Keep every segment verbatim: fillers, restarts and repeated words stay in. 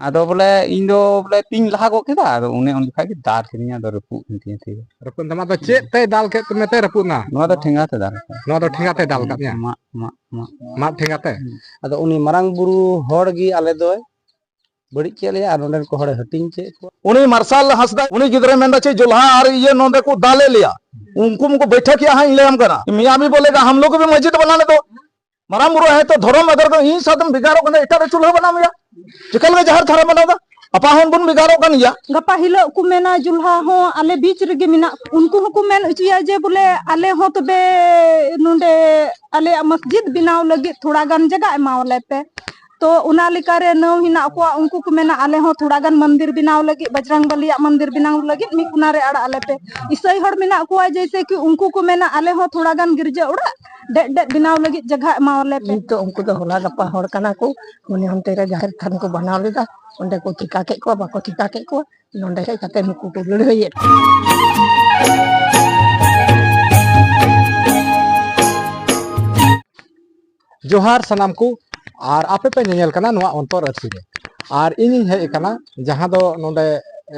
ᱟᱫᱚ ᱵᱚᱞᱮ ᱤᱧ ᱫᱚ ᱵᱚᱞᱮ ᱛᱤᱧ ᱞᱟᱦᱟ ᱜᱚᱫ ᱠᱮᱫᱟ, ᱟᱫᱚ ᱚᱱᱮ ᱩᱱ ᱡᱚᱠᱷᱟ ᱜᱮ ᱫᱟᱞ ᱠᱤᱫᱤᱧᱟ, ᱟᱫᱚ ᱨᱟᱹᱯᱩᱫ ᱮᱱ ᱛᱤᱧᱟ ᱛᱤ ᱫᱚ᱾ ᱨᱟᱹᱯᱩᱫ ᱮᱱ ᱛᱟᱢᱟ᱾ ᱟᱫᱚ ᱪᱮᱫ ᱛᱮᱭ ᱫᱟᱞ ᱠᱮᱫ ᱢᱮᱛᱮ ᱨᱟᱹᱯᱩᱫ ᱮᱱᱟ? ᱱᱚᱣᱟ ᱫᱚ ᱴᱷᱮᱸᱜᱟ ᱛᱮ ᱫᱟᱞ ᱠᱟᱫᱟ᱾ ᱱᱚᱣᱟ ᱫᱚ ᱴᱷᱮᱸᱜᱟ ᱛᱮᱭ ᱫᱟᱞ ᱠᱟᱫ ᱢᱮᱭᱟ? ᱢᱟᱜ, ᱢᱟᱜ, ᱢᱟᱜ᱾ ᱢᱟᱜ ᱴᱷᱮᱸᱜᱟ ᱛᱮ? ᱦᱩᱸ᱾ ᱟᱫᱚ ᱩᱱᱤ ᱢᱟᱨᱟᱝ ᱵᱩᱨᱩ ᱦᱚᱲ ᱜᱮ ᱟᱞᱮ ᱫᱚᱭ ᱵᱟᱹᱲᱤᱡ ᱠᱮᱫ ᱞᱮᱭᱟ ᱟᱨ ᱱᱚᱸᱰᱮᱱ ᱠᱚ ᱦᱚᱲᱮ ᱦᱟᱹᱴᱤᱧ ᱠᱮᱫ ᱠᱚᱣᱟ᱾ ᱩᱱᱤ ᱢᱟᱨᱥᱟᱞ ᱦᱟᱸᱥᱫᱟ, ᱩᱱᱤ ᱜᱤᱫᱽᱨᱟᱹᱭ ᱢᱮᱱᱫᱟ ᱪᱮᱫ ᱡᱚᱞᱦᱟ ᱟᱨ ᱤᱭᱟᱹ ᱱᱚᱸᱰᱮ ᱠᱚ ᱫᱟᱞᱮᱫ ᱞᱮᱭᱟ, ᱩᱱᱠᱩ ᱢᱟᱠᱚ ᱵᱟᱹᱭᱴᱷᱟᱹᱠ ᱮᱭᱟ ᱦᱟᱸᱜ, ᱤᱧ ᱞᱟᱹᱭᱟᱢ ᱠᱟᱱᱟ᱾ ᱢᱤᱭᱟᱢᱤ ᱵᱚᱞᱮᱜᱟ ᱦᱟᱢ ᱞᱳᱜ ᱵᱷᱤ ᱢᱚᱥᱡᱤᱫ ᱵᱟᱱᱟᱱᱮ ᱫᱚ᱾ ᱢᱟᱨᱟᱝ ᱵᱩᱨᱩ ᱦᱮᱸ ᱛᱚ ᱫᱷᱚᱨᱚᱢ ᱟᱜᱟᱨ ᱫᱚ ᱤᱧ ᱥᱟᱶᱛᱮᱢ ᱵᱷᱮᱜᱟᱨᱚᱜ ᱠᱟᱱᱟ, ᱮᱴᱟᱜ ᱨᱮ ᱪᱩᱞᱦᱟᱹ ᱵᱟᱱᱟᱣ ᱢᱮᱭᱟ, ᱪᱤᱠᱟᱹ ᱞᱮᱠᱟ ᱡᱟᱦᱮᱨ ᱛᱷᱟᱱᱮ ᱵᱮᱱᱟᱣ ᱮᱫᱟ? ᱟᱯᱟ ᱦᱚᱸ ᱵᱚᱱ ᱵᱷᱮᱜᱟᱨᱚᱜ ᱠᱟᱱ ᱜᱮᱭᱟ᱾ ᱜᱟᱯᱟ ᱦᱤᱞᱳᱜ ᱠᱚ ᱢᱮᱱᱟ ᱡᱩᱞᱦᱟ ᱦᱚᱸ ᱟᱞᱮ ᱵᱤᱪ ᱨᱮᱜᱮ ᱢᱮᱱᱟᱜ, ᱩᱱᱠᱩ ᱦᱚᱸᱠᱚ ᱢᱮᱱ ᱦᱚᱪᱚᱭᱟ ᱡᱮ ᱵᱚᱞᱮ ᱟᱞᱮ ᱦᱚᱸ ᱛᱚᱵᱮ ᱱᱚᱰᱮ ᱟᱞᱮᱭᱟᱜ ᱢᱚᱥᱡᱤᱫ ᱵᱮᱱᱟᱣ ᱞᱟᱹᱜᱤᱫ ᱛᱷᱚᱲᱟ ᱜᱟᱱ ᱡᱟᱭᱜᱟ ᱮᱢᱟᱣᱟᱞᱮ ᱯᱮ᱾ ᱛᱚ ᱚᱱᱟ ᱞᱮᱠᱟᱨᱮ ᱱᱟᱹᱣ ᱦᱮᱱᱟᱜ ᱠᱚᱣᱟ, ᱩᱱᱠᱩ ᱠᱚ ᱢᱮᱱᱟ ᱟᱞᱮ ᱦᱚᱸ ᱛᱷᱚᱲᱟ ᱜᱟᱱ ᱢᱚᱱᱫᱤᱨ ᱵᱮᱱᱟᱣ ᱞᱟᱹᱜᱤᱫ, ᱵᱟᱡᱨᱟᱝ ᱵᱟᱞᱤᱭᱟᱜ ᱢᱚᱱᱫᱤᱨ ᱵᱮᱱᱟᱣ ᱞᱟᱹᱜᱤᱫ ᱢᱤᱫ ᱠᱚᱱᱟ ᱨᱮ ᱟᱲᱟᱜ ᱟᱞᱮ ᱯᱮ᱾ ᱤᱥᱟᱹᱭ ᱦᱚᱲ ᱢᱮᱱᱟᱜ ᱠᱚᱣᱟ ᱡᱮᱭᱥᱮ ᱠᱤ ᱩᱱᱠᱩ ᱠᱚ ᱢᱮᱱᱟ ᱟᱞᱮ ᱦᱚᱸ ᱛᱷᱚᱲᱟ ᱜᱟᱱ ᱜᱤᱨᱡᱟᱹ ᱚᱲᱟᱜ ᱰᱮᱡ ᱰᱮᱡ ᱵᱮᱱᱟᱣ ᱞᱟᱹᱜᱤᱫ ᱡᱟᱭᱜᱟ ᱮᱢᱟᱣᱟᱞᱮ ᱯᱮ᱾ ᱱᱤᱛᱚᱜ ᱩᱱᱠᱩ ᱫᱚ ᱦᱚᱞᱟ ᱜᱟᱯᱟ ᱦᱚᱲ ᱠᱟᱱᱟ ᱠᱚ, ᱢᱚᱱᱮ ᱚᱱᱛᱮ ᱨᱮ ᱡᱟᱦᱮᱨ ᱛᱷᱟᱱ ᱠᱚ ᱵᱮᱱᱟᱣ ᱞᱮᱫᱟ, ᱚᱸᱰᱮ ᱠᱚ ᱪᱤᱠᱟ ᱠᱮᱫ ᱠᱚᱣᱟ, ᱵᱟᱠᱚ ᱪᱤᱠᱟ ᱠᱮᱫ ᱠᱚᱣᱟ, ᱱᱚᱸᱰᱮ ᱦᱮᱡ ᱠᱟᱛᱮ ᱱᱩᱠᱩ ᱠᱚ ᱞᱟᱹᱲᱦᱟᱹᱭᱮᱫ᱾ ᱡᱚᱦᱟᱨ ᱥᱟᱱᱟᱢ ᱠᱚ, ᱟᱨ ᱟᱯᱮ ᱯᱮ ᱧᱮᱧᱮᱞ ᱠᱟᱱᱟ ᱱᱚᱣᱟ ᱚᱱᱛᱚᱨ ᱟᱹᱨᱥᱤ ᱨᱮ, ᱟᱨ ᱤᱧᱤᱧ ᱦᱮᱡ ᱟᱠᱟᱱᱟ ᱡᱟᱦᱟᱸ ᱫᱚ ᱱᱚᱰᱮ,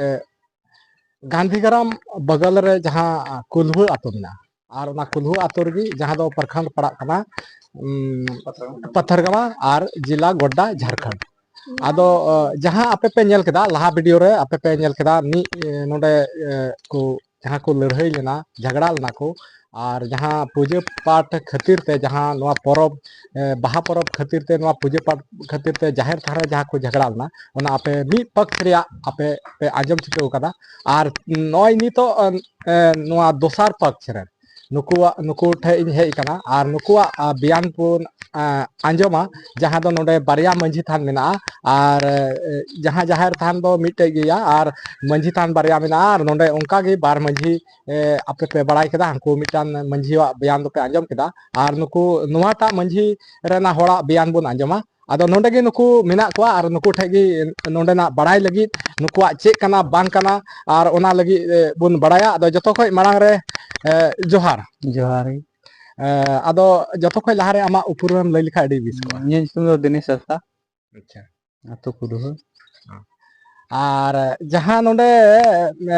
ᱮ, ᱜᱟᱱᱫᱷᱤᱜᱨᱟᱢ ᱵᱟᱜᱟᱞ ᱨᱮ ᱡᱟᱦᱟᱸ ᱠᱩᱞᱦᱩ ᱟᱛᱳ ᱢᱮᱱᱟᱜᱼᱟ, ᱟᱨ ᱚᱱᱟ ᱠᱩᱞᱦᱩ ᱟᱛᱳ ᱨᱮᱜᱮ ᱡᱟᱦᱟᱸ ᱫᱚ ᱯᱨᱚᱠᱷᱚᱸᱰ ᱯᱟᱲᱟᱜ ᱠᱟᱱᱟ, ᱩᱢ, ᱯᱟᱛᱷᱟᱨᱜᱟᱢᱟ ᱟᱨ ᱡᱮᱞᱟ ᱜᱳᱰᱰᱟ, ᱡᱷᱟᱲᱠᱷᱚᱸᱰ᱾ ᱟᱫᱚ, ᱚ, ᱡᱟᱦᱟᱸ ᱟᱯᱮ ᱯᱮ ᱧᱮᱞ ᱠᱮᱫᱟ, ᱞᱟᱦᱟ video ᱨᱮ ᱟᱯᱮ ᱯᱮ ᱧᱮᱞ ᱠᱮᱫᱟ, ᱢᱤᱫ, ᱮ, ᱱᱚᱰᱮ, ᱮ, ᱠᱚ ᱡᱟᱦᱟᱸ ᱠᱚ ᱞᱟᱹᱲᱦᱟᱹᱭ ᱞᱮᱱᱟ, ᱡᱷᱟᱜᱽᱲᱟ ᱞᱮᱱᱟ ᱠᱚ, ᱟᱨ ᱡᱟᱦᱟᱸ ᱯᱩᱡᱟᱹ ᱯᱟᱴ ᱠᱷᱟᱹᱛᱤᱨ ᱛᱮ, ᱡᱟᱦᱟᱸ ᱱᱚᱣᱟ ᱯᱚᱨᱚᱵᱽ, ᱮ, ᱵᱟᱦᱟ ᱯᱚᱨᱚᱵᱽ ᱠᱷᱟᱹᱛᱤᱨ ᱛᱮ, ᱱᱚᱣᱟ ᱯᱩᱡᱟᱹ ᱯᱟᱴ ᱠᱷᱟᱹᱛᱤᱨ ᱛᱮ ᱡᱟᱦᱮᱨ ᱛᱷᱟᱱ ᱨᱮ ᱡᱟᱦᱟᱸ ᱠᱚ ᱡᱷᱟᱜᱽᱲᱟ ᱞᱮᱱᱟ, ᱚᱱᱟ ᱟᱯᱮ ᱢᱤᱫ ᱯᱚᱠᱷ ᱨᱮᱭᱟᱜ ᱟᱯᱮ ᱯᱮ ᱟᱸᱡᱚᱢ ᱪᱩᱠᱟᱹᱣ ᱠᱟᱫᱟ᱾ ᱟᱨ ᱱᱚᱜᱼᱚᱭ ᱱᱤᱛᱚᱜ, ᱮ, ᱮ, ᱱᱚᱣᱟ ᱫᱚᱥᱟᱨ ᱯᱚᱠᱷ ᱨᱮ ᱱᱩᱠᱩᱣᱟᱜ, ᱱᱩᱠᱩ ᱴᱷᱮᱡ ᱤᱧ ᱦᱮᱡ ᱟᱠᱟᱱᱟ ᱟᱨ ᱱᱩᱠᱩᱣᱟᱜ, ᱟ, ᱵᱮᱭᱟᱱ ᱵᱚᱱ, ᱟ, ᱟᱸᱡᱚᱢᱟ, ᱡᱟᱦᱟᱸ ᱫᱚ ᱱᱚᱰᱮ ᱵᱟᱨᱭᱟ ᱢᱟᱹᱡᱷᱤ ᱛᱷᱟᱱ ᱢᱮᱱᱟᱜᱼᱟ ᱟᱨ, ᱮ, ᱡᱟᱦᱟᱸ ᱡᱟᱦᱮᱨ ᱛᱷᱟᱱ ᱫᱚ ᱢᱤᱫᱴᱮᱡ ᱜᱮᱭᱟ ᱟᱨ ᱢᱟᱹᱡᱷᱤ ᱛᱷᱟᱱ ᱵᱟᱨᱭᱟ ᱢᱮᱱᱟᱜᱼᱟ ᱟᱨ ᱱᱚᱰᱮ ᱚᱱᱠᱟ ᱜᱮ ᱵᱟᱨ ᱢᱟᱹᱡᱷᱤ, ᱮ, ᱟᱯᱮ ᱯᱮ ᱵᱟᱲᱟᱭ ᱠᱮᱫᱟ, ᱦᱟᱱᱠᱩ ᱢᱤᱫᱴᱟᱝ ᱢᱟᱹᱡᱷᱤᱭᱟᱜ ᱵᱮᱭᱟᱱ ᱫᱚᱯᱮ ᱟᱸᱡᱚᱢ ᱠᱮᱫᱟ ᱟᱨ ᱱᱩᱠᱩ ᱱᱚᱣᱟᱴᱟᱜ ᱢᱟᱹᱡᱷᱤ ᱨᱮᱱᱟᱜ ᱦᱚᱲᱟᱜ ᱵᱮᱭᱟᱱ ᱵᱚᱱ ᱟᱸᱡᱚᱢᱟ᱾ ᱟᱫᱚ ᱱᱚᱰᱮ ᱜᱮ ᱱᱩᱠᱩ ᱢᱮᱱᱟᱜ ᱠᱚᱣᱟ ᱟᱨ ᱱᱩᱠᱩ ᱴᱷᱮᱡ ᱜᱮ ᱱᱚᱰᱮᱱᱟᱜ ᱵᱟᱲᱟᱭ ᱞᱟᱹᱜᱤᱫ, ᱱᱩᱠᱩᱣᱟᱜ ᱪᱮᱫ ᱠᱟᱱᱟ ᱵᱟᱝ ᱠᱟᱱᱟ ᱟᱨ ᱚᱱᱟ ᱞᱟᱹᱜᱤᱫ, ᱮ, ᱵᱚᱱ ᱵᱟᱲᱟᱭᱟ᱾ ᱟᱫᱚ ᱡᱚᱛᱚ ᱠᱷᱚᱡ ᱢᱟᱲᱟᱝ ᱨᱮ, ᱮ, ᱡᱚᱦᱟᱨ᱾ ᱡᱚᱦᱟᱨ ᱜᱮ᱾ ᱮ, ᱟᱫᱚ ᱡᱚᱛᱚ ᱠᱷᱚᱡ ᱞᱟᱦᱟ ᱨᱮ ᱟᱢᱟᱜ ᱩᱯᱨᱩᱢ ᱮᱢ ᱞᱟᱹᱭ ᱞᱮᱠᱷᱟᱡ ᱟᱹᱰᱤ ᱵᱮᱥ ᱠᱚᱜᱼᱟ᱾ ᱤᱧᱟᱹᱜ ᱧᱩᱛᱩᱢ ᱫᱚ ᱫᱤᱱᱮᱥ ᱦᱟᱸᱥᱫᱟ᱾ ᱟᱪᱪᱷᱟ᱾ ᱟᱹᱛᱩ ᱠᱩᱰᱩᱦᱟᱹ᱾ ᱟᱨ ᱡᱟᱦᱟᱸ ᱱᱚᱰᱮ,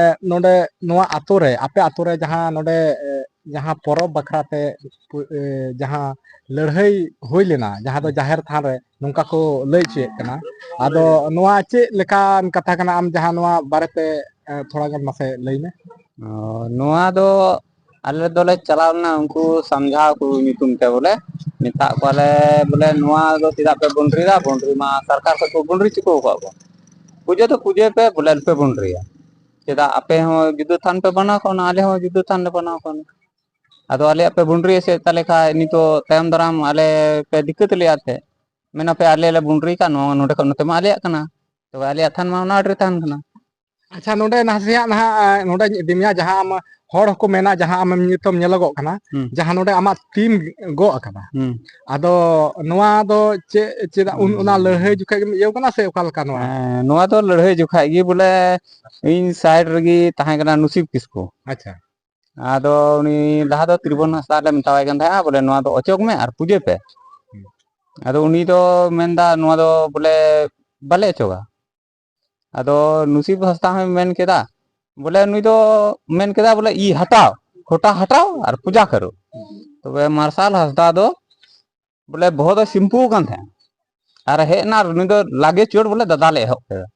ᱮ, ᱱᱚᱰᱮ ᱱᱚᱣᱟ ᱟᱛᱳ ᱨᱮ, ᱟᱯᱮ ᱟᱛᱳ ᱨᱮ ᱡᱟᱦᱟᱸ ᱱᱚᱰᱮ, ᱮ, ᱡᱟᱦᱟᱸ ᱯᱚᱨᱚᱵᱽ ᱵᱟᱠᱷᱨᱟ ᱛᱮ ᱯᱩ-, ᱮ, ᱡᱟᱦᱟᱸ ᱞᱟᱹᱲᱦᱟᱹᱭ ᱦᱩᱭ ᱞᱮᱱᱟ, ᱡᱟᱦᱟᱸ ᱫᱚ ᱡᱟᱦᱮᱨ ᱛᱷᱟᱱ ᱨᱮ ᱱᱚᱝᱠᱟ ᱠᱚ ᱞᱟᱹᱭ ᱦᱚᱪᱚᱭᱮᱫ ᱠᱟᱱᱟ, ᱟᱫᱚ ᱱᱚᱣᱟ ᱪᱮᱫ ᱞᱮᱠᱟᱱ ᱠᱟᱛᱷᱟ ᱠᱟᱱᱟ? ᱟᱢ ᱡᱟᱦᱟᱸ ᱱᱚᱣᱟ ᱵᱟᱨᱮᱛᱮ, ᱮ, ᱛᱷᱚᱲᱟ ᱜᱟᱱ ᱢᱟᱥᱮ ᱞᱟᱹᱭ ᱢᱮ᱾ ᱚ, ᱱᱚᱣᱟ ᱫᱚ ᱟᱞᱮ ᱫᱚᱞᱮ ᱪᱟᱞᱟᱣ ᱞᱮᱱᱟ ᱩᱱᱠᱩ ᱥᱟᱢᱡᱷᱟᱣ ᱠᱚ ᱧᱩᱛᱩᱢ ᱛᱮ ᱵᱚᱞᱮ, ᱢᱮᱛᱟᱜ ᱠᱚᱣᱟᱞᱮ ᱵᱚᱞᱮ, "ᱱᱚᱣᱟ ᱫᱚ ᱪᱮᱫᱟᱜ ᱯᱮ ᱵᱚᱱᱰᱨᱤ ᱫᱟ? ᱵᱚᱱᱰᱨᱤ ᱢᱟ ᱥᱚᱨᱠᱟᱨ ᱠᱷᱚᱡ ᱠᱚ ᱵᱚᱱᱰᱨᱤ ᱦᱚᱪᱚ ᱟᱠᱟᱫ ᱠᱚᱣᱟ, ᱯᱩᱡᱟᱹ ᱫᱚ ᱯᱩᱡᱟᱹᱭ ᱯᱮ, ᱵᱚᱞᱮ ᱟᱞᱚᱯᱮ ᱵᱚᱱᱰᱨᱤᱭᱟ᱾ ᱪᱮᱫᱟᱜ ᱟᱯᱮ ᱦᱚᱸ ᱡᱩᱫᱟᱹ ᱛᱷᱟᱱ ᱯᱮ ᱵᱮᱱᱟᱣ ᱠᱟᱣᱱᱟ, ᱟᱞᱮ ᱦᱚᱸ ᱡᱩᱫᱟᱹ ᱛᱷᱟᱱ ᱞᱮ ᱵᱮᱱᱟᱣ ᱠᱟᱣᱱᱟ? ᱟᱫᱚ ᱟᱞᱮᱭᱟᱜ ᱯᱮ ᱵᱚᱱᱰᱨᱤ ᱮᱥᱮᱫ ᱛᱟᱞᱮ ᱠᱷᱟᱡ ᱱᱤᱛᱚᱜ ᱛᱟᱭᱚᱢ ᱫᱟᱨᱟᱢ ᱟᱞᱮ ᱯᱮ ᱫᱤᱠᱠᱟᱹᱛ ᱞᱮᱭᱟ ᱛᱮ, ᱢᱮᱱᱟᱯᱮ ᱟᱞᱮ ᱞᱮ ᱵᱚᱱᱰᱨᱤ ᱠᱟᱜ, ᱱᱚᱣᱟ ᱱᱚᱰᱮ ᱠᱷᱚᱱ ᱱᱚᱛᱮ ᱢᱟ ᱟᱞᱮᱭᱟᱜ ᱠᱟᱱᱟ, ᱛᱚᱵᱮ ᱟᱞᱮᱭᱟᱜ ᱛᱷᱟᱱ ᱢᱟ ᱚᱱᱟ ᱟᱹᱰᱤ ᱨᱮ ᱛᱟᱦᱮᱱ ᱠᱟᱱᱟ᱾" ᱟᱪᱪᱷᱟ, ᱱᱚᱰᱮ ᱱᱟᱥᱮᱭᱟᱜ ᱱᱟᱦᱟᱜ, ᱮ, ᱱᱚᱰᱮᱧ ᱤᱫᱤ ᱢᱮᱭᱟ, ᱡᱟᱦᱟᱸ ᱟᱢ ᱦᱚᱲ ᱦᱚᱸᱠᱚ ᱢᱮᱱᱟ, ᱡᱟᱦᱟᱸ ᱟᱢᱮᱢ ᱱᱤᱛᱚᱜ ᱧᱮᱞᱚᱜᱚᱜ ᱠᱟᱱᱟ, ᱦᱩᱸ᱾ ᱡᱟᱦᱟᱸ ᱱᱚᱰᱮ ᱟᱢᱟᱜ ᱛᱤᱢ ᱜᱚᱜ ᱟᱠᱟᱫᱟ, ᱦᱩᱸ᱾ ᱟᱫᱚ ᱱᱚᱣᱟ ᱫᱚ ᱪᱮᱫ, ᱪᱮᱫᱟᱜ ᱩᱱ ᱚᱱᱟ ᱞᱟᱹᱲᱦᱟᱹᱭ ᱡᱚᱠᱷᱮᱡ ᱜᱮᱢ ᱤᱭᱟᱹᱣ ᱠᱟᱱᱟ ᱥᱮ ᱚᱠᱟ ᱞᱮᱠᱟ ᱱᱚᱣᱟ? ᱦᱮᱸ, ᱱᱚᱣᱟ ᱫᱚ ᱞᱟᱹᱲᱦᱟᱹᱭ ᱡᱚᱠᱷᱟᱡ ᱜᱮ ᱵᱚᱞᱮ ᱤᱧ ᱥᱟᱭᱤᱰ ᱨᱮᱜᱮ ᱛᱟᱦᱮᱸ ᱠᱟᱱᱟ ᱱᱩᱥᱤᱵ ᱠᱤᱥᱠᱩ᱾ ᱟᱪᱪᱷᱟ᱾ ᱟᱫᱚ ᱩᱱᱤ ᱞᱟᱦᱟ ᱫᱚ ᱛᱨᱤᱵᱚᱱ ᱦᱟᱸᱥᱫᱟ ᱞᱮ ᱢᱮᱛᱟᱣᱟᱭ ᱠᱟᱱ ᱛᱟᱦᱮᱸᱫᱼᱟ, ᱵᱚᱞᱮ, "ᱱᱚᱣᱟ ᱫᱚ ᱚᱪᱚᱜᱽ ᱢᱮ ᱟᱨ ᱯᱩᱡᱟᱹᱭ ᱯᱮ᱾" ᱦᱩᱸ᱾ ᱟᱫᱚ ᱩᱱᱤ ᱫᱚ ᱢᱮᱱᱫᱟ, "ᱱᱚᱣᱟ ᱫᱚ ᱵᱚᱞᱮ ᱵᱟᱞᱮ ᱚᱪᱚᱜᱟ᱾" ᱟᱫᱚ ᱱᱩᱥᱤᱵ ᱦᱟᱸᱥᱫᱟ ᱦᱚᱸᱭ ᱢᱮᱱ ᱠᱮᱫᱟ, ᱵᱚᱞᱮ, ᱱᱩᱭ ᱫᱚ ᱢᱮᱱ ᱠᱮᱫᱟ, ᱵᱚᱞᱮ, "ᱤ ᱦᱟᱴᱟᱣ, ᱠᱷᱚᱴᱟ ᱦᱟᱴᱟᱣ ᱟᱨ ᱯᱩᱡᱟ ᱠᱟᱨᱚ᱾" ᱛᱚᱵᱮ ᱢᱟᱨᱥᱟᱞ ᱦᱟᱸᱥᱫᱟ ᱫᱚ, ᱵᱚᱞᱮ, ᱵᱚᱦᱚᱜ ᱫᱚ ᱥᱤᱢᱯᱩ ᱠᱟᱱ ᱛᱟᱦᱮᱸᱫ, ᱟᱨ ᱦᱮᱡ ᱮᱱᱟ, ᱟᱨ ᱩᱱᱤ ᱫᱚ ᱞᱟᱜᱮ ᱪᱚᱴ, ᱵᱚᱞᱮ, ᱫᱟᱫᱟᱞ ᱮᱦᱚᱵ ᱠᱮᱫᱟ᱾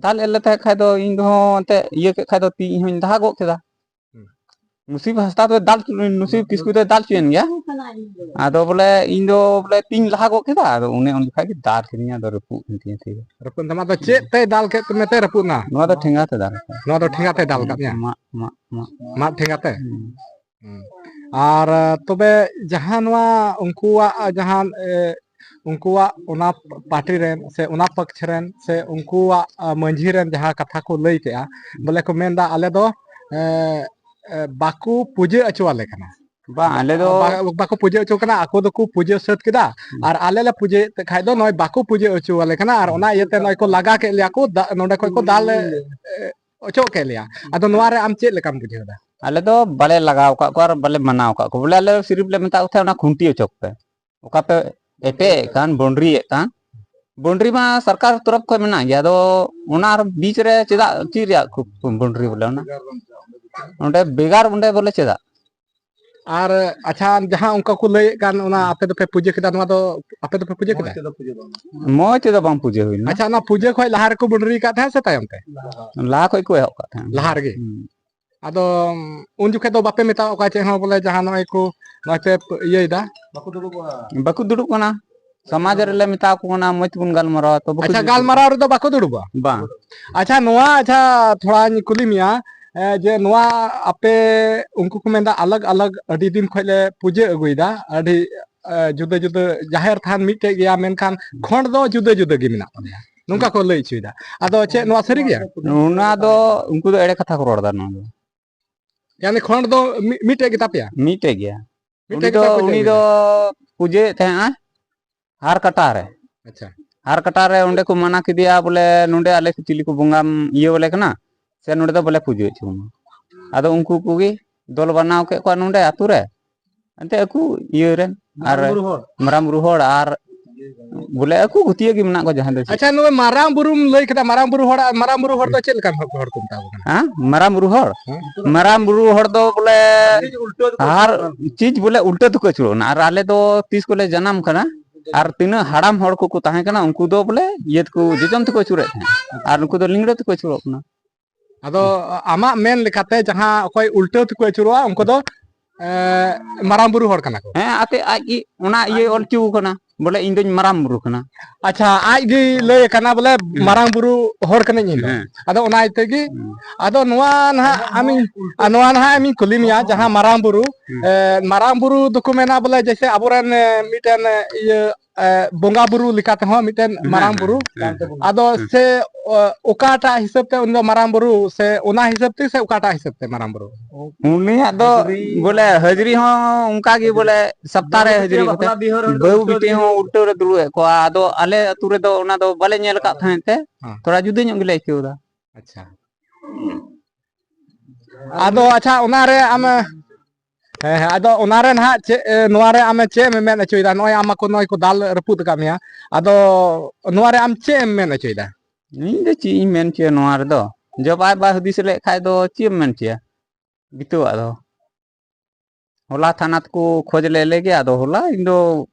ᱫᱟᱞ ᱮᱫ ᱞᱮ ᱛᱟᱦᱮᱸ ᱠᱷᱟᱡ ᱫᱚ, ᱤᱧ ᱦᱚᱸ ᱮᱱᱛᱮ ᱤᱭᱟᱹ ᱠᱮᱫ ᱠᱷᱟᱡ ᱫᱚ, ᱛᱤ ᱤᱧ ᱦᱚᱸᱧ ᱞᱟᱦᱟ ᱜᱚᱫ ᱠᱮᱫᱟ᱾ ᱦᱩᱸ᱾ ᱱᱩᱥᱤᱵ ᱦᱟᱸᱥᱫᱟ ᱫᱚᱭ ᱫᱟᱞ, ᱱᱩᱥᱤᱵ ᱠᱤᱥᱠᱩ ᱫᱚᱭ ᱫᱟᱞ ᱦᱚᱪᱚᱭᱮᱱ ᱜᱮᱭᱟ᱾ ᱟᱫᱚ ᱵᱚᱞᱮ ᱤᱧ ᱫᱚ ᱵᱚᱞᱮ ᱛᱤᱧ ᱞᱟᱦᱟ ᱜᱚᱫ ᱠᱮᱫᱟ, ᱟᱫᱚ ᱚᱱᱮ ᱚᱱ ᱡᱚᱠᱷᱟᱡ ᱜᱮ ᱫᱟᱞ ᱠᱮᱫᱤᱧᱟ, ᱟᱫᱚ ᱨᱟᱹᱯᱩᱫ ᱮᱱ ᱛᱤᱧᱟ ᱛᱤ ᱫᱚ᱾ ᱨᱟᱹᱯᱩᱫ ᱮᱱ ᱛᱟᱢᱟ, ᱟᱫᱚ ᱪᱮᱫ ᱛᱮᱭ ᱫᱟᱞ ᱠᱮᱫ ᱢᱮᱛᱮ ᱨᱟᱹᱯᱩᱫ ᱮᱱᱟ? ᱱᱚᱣᱟ ᱫᱚ ᱴᱷᱮᱸᱜᱟ ᱛᱮ ᱫᱟᱞ ᱠᱟᱫ᱾ ᱢᱟᱜ, ᱢᱟᱜ, ᱢᱟᱜ, ᱢᱟᱜ᱾ ᱢᱟᱜ ᱴᱷᱮᱸᱜᱟ ᱛᱮ? ᱦᱩᱸ᱾ ᱦᱩᱸ᱾ ᱟᱨ, ᱛᱚᱵᱮ ᱡᱟᱦᱟᱸ ᱱᱚᱣᱟ ᱩᱱᱠᱩᱣᱟᱜ ᱡᱟᱦᱟᱸ, ᱮ, ᱩᱱᱠᱩᱣᱟᱜ ᱚᱱᱟ ᱯᱟᱨᱴᱤ ᱨᱮᱱ ᱥᱮ ᱚᱱᱟ ᱯᱚᱠᱷ ᱨᱮᱱ ᱥᱮ ᱩᱱᱠᱩᱣᱟᱜ, ᱟ, ᱢᱟᱹᱡᱷᱤ ᱨᱮᱱ ᱡᱟᱦᱟᱸ ᱠᱟᱛᱷᱟ ᱠᱚ ᱞᱟᱹᱭ ᱠᱮᱜᱼᱟ, ᱵᱚᱞᱮ ᱠᱚ ᱢᱮᱱᱫᱟ, "ᱟᱞᱮ ᱫᱚ, ᱮ, ᱮ, ᱵᱟᱠᱚ ᱯᱩᱡᱟᱹ ᱦᱚᱪᱚᱣᱟᱞᱮ ᱠᱟᱱᱟ᱾" ᱵᱟᱝ, ᱟᱞᱮ ᱫᱚ ᱵᱟ-, ᱵᱟᱠᱚ ᱯᱩᱡᱟᱹ ᱦᱚᱪᱚ ᱠᱟᱱᱟ, ᱟᱠᱚ ᱫᱚᱠᱚ ᱯᱩᱡᱟᱹ ᱥᱟᱹᱛ ᱠᱮᱫᱟ, ᱦᱩᱸ᱾ ᱟᱨ ᱟᱞᱮ ᱞᱮ ᱯᱩᱡᱟᱹᱭᱮᱫ ᱠᱷᱟᱡ ᱫᱚ ᱱᱚᱜᱼᱚᱭ ᱵᱟᱠᱚ ᱯᱩᱡᱟᱹ ᱦᱚᱪᱚᱣᱟᱞᱮ ᱠᱟᱱᱟ, ᱟᱨ ᱚᱱᱟ ᱤᱭᱟᱹᱛᱮ ᱱᱚᱜᱼᱚᱭ ᱠᱚ ᱞᱟᱜᱟ ᱠᱮᱫ ᱞᱮᱭᱟ ᱠᱚ, ᱫᱟ-, ᱱᱚᱸᱰᱮ ᱠᱷᱚᱡ ᱠᱚ ᱫᱟᱞ, ᱮ, ᱚᱪᱚᱜ ᱠᱮᱫ ᱞᱮᱭᱟ᱾ ᱟᱫᱚ ᱱᱚᱣᱟ ᱨᱮ ᱟᱢ ᱪᱮᱫ ᱞᱮᱠᱟᱢ ᱵᱩᱡᱷᱟᱹᱣ ᱮᱫᱟ? ᱟᱞᱮ ᱫᱚ ᱵᱟᱞᱮ ᱞᱟᱜᱟᱣ ᱟᱠᱟᱫ ᱠᱚᱣᱟ ᱟᱨ ᱵᱟᱞᱮ ᱢᱟᱱᱟᱣ ᱟᱠᱟᱫ ᱠᱚᱣᱟ᱾ ᱵᱚᱞᱮ, ᱟᱞᱮ ᱥᱤᱨᱤᱯ ᱞᱮ ᱢᱮᱛᱟᱜ ᱠᱚ ᱛᱟᱦᱮᱸᱫ, "ᱚᱱᱟ ᱠᱷᱩᱱᱴᱤ ᱚᱪᱚᱜ ᱯᱮ, ᱚᱠᱟ ᱯᱮ ᱮᱴᱮᱫ ᱮᱫ ᱠᱟᱱ, ᱵᱚᱱᱰᱨᱤᱭᱮᱫ ᱠᱟᱱ, ᱵᱚᱱᱰᱨᱤ ᱢᱟ ᱥᱚᱨᱠᱟᱨ ᱛᱚᱨᱚᱯ ᱠᱷᱚᱱ ᱢᱮᱱᱟᱜ ᱜᱮᱭᱟ, ᱟᱫᱚ ᱚᱱᱟ ᱟᱨ ᱵᱤᱪ ᱨᱮ ᱪᱮᱫᱟᱜ, ᱪᱮᱫ ᱨᱮᱭᱟᱜ ᱠᱷᱩᱵ ᱵᱚᱱᱰᱨᱤ ᱵᱚᱞᱮ ᱚᱱᱟ? ᱚᱸᱰᱮ ᱵᱷᱮᱜᱟᱨ, ᱚᱸᱰᱮ ᱵᱚᱞᱮ ᱪᱮᱫᱟᱜ? ᱟᱨ ᱟᱪᱪᱷᱟ, ᱡᱟᱦᱟᱸ ᱚᱱᱠᱟ ᱠᱚ ᱞᱟᱹᱭᱮᱫ ᱠᱟᱱ, ᱚᱱᱟ ᱟᱯᱮ ᱫᱚᱯᱮ ᱯᱩᱡᱟᱹ ᱠᱮᱫᱟ, ᱱᱚᱣᱟ ᱫᱚ ᱟᱯᱮ ᱫᱚᱯᱮ ᱯᱩᱡᱟᱹ ᱠᱮᱫᱟ? ᱢᱚᱡᱽ ᱛᱮᱫᱚ ᱵᱟᱝ ᱯᱩᱡᱟᱹ ᱦᱩᱭ ᱞᱮᱱᱟ᱾ ᱟᱪᱪᱷᱟ, ᱚᱱᱟ ᱯᱩᱡᱟᱹ ᱠᱷᱚᱱ ᱞᱟᱦᱟ ᱨᱮᱠᱚ ᱵᱚᱱᱰᱨᱤ ᱟᱠᱟᱫ ᱛᱟᱦᱮᱸᱫ ᱥᱮ ᱛᱟᱭᱚᱢ ᱛᱮ? ᱞᱟᱦᱟ ᱠᱷᱚᱱ ᱠᱚ ᱮᱦᱚᱵ ᱠᱟᱜ ᱛᱟᱦᱮᱸᱫ᱾ ᱞᱟᱦᱟ ᱨᱮᱜᱮ? ᱦᱩᱸ᱾ ᱟᱫᱚ ᱩᱱ ᱡᱚᱠᱷᱮᱡ ᱫᱚ ᱵᱟᱯᱮ ᱢᱮᱛᱟᱣ ᱠᱚᱣᱟ ᱪᱮᱫ ᱦᱚᱸ, ᱵᱚᱞᱮ ᱡᱟᱦᱟᱸ ᱱᱚᱜᱼᱚᱭ ᱠᱚ, ᱱᱚᱜᱼᱚᱭ ᱯᱮ ᱤᱭᱟᱹᱭᱮᱫᱟ? ᱵᱟᱠᱚ ᱫᱩᱲᱩᱵᱼᱟ᱾ ᱵᱟᱠᱚ ᱫᱩᱲᱩᱵ ᱠᱟᱱᱟ᱾ ᱥᱚᱢᱟᱡᱽ ᱨᱮᱞᱮ ᱢᱮᱛᱟ ᱠᱚ ᱠᱟᱱᱟ, ᱢᱚᱡᱽ ᱛᱮᱵᱚᱱ ᱜᱟᱞᱢᱟᱨᱟᱣᱟ, ᱛᱚ ᱵᱟᱠᱚ ᱟᱪᱪᱷᱟ, ᱫᱩᱲᱩᱵ ᱠᱟᱱᱟ᱾ ᱜᱟᱞᱢᱟᱨᱟᱣ ᱨᱮᱫᱚ ᱵᱟᱠᱚ ᱫᱩᱲᱩᱵᱟ? ᱵᱟᱝ᱾ ᱟᱪᱪᱷᱟ, ᱱᱚᱣᱟ, ᱟᱪᱪᱷᱟ, ᱛᱷᱚᱲᱟᱧ ᱠᱩᱞᱤ ᱢᱮᱭᱟ, ᱮ, ᱡᱮ ᱱᱚᱣᱟ ᱟᱯᱮ, ᱩᱱᱠᱩ ᱠᱚ ᱢᱮᱱᱫᱟ ᱟᱞᱟᱜᱽ ᱟᱞᱟᱜᱽ ᱟᱹᱰᱤ ᱫᱤᱱ ᱠᱷᱚᱡ ᱞᱮ ᱯᱩᱡᱟᱹ ᱟᱹᱜᱩᱭᱮᱫᱟ, ᱟᱹᱰᱤ, ᱮ, ᱡᱩᱫᱟᱹ ᱡᱩᱫᱟᱹ ᱡᱟᱦᱮᱨ ᱛᱷᱟᱱ ᱢᱤᱫᱴᱮᱡ ᱜᱮᱭᱟ, ᱢᱮᱱᱠᱷᱟᱱ ᱠᱷᱚᱸᱰ ᱫᱚ ᱡᱩᱫᱟᱹ ᱡᱩᱫᱟᱹ ᱜᱮ ᱢᱮᱱᱟᱜ ᱛᱟᱞᱮᱭᱟ, ᱱᱚᱝᱠᱟ ᱠᱚ ᱞᱟᱹᱭ ᱦᱚᱪᱚᱭᱮᱫᱟ᱾ ᱟᱫᱚ ᱪᱮᱫ ᱱᱚᱣᱟ ᱥᱟᱹᱨᱤ ᱜᱮᱭᱟ? ᱚᱱᱟ ᱫᱚ ᱩᱱᱠᱩ ᱫᱚ ᱮᱲᱮ ᱠᱟᱛᱷᱟ ᱠᱚ ᱨᱚᱲ ᱮᱫᱟ ᱱᱚᱣᱟ ᱫᱚ᱾ ᱭᱟᱱᱤ ᱠᱷᱚᱸᱰ ᱫᱚ ᱢᱤ-, ᱢᱤᱫᱴᱮᱡ ᱜᱮ ᱛᱟᱯᱮᱭᱟ? ᱢᱤᱫᱴᱮᱡ ᱜᱮᱭᱟ᱾ ᱢᱤᱫᱴᱮᱡ ᱩᱱᱤ ᱜᱮ ᱫᱚ, ᱛᱟᱯᱮ ᱩᱱᱤ ᱡᱟᱭᱜᱟ? ᱫᱚ ᱯᱩᱡᱟᱹᱭᱮᱫ ᱛᱟᱦᱮᱸᱜᱼᱟ ᱦᱟᱨ ᱠᱟᱴᱟ ᱨᱮ᱾ ᱟᱪᱪᱷᱟ᱾ ᱦᱟᱨ ᱠᱟᱴᱟ ᱨᱮ ᱚᱸᱰᱮ ᱠᱚ ᱢᱟᱱᱟ ᱠᱮᱫᱮᱭᱟ, ᱵᱚᱞᱮ ᱱᱚᱸᱰᱮ ᱟᱞᱮ ᱠᱚ ᱪᱤᱞᱤ ᱠᱚ ᱵᱚᱸᱜᱟᱢ ᱤᱭᱟᱹ ᱟᱞᱮ ᱠᱟᱱᱟ, ᱥᱮ ᱱᱚᱸᱰᱮ ᱫᱚ ᱵᱟᱞᱮ ᱯᱩᱡᱟᱹ ᱦᱚᱪᱚ ᱟᱢᱟ᱾ ᱟᱫᱚ ᱩᱱᱠᱩ ᱠᱚᱜᱮ ᱫᱚᱞ ᱵᱮᱱᱟᱣ ᱠᱮᱫ ᱠᱚᱣᱟ ᱱᱚᱸᱰᱮ ᱟᱛᱳ ᱨᱮ, ᱮᱱᱛᱮ ᱟᱠᱚ ᱤᱭᱟᱹ ᱨᱮᱱ ᱟᱨ ᱢᱟᱨᱟᱝ ᱵᱩᱨᱩ ᱦᱚᱲ᱾ ᱢᱟᱨᱟᱝ ᱵᱩᱨᱩ ᱦᱚᱲ ᱟᱨ ᱵᱚᱞᱮ ᱟᱠᱚ ᱜᱩᱛᱤᱭᱟᱹ ᱜᱮ ᱢᱮᱱᱟᱜ ᱠᱚᱣᱟ ᱡᱟᱦᱟᱸ ᱫᱚ ᱪᱮᱫ᱾ ᱟᱪᱪᱷᱟ, ᱱᱚᱜᱼᱚᱭ ᱢᱟᱨᱟᱝ ᱵᱩᱨᱩᱢ ᱞᱟᱹᱭ ᱠᱮᱫᱟ, ᱢᱟᱨᱟᱝ ᱵᱩᱨᱩ ᱦᱚᱲ, ᱢᱟᱨᱟᱝ ᱵᱩᱨᱩ ᱦᱚᱲ ᱫᱚ ᱪᱮᱫ ᱞᱮᱠᱟᱱ ᱦᱚᱲ, ᱦᱚᱲ ᱠᱚ ᱢᱮᱛᱟ ᱠᱚ ᱠᱟᱱᱟ? ᱦᱮᱸ, ᱢᱟᱨᱟᱝ ᱵᱩᱨᱩ ᱦᱚᱲ᱾ ᱦᱮᱸ? ᱢᱟᱨᱟᱝ ᱵᱩᱨᱩ ᱦᱚᱲ ᱫᱚ ᱵᱚᱞᱮ ᱦᱟᱨ ᱪᱤᱡᱽ ᱵᱚᱞᱮ ᱩᱞᱴᱟᱹ ᱛᱮᱠᱚ ᱟᱹᱪᱩᱨᱚᱜ ᱠᱟᱱᱟ᱾ ᱟᱨ ᱟᱞᱮ ᱫᱚ ᱛᱤᱥ ᱠᱚᱞᱮ ᱡᱟᱱᱟᱢ ᱠᱟᱱᱟ, ᱟᱨ ᱛᱤᱱᱟᱹᱜ ᱦᱟᱲᱟᱢ ᱦᱚᱲ ᱠᱚᱠᱚ ᱛᱟᱦᱮᱸ ᱠᱟᱱᱟ, ᱩᱱᱠᱩ ᱫᱚ ᱵᱚᱞᱮ ᱤᱭᱟᱹ ᱛᱮᱠᱚ, ᱡᱚᱡᱚᱢ ᱛᱮᱠᱚ ᱟᱹᱪᱩᱨᱮᱫ ᱛᱟᱦᱮᱸᱫ, ᱟᱨ ᱱᱩᱠᱩ ᱫᱚ ᱞᱤᱝᱲᱟᱹ ᱛᱮᱠᱚ ᱟᱹᱪᱩᱨᱚᱜ ᱠᱟᱱᱟ᱾ ᱟᱫᱚ ᱟᱢᱟᱜ ᱢᱮᱱ ᱞᱮᱠᱟᱛᱮ ᱡᱟᱦᱟᱸ ᱚᱠᱚᱭ ᱩᱞᱴᱟᱹ ᱛᱮᱠᱚ ᱟᱹᱪᱩᱨᱚᱜᱼᱟ, ᱩᱱᱠᱩ ᱫᱚ, ᱮ, ᱢᱟᱨᱟᱝ ᱵᱩᱨᱩ ᱦᱚᱲ ᱠᱟᱱᱟ ᱠᱚ? ᱦᱮᱸ, ᱟᱛᱮ ᱟᱡ ᱜᱮ ᱚᱱᱟ ᱤᱭᱟᱹ ᱚᱞ ᱦᱚᱪᱚ ᱠᱟᱱᱟ, ᱵᱚᱞᱮ ᱤᱧ ᱫᱚᱧ ᱢᱟᱨᱟᱝ ᱵᱩᱨᱩ ᱠᱟᱱᱟ᱾ ᱟᱪᱪᱷᱟ, ᱟᱡ ᱜᱮ ᱞᱟᱹᱭ ᱠᱟᱱᱟ ᱵᱚᱞᱮ ᱦᱮᱸ᱾ ᱢᱟᱨᱟᱝ ᱵᱩᱨᱩ ᱦᱚᱲ ᱠᱟᱹᱱᱟᱹᱧ ᱤᱧ ᱫᱚ᱾ ᱦᱮᱸ᱾ ᱟᱫᱚ ᱚᱱᱟ ᱤᱭᱟᱹ ᱛᱮᱜᱮ, ᱦᱮᱸ᱾ ᱟᱫᱚ ᱱᱚᱣᱟ ᱱᱟᱦᱟᱜ ᱟᱢᱤᱧ, ᱟᱨ ᱱᱚᱣᱟ ᱱᱟᱦᱟᱜ ᱟᱢᱤᱧ ᱠᱩᱞᱤ ᱢᱮᱭᱟ, ᱡᱟᱦᱟᱸ ᱢᱟᱨᱟᱝ ᱵᱩᱨᱩ, ᱦᱮᱸ᱾ ᱮ, ᱢᱟᱨᱟᱝ ᱵᱩᱨᱩ ᱫᱚᱠᱚ ᱢᱮᱱᱟ ᱵᱚᱞᱮ ᱡᱮᱭᱥᱮ ᱟᱵᱚᱨᱮᱱ, ᱮ, ᱢᱤᱫᱴᱮᱱ, ᱮ, ᱤᱭᱟᱹ, ᱮ, ᱵᱚᱸᱜᱟ ᱵᱩᱨᱩ ᱞᱮᱠᱟ ᱛᱮᱦᱚᱸ ᱢᱤᱫᱴᱮᱱ ᱦᱮᱸ, ᱢᱟᱨᱟᱝ ᱦᱮᱸ, ᱵᱩᱨᱩ᱾ ᱦᱮᱸ᱾ ᱟᱫᱚ ᱦᱮᱸ᱾ ᱥᱮ, ᱚ, ᱚᱠᱟᱴᱟᱜ ᱦᱤᱥᱟᱹᱵ ᱛᱮ ᱩᱱᱤ ᱫᱚ ᱢᱟᱨᱟᱝ ᱵᱩᱨᱩ, ᱥᱮ ᱚᱱᱟ ᱦᱤᱥᱟᱹᱵ ᱛᱮ, ᱥᱮ ᱚᱠᱟᱴᱟᱜ ᱦᱤᱥᱟᱹᱵ ᱛᱮ ᱢᱟᱨᱟᱝ ᱵᱩᱨᱩ? ᱩᱱᱤᱭᱟᱜ ᱫᱚ ᱦᱟᱹᱡᱨᱤ᱾ ᱵᱚᱞᱮ ᱦᱟᱹᱡᱨᱤ ᱦᱚᱸ ᱚᱱᱠᱟ ᱜᱮ ᱵᱚᱞᱮ ᱥᱟᱯᱛᱟ ᱨᱮ ᱵᱟᱹᱦᱩ ᱵᱤᱴᱤ ᱦᱟᱹᱡᱨᱤ ᱵᱟᱯᱞᱟ ᱠᱟᱛᱮ᱾ ᱵᱤᱦᱟᱹ ᱨᱮ ᱵᱟᱹᱦᱩ ᱩᱞᱴᱟᱹ ᱵᱤᱴᱤ ᱦᱚᱸ ᱩᱞᱴᱟᱹ ᱨᱮ ᱫᱩᱲᱩᱵ ᱮᱫ ᱠᱚᱣᱟ᱾ ᱟᱫᱚ ᱟᱞᱮ ᱟᱹᱛᱩ ᱨᱮᱫᱚ ᱚᱱᱟ ᱫᱚ ᱵᱟᱞᱮ ᱧᱮᱞ ᱟᱠᱟᱫ ᱛᱟᱦᱮᱸᱫ ᱛᱮ ᱦᱮᱸ᱾ ᱛᱷᱚᱲᱟ ᱡᱩᱫᱟᱹ ᱧᱚᱜ ᱜᱮᱞᱮ ᱟᱹᱭᱠᱟᱹᱣ ᱮᱫᱟ᱾ ᱟᱪᱪᱷᱟ᱾ ᱟᱫᱚ ᱟᱪᱪᱷᱟ, ᱚᱱᱟᱨᱮ ᱟᱢ ᱦᱮᱸ, ᱦᱮᱸ, ᱟᱫᱚ ᱚᱱᱟᱨᱮ ᱱᱟᱦᱟᱜ ᱪᱮᱫ, ᱮ, ᱱᱚᱣᱟᱨᱮ ᱟᱢᱮ ᱪᱮᱫ ᱮᱢ ᱢᱮᱱ ᱦᱚᱪᱚᱭᱮᱫᱟ? ᱱᱚᱜᱼᱚᱭ ᱟᱢ ᱠᱚ, ᱱᱚᱜᱼᱚᱭ ᱠᱚ ᱫᱟᱞ ᱨᱟᱹᱯᱩᱫ ᱟᱠᱟᱫ ᱢᱮᱭᱟ, ᱟᱫᱚ ᱱᱚᱣᱟᱨᱮ ᱟᱢ ᱪᱮᱫ ᱮᱢ ᱢᱮᱱ ᱦᱚᱪᱚᱭᱮᱫᱟ? ᱤᱧ ᱫᱚ ᱪᱮᱫ ᱤᱧ ᱢᱮᱱ ᱦᱚᱪᱚᱭᱟ ᱱᱚᱣᱟ ᱨᱮᱫᱚ? ᱡᱚᱵ ᱟᱡ ᱵᱟᱭ ᱦᱩᱫᱤᱥ ᱞᱮᱫ ᱠᱷᱟᱡ ᱫᱚ ᱪᱮᱫ ᱮᱢ ᱢᱮᱱ ᱦᱚᱪᱚᱭᱟ? ᱵᱤᱛᱟᱹᱣᱟᱜ ᱫᱚ᱾ ᱦᱚᱞᱟ ᱛᱷᱟᱱᱟ ᱛᱮᱠᱚ ᱠᱷᱚᱡᱽ ᱞᱮᱫ ᱞᱮᱜᱮ, ᱟᱫᱚ ᱦᱚᱞᱟ ᱤᱧ ᱫᱚ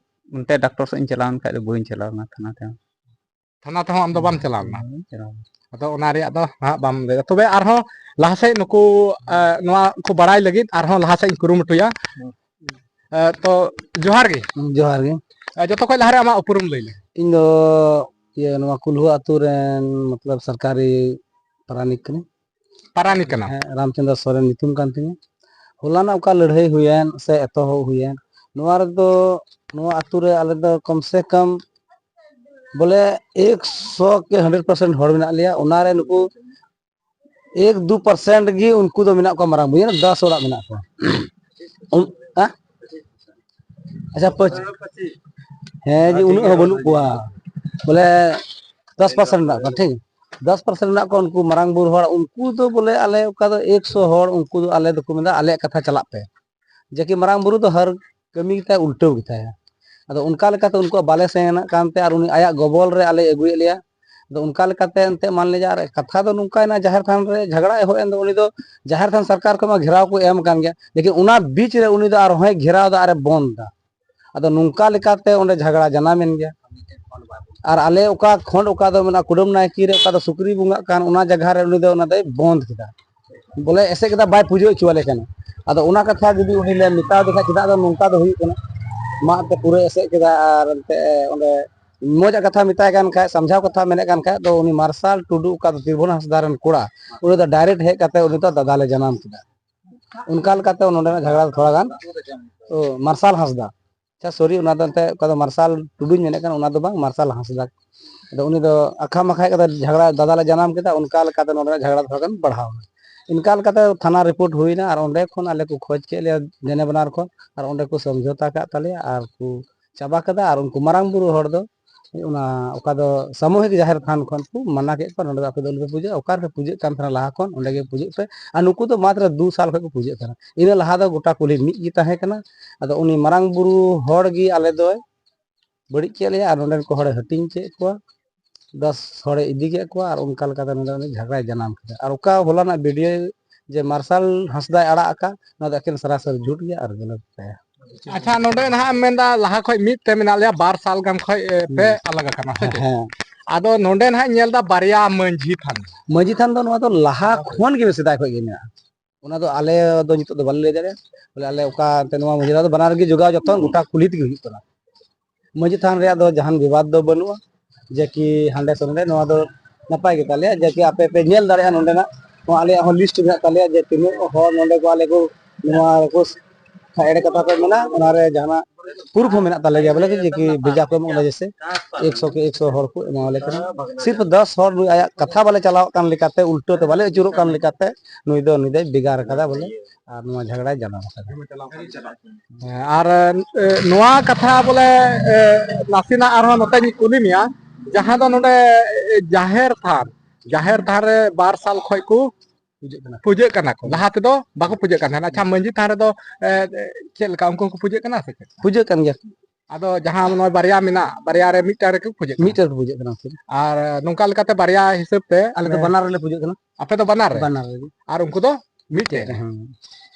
ᱚᱱᱛᱮ ᱰᱟᱠᱛᱚᱨ ᱥᱮᱫ ᱤᱧ ᱪᱟᱞᱟᱣ ᱞᱮᱱ ᱠᱷᱟᱡ ᱫᱚ ᱵᱟᱹᱧ ᱪᱟᱞᱟᱣ ᱞᱮᱱᱟ ᱛᱷᱟᱱᱟ ᱛᱮ᱾ ᱛᱷᱟᱱᱟ ᱛᱮᱦᱚᱸ ᱟᱢ ᱫᱚ ᱵᱟᱢ ᱪᱟᱞᱟᱣ ᱞᱮᱱᱟ? ᱵᱟᱹᱧ ᱪᱟᱞᱟᱣ ᱞᱮᱱᱟ᱾ ᱟᱫᱚ ᱚᱱᱟ ᱨᱮᱭᱟᱜ ᱫᱚ ᱦᱟᱸᱜ ᱵᱟᱢ ᱞᱟᱹᱭᱫᱟ᱾ ᱛᱚᱵᱮ ᱟᱨᱦᱚᱸ ᱞᱟᱦᱟ ᱥᱮᱫ ᱱᱩᱠᱩ, ᱮ, ᱱᱚᱣᱟ ᱠᱚ ᱵᱟᱲᱟᱭ ᱞᱟᱹᱜᱤᱫ ᱟᱨᱦᱚᱸ ᱞᱟᱦᱟ ᱥᱮᱫ ᱤᱧ ᱠᱩᱨᱩᱢᱩᱴᱩᱭᱟ᱾ ᱦᱩᱸ᱾ ᱮ, ᱛᱚ, ᱡᱚᱦᱟᱨ ᱜᱮ᱾ ᱡᱚᱦᱟᱨ ᱜᱮ᱾ ᱮ, ᱡᱚᱛᱚ ᱠᱷᱚᱱ ᱞᱟᱦᱟᱨᱮ ᱟᱢᱟᱜ ᱩᱯᱨᱩᱢ ᱞᱟᱹᱭ ᱢᱮ᱾ ᱤᱧ ᱫᱚ, ᱤᱭᱟᱹ, ᱱᱚᱣᱟ ᱠᱩᱞᱦᱩ ᱟᱹᱛᱩ ᱨᱮᱱ, ᱢᱚᱛᱞᱚᱵ, ᱥᱚᱨᱠᱟᱨᱤ ᱯᱟᱨᱟᱱᱤᱠ ᱠᱟᱹᱱᱟᱹᱧ᱾ ᱯᱟᱨᱟᱱᱤᱠ ᱠᱟᱱᱟᱢ? ᱦᱮᱸ, ᱨᱟᱢᱪᱚᱸᱫᱽᱨᱚ ᱥᱚᱨᱮᱱ ᱧᱩᱛᱩᱢ ᱠᱟᱱ ᱛᱤᱧᱟᱹ᱾ ᱦᱚᱞᱟᱱᱟᱜ ᱚᱠᱟ ᱞᱟᱹᱲᱦᱟᱹᱭ ᱦᱩᱭᱮᱱ ᱥᱮ ᱮᱛᱚᱦᱚᱵ ᱦᱩᱭᱮᱱ, ᱱᱚᱣᱟ ᱨᱮᱫᱚ, ᱱᱚᱣᱟ ᱟᱹᱛᱩ ᱨᱮ ᱟᱞᱮ ᱫᱚ ᱠᱚᱢ ᱥᱮ ᱠᱚᱢ ᱵᱚᱞᱮ ᱮᱠᱥᱚ ᱠᱮ ᱦᱟᱱᱰᱨᱮᱰ ᱯᱟᱨᱥᱮᱱᱴ ᱦᱚᱲ ᱢᱮᱱᱟᱜ ᱞᱮᱭᱟ᱾ ᱚᱱᱟᱨᱮ ᱱᱩᱠᱩ ᱮᱠ ᱫᱩ ᱯᱟᱨᱥᱮᱱᱴ ᱜᱮ ᱩᱱᱠᱩ ᱫᱚ ᱢᱮᱱᱟᱜ ᱠᱚᱣᱟ ᱢᱟᱨᱟᱝ ᱵᱩᱨᱩ, ᱫᱚᱥ ᱚᱲᱟᱜ ᱢᱮᱱᱟᱜ ᱠᱚᱣᱟ᱾ ᱩᱱ-, ᱦᱮᱸ? ᱟᱪᱪᱷᱟ, ᱯᱟᱹᱪ-, ᱦᱮᱸ ᱡᱮ, ᱩᱱᱟᱹᱜ ᱦᱚᱸ ᱵᱟᱹᱱᱩᱜ ᱠᱚᱣᱟ, ᱵᱚᱞᱮ ᱫᱚᱥ ᱯᱟᱨᱥᱮᱱᱴ ᱢᱮᱱᱟᱜ ᱠᱚᱣᱟ, ᱴᱷᱤᱠ? ᱫᱚᱥ ᱯᱟᱨᱥᱮᱱᱴ ᱢᱮᱱᱟᱜ ᱠᱚᱣᱟ, ᱩᱱᱠᱩ ᱢᱟᱨᱟᱝ ᱵᱩᱨᱩ ᱦᱚᱲ, ᱩᱱᱠᱩ ᱫᱚ ᱵᱚᱞᱮ ᱟᱞᱮ ᱚᱠᱟ ᱫᱚ ᱮᱠᱥᱚ ᱦᱚᱲ, ᱩᱱᱠᱩ ᱫᱚ ᱟᱞᱮ ᱫᱚᱠᱚ ᱢᱮᱱᱫᱟ, "ᱟᱞᱮᱭᱟᱜ ᱠᱟᱛᱷᱟ ᱪᱟᱞᱟᱜ ᱯᱮ", ᱡᱮ ᱠᱤ ᱢᱟᱨᱟᱝ ᱵᱩᱨᱩ ᱫᱚ ᱦᱟᱨ ᱠᱟᱹᱢᱤ ᱜᱮᱛᱟᱭ ᱩᱞᱴᱟᱹᱣ ᱜᱮᱛᱟᱭᱟ᱾ ᱟᱫᱚ ᱚᱱᱠᱟ ᱞᱮᱠᱟᱛᱮ ᱩᱱᱠᱩᱣᱟᱜ ᱵᱟᱞᱮ ᱥᱮᱱ ᱠᱟᱱᱛᱮ ᱟᱨ ᱩᱱᱤ ᱟᱭᱟᱜ ᱜᱚᱵᱚᱞ ᱨᱮ ᱟᱞᱮ ᱟᱹᱜᱩᱭᱮᱫ ᱞᱮᱭᱟ᱾ ᱟᱫᱚ ᱚᱱᱠᱟ ᱞᱮᱠᱟᱛᱮ ᱮᱱᱛᱮ ᱢᱟᱱ ᱞᱮ ᱡᱮ ᱟᱨ ᱠᱟᱛᱷᱟ ᱫᱚ ᱱᱚᱝᱠᱟᱭᱮᱱᱟ, ᱡᱟᱦᱮᱨ ᱛᱷᱟᱱ ᱨᱮ ᱡᱷᱟᱜᱽᱲᱟ ᱮᱦᱚᱵ ᱮᱱ ᱫᱚ, ᱩᱱᱤ ᱫᱚ ᱡᱟᱦᱮᱨ ᱛᱷᱟᱱ ᱥᱚᱨᱠᱟᱨ ᱠᱷᱚᱱ ᱢᱟ ᱜᱷᱮᱨᱟᱣ ᱠᱚ ᱮᱢ ᱠᱟᱱ ᱜᱮᱭᱟ, ᱞᱮᱠᱤᱱ ᱚᱱᱟ ᱵᱤᱪ ᱨᱮ ᱩᱱᱤ ᱫᱚ ᱟᱨᱦᱚᱸᱭ ᱜᱷᱮᱨᱟᱣ ᱫᱟ ᱟᱨᱮ ᱵᱚᱱᱫ ᱫᱟ᱾ ᱟᱫᱚ ᱱᱚᱝᱠᱟ ᱞᱮᱠᱟᱛᱮ ᱚᱸᱰᱮ ᱡᱷᱟᱜᱽᱲᱟ ᱡᱟᱱᱟᱢ ᱮᱱ ᱜᱮᱭᱟ᱾ ᱟᱨ ᱟᱞᱮ ᱚᱠᱟ ᱠᱷᱚᱸᱰ, ᱚᱠᱟ ᱫᱚ ᱢᱮᱱᱟᱜᱼᱟ ᱠᱩᱰᱟᱹᱢ ᱱᱟᱭᱠᱮ ᱨᱮ, ᱚᱠᱟ ᱫᱚ ᱥᱩᱠᱨᱤ ᱵᱚᱸᱜᱟᱜ ᱠᱟᱱ, ᱚᱱᱟ ᱡᱟᱭᱜᱟ ᱨᱮ ᱩᱱᱤ ᱫᱚ ᱚᱱᱟ ᱫᱚᱭ ᱵᱚᱱᱫ ᱠᱮᱫᱟ, ᱵᱚᱞᱮ ᱮᱥᱮᱫ ᱠᱮᱫᱟ, ᱵᱟᱭ ᱯᱩᱡᱟᱹ ᱦᱚᱪᱚᱣᱟᱞᱮ ᱠᱟᱱᱟ᱾ ᱟᱫᱚ ᱚᱱᱟ ᱠᱟᱛᱷᱟ ᱡᱩᱫᱤ ᱩᱱᱤ ᱞᱮ ᱢᱮᱛᱟᱣ ᱫᱮ ᱠᱷᱟᱡ, ᱪᱮᱫᱟᱜ ᱫᱚ ᱱᱚᱝᱠᱟ ᱫᱚ ᱦᱩᱭᱩᱜ ᱠᱟᱱᱟ? ᱢᱟᱜ ᱛᱮ ᱯᱩᱨᱟᱹ ᱮᱥᱮᱫ ᱠᱮᱫᱟ ᱟᱨ ᱮᱱᱛᱮ ᱚᱸᱰᱮ ᱢᱚᱡᱽ ᱟᱜ ᱠᱟᱛᱷᱟ ᱢᱮᱛᱟᱭ ᱠᱟᱱ ᱠᱷᱟᱡ, ᱥᱟᱢᱡᱷᱟᱣ ᱠᱟᱛᱷᱟ ᱢᱮᱱᱮᱫ ᱠᱟᱱ ᱠᱷᱟᱡ, ᱫᱚ ᱩᱱᱤ ᱢᱟᱨᱥᱟᱞ ᱴᱩᱰᱩ, ᱚᱠᱟ ᱫᱚ ᱛᱨᱤᱵᱷᱩᱵᱚᱱ ᱦᱟᱸᱥᱫᱟ ᱨᱮᱱ ᱠᱚᱲᱟ, ᱩᱱᱤ ᱫᱚ ᱰᱟᱭᱨᱮᱠᱴ ᱦᱮᱡ ᱠᱟᱛᱮ ᱩᱱᱤ ᱫᱚ ᱫᱟᱫᱟ ᱞᱮ ᱡᱟᱱᱟᱢ ᱠᱮᱫᱟ᱾ ᱚᱱᱠᱟ ᱞᱮᱠᱟᱛᱮ ᱱᱚᱰᱮᱱᱟᱜ ᱡᱷᱟᱜᱽᱲᱟ ᱫᱚ ᱛᱷᱚᱲᱟ ᱜᱟᱱ, ᱚ, ᱢᱟᱨᱥᱟᱞ ᱦᱟᱸᱥᱫᱟ᱾ ᱟᱪᱪᱷᱟ, ᱥᱚᱨᱤ, ᱚᱱᱟ ᱫᱚ ᱮᱱᱛᱮ ᱚᱠᱟ ᱫᱚ ᱢᱟᱨᱥᱟᱞ ᱴᱩᱰᱩᱧ ᱢᱮᱱᱮᱫ ᱠᱟᱱ, ᱚᱱᱟ ᱫᱚ ᱵᱟᱝ, ᱢᱟᱨᱥᱟᱞ ᱦᱟᱸᱥᱫᱟ᱾ ᱟᱫᱚ ᱩᱱᱤ ᱫᱚ ᱟᱠᱷᱟ ᱢᱟᱠᱷᱟ ᱦᱮᱡ ᱠᱟᱛᱮ ᱡᱷᱟᱜᱽᱲᱟ ᱫᱟᱫᱟ ᱞᱮ ᱡᱟᱱᱟᱢ ᱠᱮᱫᱟ, ᱚᱱᱠᱟ ᱞᱮᱠᱟᱛᱮ ᱱᱚᱰᱮᱱᱟᱜ ᱡᱷᱟᱜᱽᱲᱟ ᱫᱚ ᱛᱷᱚᱲᱟ ᱜᱟᱱ ᱵᱟᱲᱦᱟᱣ ᱮᱱᱟ᱾ ᱤᱱᱠᱟ ᱞᱮᱠᱟᱛᱮ ᱛᱷᱟᱱᱟ ᱨᱤᱯᱳᱨᱴ ᱦᱩᱭᱱᱟ ᱟᱨ ᱚᱸᱰᱮ ᱠᱷᱚᱱ ᱟᱞᱮ ᱠᱚ ᱠᱷᱚᱡᱽ ᱠᱮᱫ ᱞᱮᱭᱟ ᱫᱮᱱᱮ ᱵᱟᱱᱟᱨ ᱠᱷᱚᱱ, ᱟᱨ ᱚᱸᱰᱮ ᱠᱚ ᱥᱚᱢᱡᱷᱚᱛᱟ ᱠᱟᱜ ᱛᱟᱞᱮᱭᱟ ᱟᱨ ᱠᱚ ᱪᱟᱵᱟ ᱠᱮᱫᱟ᱾ ᱟᱨ ᱩᱱᱠᱩ ᱢᱟᱨᱟᱝ ᱵᱩᱨᱩ ᱦᱚᱲ ᱫᱚ ᱚᱱᱟ ᱚᱠᱟ ᱫᱚ ᱥᱟᱢᱩᱦᱤᱠ ᱡᱟᱦᱮᱨ ᱛᱷᱟᱱ ᱠᱷᱚᱱ ᱠᱚ ᱢᱟᱱᱟ ᱠᱮᱫ ᱠᱚᱣᱟ, ᱱᱚᱸᱰᱮ ᱫᱚ ᱟᱯᱮ ᱫᱚ ᱟᱞᱚᱯᱮ ᱯᱩᱡᱟᱹᱜᱼᱟ, ᱚᱠᱟ ᱨᱮᱯᱮ ᱯᱩᱡᱟᱹᱜ ᱠᱟᱱ ᱛᱟᱦᱮᱱᱟ ᱞᱟᱦᱟ ᱠᱷᱚᱱ ᱚᱸᱰᱮ ᱜᱮ ᱯᱩᱡᱟᱹᱜ ᱯᱮ᱾ ᱟᱨ ᱱᱩᱠᱩ ᱫᱚ ᱢᱟᱛᱨᱚ ᱫᱩ ᱥᱟᱞ ᱠᱷᱚᱱ ᱠᱚ ᱯᱩᱡᱟᱹᱜ ᱠᱟᱱᱟ, ᱤᱱᱟᱹ ᱞᱟᱦᱟ ᱫᱚ ᱜᱚᱴᱟ ᱠᱩᱞᱦᱤ ᱢᱤᱫ ᱜᱮ ᱛᱟᱦᱮᱸ ᱠᱟᱱᱟ᱾ ᱟᱫᱚ ᱩᱱᱤ ᱢᱟᱨᱟᱝ ᱵᱩᱨᱩ ᱦᱚᱲ ᱜᱮ ᱟᱞᱮ ᱫᱚᱭ ᱵᱟᱹᱲᱤᱡ ᱠᱮᱫ ᱞᱮᱭᱟ ᱟᱨ ᱱᱚᱸᱰᱮᱱ ᱠᱚ ᱦᱚᱲᱮ ᱦᱟᱹᱴᱤᱧ ᱠᱮᱫ ᱠᱚᱣᱟ, ᱫᱚᱥ ᱦᱚᱲᱮ ᱤᱫᱤ ᱠᱮᱫ ᱠᱚᱣᱟ ᱟᱨ ᱚᱱᱠᱟ ᱞᱮᱠᱟᱛᱮ ᱱᱚᱸᱰᱮ ᱩᱱᱤ ᱡᱷᱟᱜᱽᱲᱟᱭ ᱡᱟᱱᱟᱢ ᱠᱮᱫᱟ᱾ ᱟᱨ ᱚᱠᱟ ᱦᱚᱞᱟᱱᱟᱜ ᱵᱷᱤᱰᱤᱭᱳ ᱡᱮ ᱢᱟᱨᱥᱟᱞ ᱦᱟᱸᱥᱫᱟᱭ ᱟᱲᱟᱜ ᱟᱠᱟᱫ, ᱱᱚᱣᱟ ᱫᱚ ᱮᱠᱮᱱ ᱥᱟᱨᱟᱥᱟᱨ ᱡᱷᱩᱴ ᱜᱮᱭᱟ ᱟᱨ ᱜᱟᱹᱞᱟᱹᱛ ᱜᱮᱭᱟ᱾ ᱟᱪᱪᱷᱟ, ᱱᱚᱰᱮ ᱱᱟᱦᱟᱜ ᱮᱢ ᱢᱮᱱᱫᱟ ᱞᱟᱦᱟ ᱠᱷᱚᱡ ᱢᱤᱫ ᱛᱮ ᱢᱮᱱᱟᱜ ᱞᱮᱭᱟ, ᱵᱟᱨ ᱥᱟᱞ ᱜᱟᱱ ᱠᱷᱚᱡ, ᱮ, ᱯᱮ ᱦᱩᱸ᱾ ᱟᱞᱟᱜ ᱟᱠᱟᱱᱟ, ᱥᱮ ᱪᱮᱫ? ᱦᱮᱸ᱾ ᱟᱫᱚ ᱱᱚᱰᱮ ᱱᱟᱦᱟᱜ ᱧᱮᱞ ᱫᱟ ᱵᱟᱨᱭᱟ ᱢᱟᱹᱡᱷᱤ ᱛᱷᱟᱱ᱾ ᱢᱟᱹᱡᱷᱤ ᱛᱷᱟᱱ ᱫᱚ ᱱᱚᱣᱟ ᱫᱚ ᱞᱟᱦᱟ ᱠᱷᱚᱱ ᱜᱮ ᱥᱮᱫᱟᱭ ᱠᱷᱚᱡ ᱜᱮ ᱢᱮᱱᱟᱜᱼᱟ᱾ ᱚᱱᱟ ᱫᱚ ᱟᱞᱮ ᱫᱚ ᱱᱤᱛᱚᱜ ᱫᱚ ᱵᱟᱞᱮ ᱞᱟᱹᱭ ᱫᱟᱲᱮᱭᱟᱜᱼᱟ, ᱵᱚᱞᱮ ᱟᱞᱮ ᱚᱠᱟ ᱮᱱᱛᱮ ᱱᱚᱣᱟ ᱢᱟᱹᱡᱷᱤ ᱫᱚ ᱵᱟᱱᱟᱨ ᱜᱮ ᱡᱚᱜᱟᱣ ᱡᱚᱛᱚᱱ ᱜᱚᱴᱟ ᱠᱩᱞᱦᱤ ᱛᱮᱜᱮ ᱦᱩᱭᱩᱜ ᱠᱟᱱᱟ᱾ ᱢᱟᱹᱡᱷᱤ ᱛᱷᱟᱱ ᱨᱮᱭᱟᱜ ᱫᱚ ᱡᱟᱦᱟᱱ ᱵᱤᱵᱟᱫ ᱫᱚ ᱵᱟᱹᱱᱩᱜᱼᱟ, ᱡᱮ ᱠᱤ ᱦᱟᱸᱰᱮ ᱥᱮ ᱱᱚᱰᱮ, ᱱᱚᱣᱟ ᱫᱚ ᱱᱟᱯᱟᱭ ᱜᱮ ᱛᱟᱞᱮᱭᱟ, ᱡᱮ ᱠᱤ ᱟᱯᱮ ᱯᱮ ᱧᱮᱞ ᱫᱟᱲᱮᱭᱟᱜᱼᱟ ᱱᱚᱰᱮᱱᱟᱜ, ᱱᱚᱣᱟ ᱟᱞᱮᱭᱟᱜ ᱦᱚᱸ ᱞᱤᱥᱴ ᱢᱮᱱᱟᱜ ᱛᱟᱞᱮᱭᱟ ᱡᱮ ᱛᱤᱱᱟᱹᱜ ᱦᱚᱲ ᱱᱚᱰᱮ ᱠᱚ ᱟᱞᱮ ᱠᱚ ᱱᱚᱣᱟ ᱨᱮᱠᱚ ᱮᱲᱮ ᱠᱟᱛᱷᱟ ᱠᱚ ᱢᱮᱱᱟ, ᱚᱱᱟ ᱨᱮ ᱡᱟᱦᱟᱱᱟᱜ ᱯᱨᱩᱯᱷ ᱦᱚᱸ ᱢᱮᱱᱟᱜ ᱛᱟᱞᱮ ᱜᱮᱭᱟ, ᱵᱚᱞᱮ ᱡᱮ ᱠᱤ ᱵᱷᱮᱡᱟ ᱠᱚ ᱮᱢᱚᱜ ᱠᱟᱱᱟ, ᱡᱮᱭᱥᱮ ᱮᱠᱥᱚ ᱠᱮ ᱮᱠᱥᱚ ᱦᱚᱲ ᱠᱚ ᱮᱢᱟᱣᱟᱞᱮ ᱠᱟᱱᱟ᱾ ᱥᱤᱨᱯ ᱫᱚᱥ ᱦᱚᱲ ᱱᱩᱭ ᱟᱭᱟᱜ ᱠᱟᱛᱷᱟ ᱵᱟᱞᱮ ᱪᱟᱞᱟᱣ ᱠᱟᱱ ᱞᱮᱠᱟᱛᱮ, ᱩᱞᱴᱟᱹ ᱛᱮ ᱵᱟᱞᱮ ᱟᱹᱪᱩᱨᱚᱜ ᱠᱟᱱ ᱞᱮᱠᱟᱛᱮ ᱱᱩᱭ ᱫᱚ, ᱱᱩᱭ ᱫᱚᱭ ᱵᱷᱮᱜᱟᱨ ᱠᱟᱫᱟ ᱵᱚᱞᱮ, ᱟᱨ ᱱᱚᱣᱟ ᱡᱷᱟᱜᱽᱲᱟᱭ ᱡᱟᱱᱟᱢ ᱠᱟᱫᱟ᱾ ᱦᱮᱸ, ᱟᱨ, ᱮ, ᱱᱚᱣᱟ ᱠᱟᱛᱷᱟ ᱵᱚᱞᱮ, ᱮ, ᱱᱟᱥᱮᱱᱟᱜ ᱟᱨᱦᱚᱸ ᱱᱚᱛᱮᱧ ᱠᱩᱞᱤ ᱢᱮᱭᱟ, ᱡᱟᱦᱟᱸ ᱫᱚ ᱱᱚᱰᱮ, ᱮ, ᱡᱟᱦᱮᱨ ᱛᱷᱟᱱ, ᱡᱟᱦᱮᱨ ᱛᱷᱟᱱ ᱨᱮ ᱵᱟᱨ ᱥᱟᱞ ᱠᱷᱚᱡ ᱠᱚ ᱯᱩᱡᱟᱹᱜ ᱠᱟᱱᱟ᱾ ᱯᱩᱡᱟᱹᱜ ᱠᱟᱱᱟ ᱠᱚ, ᱦᱩᱸ᱾ ᱞᱟᱦᱟ ᱛᱮᱫᱚ ᱵᱟᱠᱚ ᱯᱩᱡᱟᱹᱜ ᱠᱟᱱ ᱛᱟᱦᱮᱱᱟ᱾ ᱟᱪᱪᱷᱟ, ᱢᱟᱹᱡᱷᱤ ᱛᱷᱟᱱ ᱨᱮᱫᱚ, ᱮ, ᱮ, ᱪᱮᱫ ᱞᱮᱠᱟ, ᱩᱱᱠᱩ ᱦᱚᱸᱠᱚ ᱯᱩᱡᱟᱹᱜ ᱠᱟᱱᱟ ᱥᱮ ᱪᱮᱫ? ᱯᱩᱡᱟᱹᱜ ᱠᱟᱱ ᱜᱮᱭᱟ᱾ ᱟᱫᱚ ᱡᱟᱦᱟᱸ ᱱᱚᱜᱼᱚᱭ ᱵᱟᱨᱭᱟ ᱢᱮᱱᱟᱜ, ᱵᱟᱨᱭᱟ ᱨᱮ ᱢᱤᱫᱴᱟᱝ ᱨᱮᱠᱚ ᱯᱩᱡᱟᱹᱜ ᱠᱟᱱᱟ᱾ ᱢᱤᱫᱴᱟᱝ ᱨᱮᱠᱚ ᱯᱩᱡᱟᱹᱜ ᱠᱟᱱᱟ ᱩᱱᱠᱩ ᱫᱚ᱾ ᱟᱨ ᱱᱚᱝᱠᱟ ᱞᱮᱠᱟᱛᱮ ᱵᱟᱨᱭᱟ ᱦᱤᱥᱟᱹᱵ ᱛᱮ, ᱟᱞᱮ ᱫᱚ ᱢᱟᱱᱮ ᱵᱟᱱᱟᱨ ᱨᱮᱞᱮ ᱯᱩᱡᱟᱹᱜ ᱠᱟᱱᱟ᱾ ᱟᱯᱮ ᱫᱚ ᱵᱟᱱᱟᱨ ᱨᱮ? ᱵᱟᱱᱟᱨ ᱨᱮᱜᱮ᱾ ᱟᱨ ᱩᱱᱠᱩ ᱫᱚ ᱢᱤᱫᱴᱮᱡ ᱢᱤᱫᱴᱮᱡ ᱨᱮ᱾ ᱨᱮ, ᱦᱮᱸ᱾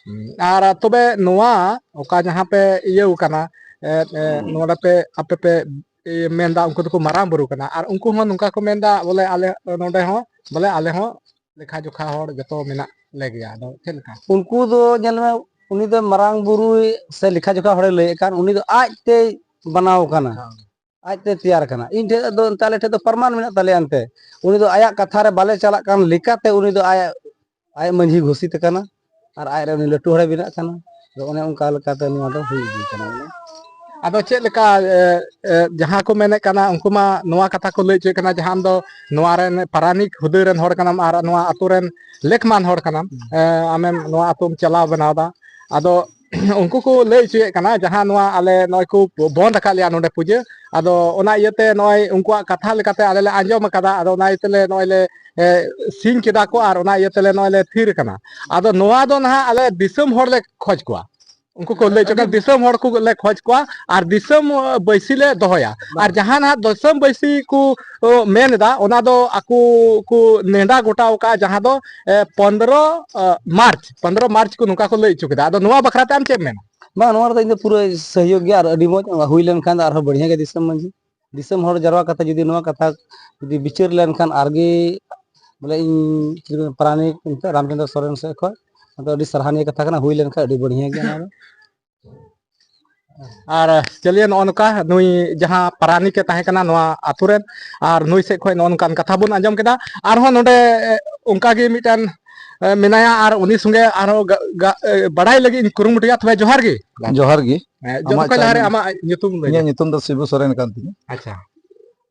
ᱦᱩᱸ᱾ ᱟᱨ ᱛᱚᱵᱮ ᱱᱚᱣᱟ ᱚᱠᱟ ᱡᱟᱦᱟᱸ ᱯᱮ ᱤᱭᱟᱹᱣ ᱠᱟᱱᱟ, ᱮ, ᱮ, ᱦᱩᱸ᱾ ᱱᱚᱰᱮ ᱯᱮ, ᱟᱯᱮ ᱯᱮ, ᱤᱭᱟᱹ, ᱢᱮᱱᱫᱟ ᱩᱱᱠᱩ ᱫᱚᱠᱚ ᱢᱟᱨᱟᱝ ᱵᱩᱨᱩ ᱠᱟᱱᱟ, ᱟᱨ ᱩᱱᱠᱩ ᱦᱚᱸ ᱱᱚᱝᱠᱟ ᱠᱚ ᱢᱮᱱᱫᱟ ᱵᱚᱞᱮ ᱟᱞᱮ ᱱᱚᱰᱮ ᱦᱚᱸ, ᱵᱚᱞᱮ ᱟᱞᱮ ᱦᱚᱸ ᱞᱮᱠᱷᱟ ᱡᱚᱠᱷᱟ ᱦᱚᱲ ᱡᱚᱛᱚ ᱢᱮᱱᱟᱜ ᱞᱮ ᱜᱮᱭᱟ᱾ ᱟᱫᱚ ᱪᱮᱫ ᱞᱮᱠᱟ? ᱩᱱᱠᱩ ᱫᱚ ᱧᱮᱞ ᱢᱮ, ᱩᱱᱤ ᱫᱚ ᱢᱟᱨᱟᱝ ᱵᱩᱨᱩᱭ ᱥᱮ ᱞᱮᱠᱷᱟ ᱡᱚᱠᱷᱟ ᱦᱚᱲᱮ ᱞᱟᱹᱭᱮᱫ ᱠᱟᱱ, ᱩᱱᱤ ᱫᱚ ᱟᱡ ᱛᱮᱭ ᱵᱮᱱᱟᱣ ᱠᱟᱱᱟ, ᱦᱮᱸ᱾ ᱟᱡ ᱛᱮ ᱛᱮᱭᱟᱨ ᱠᱟᱱᱟ᱾ ᱤᱧ ᱴᱷᱮᱡ ᱫᱚ ᱮᱱᱛᱮ, ᱟᱞᱮ ᱴᱷᱮᱡ ᱫᱚ ᱯᱨᱚᱢᱟᱱ ᱢᱮᱱᱟᱜ ᱛᱟᱞᱮᱭᱟ᱾ ᱮᱱᱛᱮ ᱩᱱᱤ ᱫᱚ ᱟᱭᱟᱜ ᱠᱟᱛᱷᱟ ᱨᱮ ᱵᱟᱞᱮ ᱪᱟᱞᱟᱜ ᱠᱟᱱ ᱞᱮᱠᱟᱛᱮ ᱩᱱᱤ ᱫᱚ ᱟᱡ, ᱟᱡ ᱢᱟᱹᱡᱷᱤ ᱜᱷᱳᱥᱤᱛ ᱠᱟᱱᱟ ᱟᱨ ᱟᱡ ᱨᱮ ᱩᱱᱤ ᱞᱟᱹᱴᱩ ᱦᱚᱲᱮ ᱵᱮᱱᱟᱜ ᱠᱟᱱᱟ᱾ ᱟᱫᱚ ᱚᱱᱮ ᱚᱱᱠᱟ ᱞᱮᱠᱟᱛᱮ ᱱᱚᱣᱟ ᱫᱚ ᱦᱩᱭ ᱤᱫᱤ ᱠᱟᱱᱟ ᱵᱚᱞᱮ᱾ ᱟᱫᱚ ᱪᱮᱫ ᱞᱮᱠᱟ, ᱮ, ᱮ, ᱡᱟᱦᱟᱸ ᱠᱚ ᱢᱮᱱᱮᱫ ᱠᱟᱱᱟ, ᱩᱱᱠᱩ ᱢᱟ ᱱᱚᱣᱟ ᱠᱟᱛᱷᱟ ᱠᱚ ᱞᱟᱹᱭ ᱦᱚᱪᱚᱭᱮᱫ ᱠᱟᱱᱟ, ᱡᱟᱦᱟᱸ ᱟᱢ ᱫᱚ ᱱᱚᱣᱟ ᱨᱮᱱ ᱯᱟᱨᱟᱱᱤᱠ ᱦᱩᱫᱟᱹ ᱨᱮᱱ ᱦᱚᱲ ᱠᱟᱱᱟᱢ ᱟᱨ ᱱᱚᱣᱟ ᱟᱛᱳ ᱨᱮᱱ ᱞᱮᱠᱷᱢᱟᱱ ᱦᱚᱲ ᱠᱟᱱᱟᱢ, ᱦᱩᱸ᱾ ᱮ, ᱟᱢᱮᱢ ᱱᱚᱣᱟ ᱟᱛᱳᱢ ᱪᱟᱞᱟᱣ ᱵᱮᱱᱟᱣ ᱮᱫᱟ᱾ ᱟᱫᱚ ᱩᱱᱠᱩ ᱠᱚ ᱞᱟᱹᱭ ᱦᱚᱪᱚᱭᱮᱫ ᱠᱟᱱᱟ, ᱡᱟᱦᱟᱸ ᱱᱚᱣᱟ ᱟᱞᱮ ᱱᱚᱜᱼᱚᱭ ᱠᱚ ᱵᱚᱱᱫ ᱟᱠᱟᱫ ᱞᱮᱭᱟ ᱱᱚᱰᱮ ᱯᱩᱡᱟᱹ, ᱟᱫᱚ ᱚᱱᱟ ᱤᱭᱟᱹᱛᱮ ᱱᱚᱜᱼᱚᱭ ᱩᱱᱠᱩᱣᱟᱜ ᱠᱟᱛᱷᱟ ᱞᱮᱠᱟᱛᱮ ᱟᱞᱮ ᱞᱮ ᱟᱸᱡᱚᱢ ᱟᱠᱟᱫᱟ, ᱟᱫᱚ ᱚᱱᱟ ᱤᱭᱟᱹᱛᱮ ᱞᱮ ᱱᱚᱜᱼᱚᱭ ᱞᱮ, ᱮ, ᱥᱤᱧ ᱠᱮᱫᱟ ᱠᱚ ᱟᱨ ᱚᱱᱟ ᱤᱭᱟᱹ ᱛᱮᱞᱮ ᱱᱚᱜᱼᱚᱭ ᱞᱮ ᱛᱷᱤᱨ ᱟᱠᱟᱱᱟ᱾ ᱟᱫᱚ ᱱᱚᱣᱟ ᱫᱚ ᱱᱟᱦᱟᱜ ᱟᱞᱮ ᱫᱤᱥᱚᱢ ᱦᱚᱲ ᱞᱮ ᱠᱷᱚᱡᱽ ᱠᱚᱣᱟ, ᱩᱱᱠᱩ ᱠᱚ ᱞᱟᱹᱭ ᱦᱚᱪᱚ ᱠᱟᱱᱟ, ᱫᱤᱥᱚᱢ ᱦᱚᱲ ᱠᱚ ᱞᱮ ᱠᱷᱚᱡᱽ ᱠᱚᱣᱟ ᱟᱨ ᱫᱤᱥᱚᱢ, ᱮ, ᱵᱟᱹᱭᱥᱤ ᱞᱮ ᱫᱚᱦᱚᱭᱟ᱾ ᱟᱨ ᱡᱟᱦᱟᱸ ᱱᱟᱦᱟᱜ ᱫᱤᱥᱚᱢ ᱵᱟᱹᱭᱥᱤ ᱠᱚ, ᱚ, ᱢᱮᱱ ᱮᱫᱟ, ᱚᱱᱟ ᱫᱚ ᱟᱠᱚ ᱠᱚ ᱱᱮᱰᱟ ᱜᱚᱴᱟ ᱟᱠᱟᱫᱼᱟ, ᱡᱟᱦᱟᱸ ᱫᱚ, ᱮ, ᱯᱚᱱᱫᱽᱨᱚ, ᱮ, ᱢᱟᱨᱪ, ᱯᱚᱱᱫᱽᱨᱚ ᱢᱟᱨᱪ ᱠᱚ ᱱᱚᱝᱠᱟ ᱠᱚ ᱞᱟᱹᱭ ᱦᱚᱪᱚ ᱠᱮᱫᱟ᱾ ᱟᱫᱚ ᱱᱚᱣᱟ ᱵᱟᱠᱷᱨᱟ ᱛᱮ ᱟᱢ ᱪᱮᱫ ᱮᱢ ᱢᱮᱱᱟ? ᱵᱟᱝ, ᱱᱚᱣᱟ ᱨᱮᱫᱚ ᱤᱧ ᱫᱚ ᱯᱩᱨᱟᱹ ᱥᱚᱦᱭᱳᱜᱽ ᱜᱮ, ᱟᱨ ᱟᱹᱰᱤ ᱢᱚᱡᱽ ᱦᱩᱭ ᱞᱮᱱᱠᱷᱟᱱ ᱫᱚ ᱟᱨᱦᱚᱸ ᱵᱟᱲᱦᱤᱭᱟ ᱜᱮ ᱫᱤᱥᱚᱢ ᱢᱟᱹᱡᱷᱤ᱾ ᱫᱤᱥᱚᱢ ᱦᱚᱲ ᱡᱟᱨᱣᱟ ᱠᱟᱛᱮ ᱡᱩᱫᱤ ᱱᱚᱣᱟ ᱠᱟᱛᱷᱟ ᱡᱩᱫᱤ ᱵᱤᱪᱟᱹᱨ ᱞᱮᱱᱠᱷᱟᱱ ᱟᱨᱜᱮ, ᱵᱚᱞᱮ, ᱤᱧ ᱯᱟᱨᱟᱱᱤᱠ ᱮᱱᱛᱮ ᱨᱟᱢᱪᱚᱸᱫᱽᱨᱚ ᱥᱚᱨᱮᱱ ᱥᱮᱫ ᱠᱷᱚᱱ ᱟᱫᱚ ᱟᱹᱰᱤ ᱥᱟᱨᱦᱟᱣᱱᱤᱭᱟᱹ ᱠᱟᱛᱷᱟ ᱠᱟᱱᱟ, ᱦᱩᱭ ᱞᱮᱱᱠᱷᱟᱱ ᱟᱹᱰᱤ ᱵᱟᱲᱦᱤᱭᱟ ᱜᱮᱭᱟ ᱚᱱᱟ ᱫᱚ᱾ ᱟᱨ ᱪᱟᱹᱞᱤᱭᱟ, ᱱᱚᱜᱼᱚ ᱱᱚᱝᱠᱟ ᱱᱩᱭ ᱡᱟᱦᱟᱸ ᱯᱟᱨᱟᱱᱤᱠ ᱮ ᱛᱟᱦᱮᱸ ᱠᱟᱱᱟ ᱱᱚᱣᱟ ᱟᱛᱳ ᱨᱮᱱ, ᱟᱨ ᱱᱩᱭ ᱥᱮᱫ ᱠᱷᱚᱱ ᱱᱚᱜᱼᱚ ᱱᱚᱝᱠᱟᱱ ᱠᱟᱛᱷᱟ ᱵᱚᱱ ᱟᱸᱡᱚᱢ ᱠᱮᱫᱟ᱾ ᱟᱨᱦᱚᱸ ᱱᱚᱰᱮ, ᱮ, ᱚᱱᱠᱟ ᱜᱮ ᱢᱤᱫᱴᱟᱝ, ᱮ, ᱢᱮᱱᱟᱭᱟ, ᱟᱨ ᱩᱱᱤ ᱥᱚᱸᱜᱮ ᱟᱨᱦᱚᱸ ᱜᱟ-, ᱜᱟ-, ᱮ, ᱵᱟᱲᱟᱭ ᱞᱟᱹᱜᱤᱫ ᱤᱧ ᱠᱩᱨᱩᱢᱩᱴᱩᱭᱟ᱾ ᱛᱚᱵᱮ ᱡᱚᱦᱟᱨ ᱜᱮ᱾ ᱡᱚᱦᱟᱨ ᱜᱮ᱾ ᱦᱮᱸ, ᱡᱚᱛᱚ ᱟᱢᱟᱜ ᱠᱷᱚᱱ ᱞᱟᱦᱟ ᱨᱮ channel, ᱟᱢᱟᱜ ᱧᱩᱛᱩᱢ ᱞᱟᱹᱭ ᱤᱧᱟᱹᱜ ᱢᱮ᱾ ᱧᱩᱛᱩᱢ ᱫᱚ ᱥᱤᱵᱩ ᱥᱚᱨᱮᱱ ᱠᱟᱱ ᱛᱤᱧᱟᱹ᱾ ᱟᱪᱪᱷᱟ᱾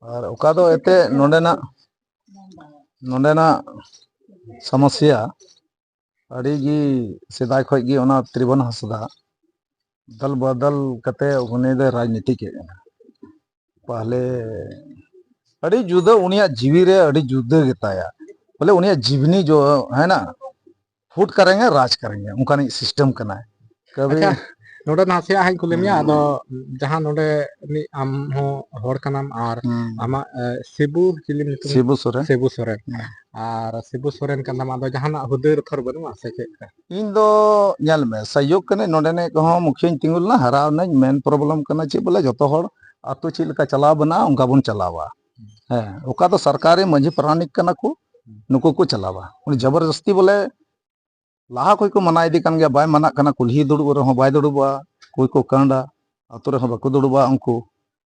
ᱟᱨ ᱚᱠᱟ ᱫᱚ ᱮᱱᱛᱮᱫ ᱱᱚᱰᱮᱱᱟᱜ, ᱱᱚᱰᱮᱱᱟᱜ ᱥᱚᱢᱚᱥᱭᱟ ᱟᱹᱰᱤ ᱜᱮ ᱥᱮᱫᱟᱭ ᱠᱷᱚᱡ ᱜᱮ ᱚᱱᱟ ᱛᱨᱤᱵᱷᱩᱵᱚᱱ ᱦᱟᱸᱥᱫᱟ ᱫᱚᱞ ᱵᱚᱫᱚᱞ ᱠᱟᱛᱮ ᱩᱱᱤ ᱫᱚᱭ ᱨᱟᱡᱽᱱᱤᱛᱤ ᱠᱮᱫ ᱠᱟᱱᱟ᱾ ᱯᱟᱦᱞᱮ ᱟᱹᱰᱤ ᱡᱩᱫᱟᱹ, ᱩᱱᱤᱭᱟᱜ ᱡᱤᱣᱤ ᱨᱮ ᱟᱹᱰᱤ ᱡᱩᱫᱟᱹ ᱜᱮᱛᱟᱭᱟ᱾ ᱵᱚᱞᱮ ᱩᱱᱤᱭᱟᱜ ᱡᱤᱵᱽᱱᱤ ᱡᱚ ᱦᱮᱸ ᱱᱟ, ᱯᱷᱩᱴ ᱠᱟᱨᱮᱝᱜᱮ ᱨᱟᱡᱽ ᱠᱟᱨᱮᱝᱜᱮ, ᱚᱱᱠᱟᱱᱤᱡ system ᱠᱟᱱᱟᱭ᱾ ᱠᱟᱹᱵᱷᱤ ᱟᱪᱪᱷᱟ, ᱱᱚᱰᱮ ᱱᱟᱥᱮᱭᱟᱜ ᱦᱟᱸᱜ ᱤᱧ ᱠᱩᱞᱤ ᱢᱮᱭᱟ᱾ ᱦᱩᱸ᱾ ᱟᱫᱚ ᱡᱟᱦᱟᱸ ᱱᱚᱰᱮ ᱨᱤᱱᱤᱡ ᱟᱢ ᱦᱚᱸ ᱦᱚᱲ ᱠᱟᱱᱟᱢ ᱟᱨ ᱦᱩᱸ᱾ ᱟᱢᱟᱜ, ᱮ, ᱥᱤᱵᱩ, ᱪᱤᱞᱤ ᱧᱩᱛᱩᱢ? ᱥᱤᱵᱩ ᱥᱚᱨᱮᱱ᱾ ᱥᱤᱵᱩ ᱥᱚᱨᱮᱱ᱾ ᱦᱩᱸ᱾ ᱟᱨ ᱥᱤᱵᱩ ᱥᱚᱨᱮᱱ ᱠᱟᱱᱟᱢ, ᱟᱫᱚ ᱡᱟᱦᱟᱱᱟᱜ ᱦᱩᱫᱟᱹ ᱫᱚᱠᱷᱚᱨ ᱵᱟᱹᱱᱩᱜᱼᱟ ᱥᱮ ᱪᱮᱫ ᱞᱮᱠᱟ? ᱤᱧ ᱫᱚ ᱧᱮᱞ ᱢᱮ, ᱥᱟᱭᱚᱠ ᱠᱟᱹᱱᱟᱹᱧ, ᱱᱚᱰᱮᱱᱤᱡ ᱠᱚᱦᱚᱸ ᱢᱩᱠᱷᱤᱭᱟᱹᱧ ᱛᱤᱸᱜᱩ ᱞᱮᱱᱟ, ᱦᱟᱨᱟ ᱱᱟᱹᱧ᱾ Main problem ᱠᱟᱱᱟ ᱪᱮᱫ, ᱵᱚᱞᱮ ᱡᱚᱛᱚ ᱦᱚᱲ ᱟᱛᱳ ᱪᱮᱫ ᱞᱮᱠᱟ ᱪᱟᱞᱟᱣ ᱵᱮᱱᱟᱜᱼᱟ, ᱚᱱᱠᱟ ᱵᱚᱱ ᱪᱟᱞᱟᱣᱟ᱾ ᱦᱮᱸ, ᱚᱠᱟ ᱫᱚ ᱥᱚᱨᱠᱟᱨᱤ ᱢᱟᱹᱡᱷᱤ ᱯᱟᱨᱟᱱᱤᱠ ᱠᱟᱱᱟ ᱠᱚ, ᱱᱩᱠᱩ ᱠᱚ ᱪᱟᱞᱟᱣᱟ᱾ ᱩᱱᱤ ᱡᱚᱵᱚᱨᱫᱚᱥᱛᱤ ᱵᱚᱞᱮ ᱞᱟᱦᱟ ᱠᱷᱚᱡ ᱠᱚ ᱢᱟᱱᱟ ᱤᱫᱤ ᱠᱟᱱ ᱜᱮᱭᱟ, ᱵᱟᱭ ᱢᱟᱱᱟᱜ ᱠᱟᱱᱟ, ᱠᱩᱞᱦᱤ ᱫᱩᱲᱩᱵ ᱨᱮᱦᱚᱸ ᱵᱟᱭ ᱫᱩᱲᱩᱵᱚᱜᱼᱟ, ᱚᱠᱚᱭ ᱠᱚ ᱠᱟᱸᱰᱟ, ᱟᱛᱳ ᱨᱮᱦᱚᱸ ᱵᱟᱠᱚ ᱫᱩᱲᱩᱵᱚᱜᱼᱟ ᱩᱱᱠᱩ᱾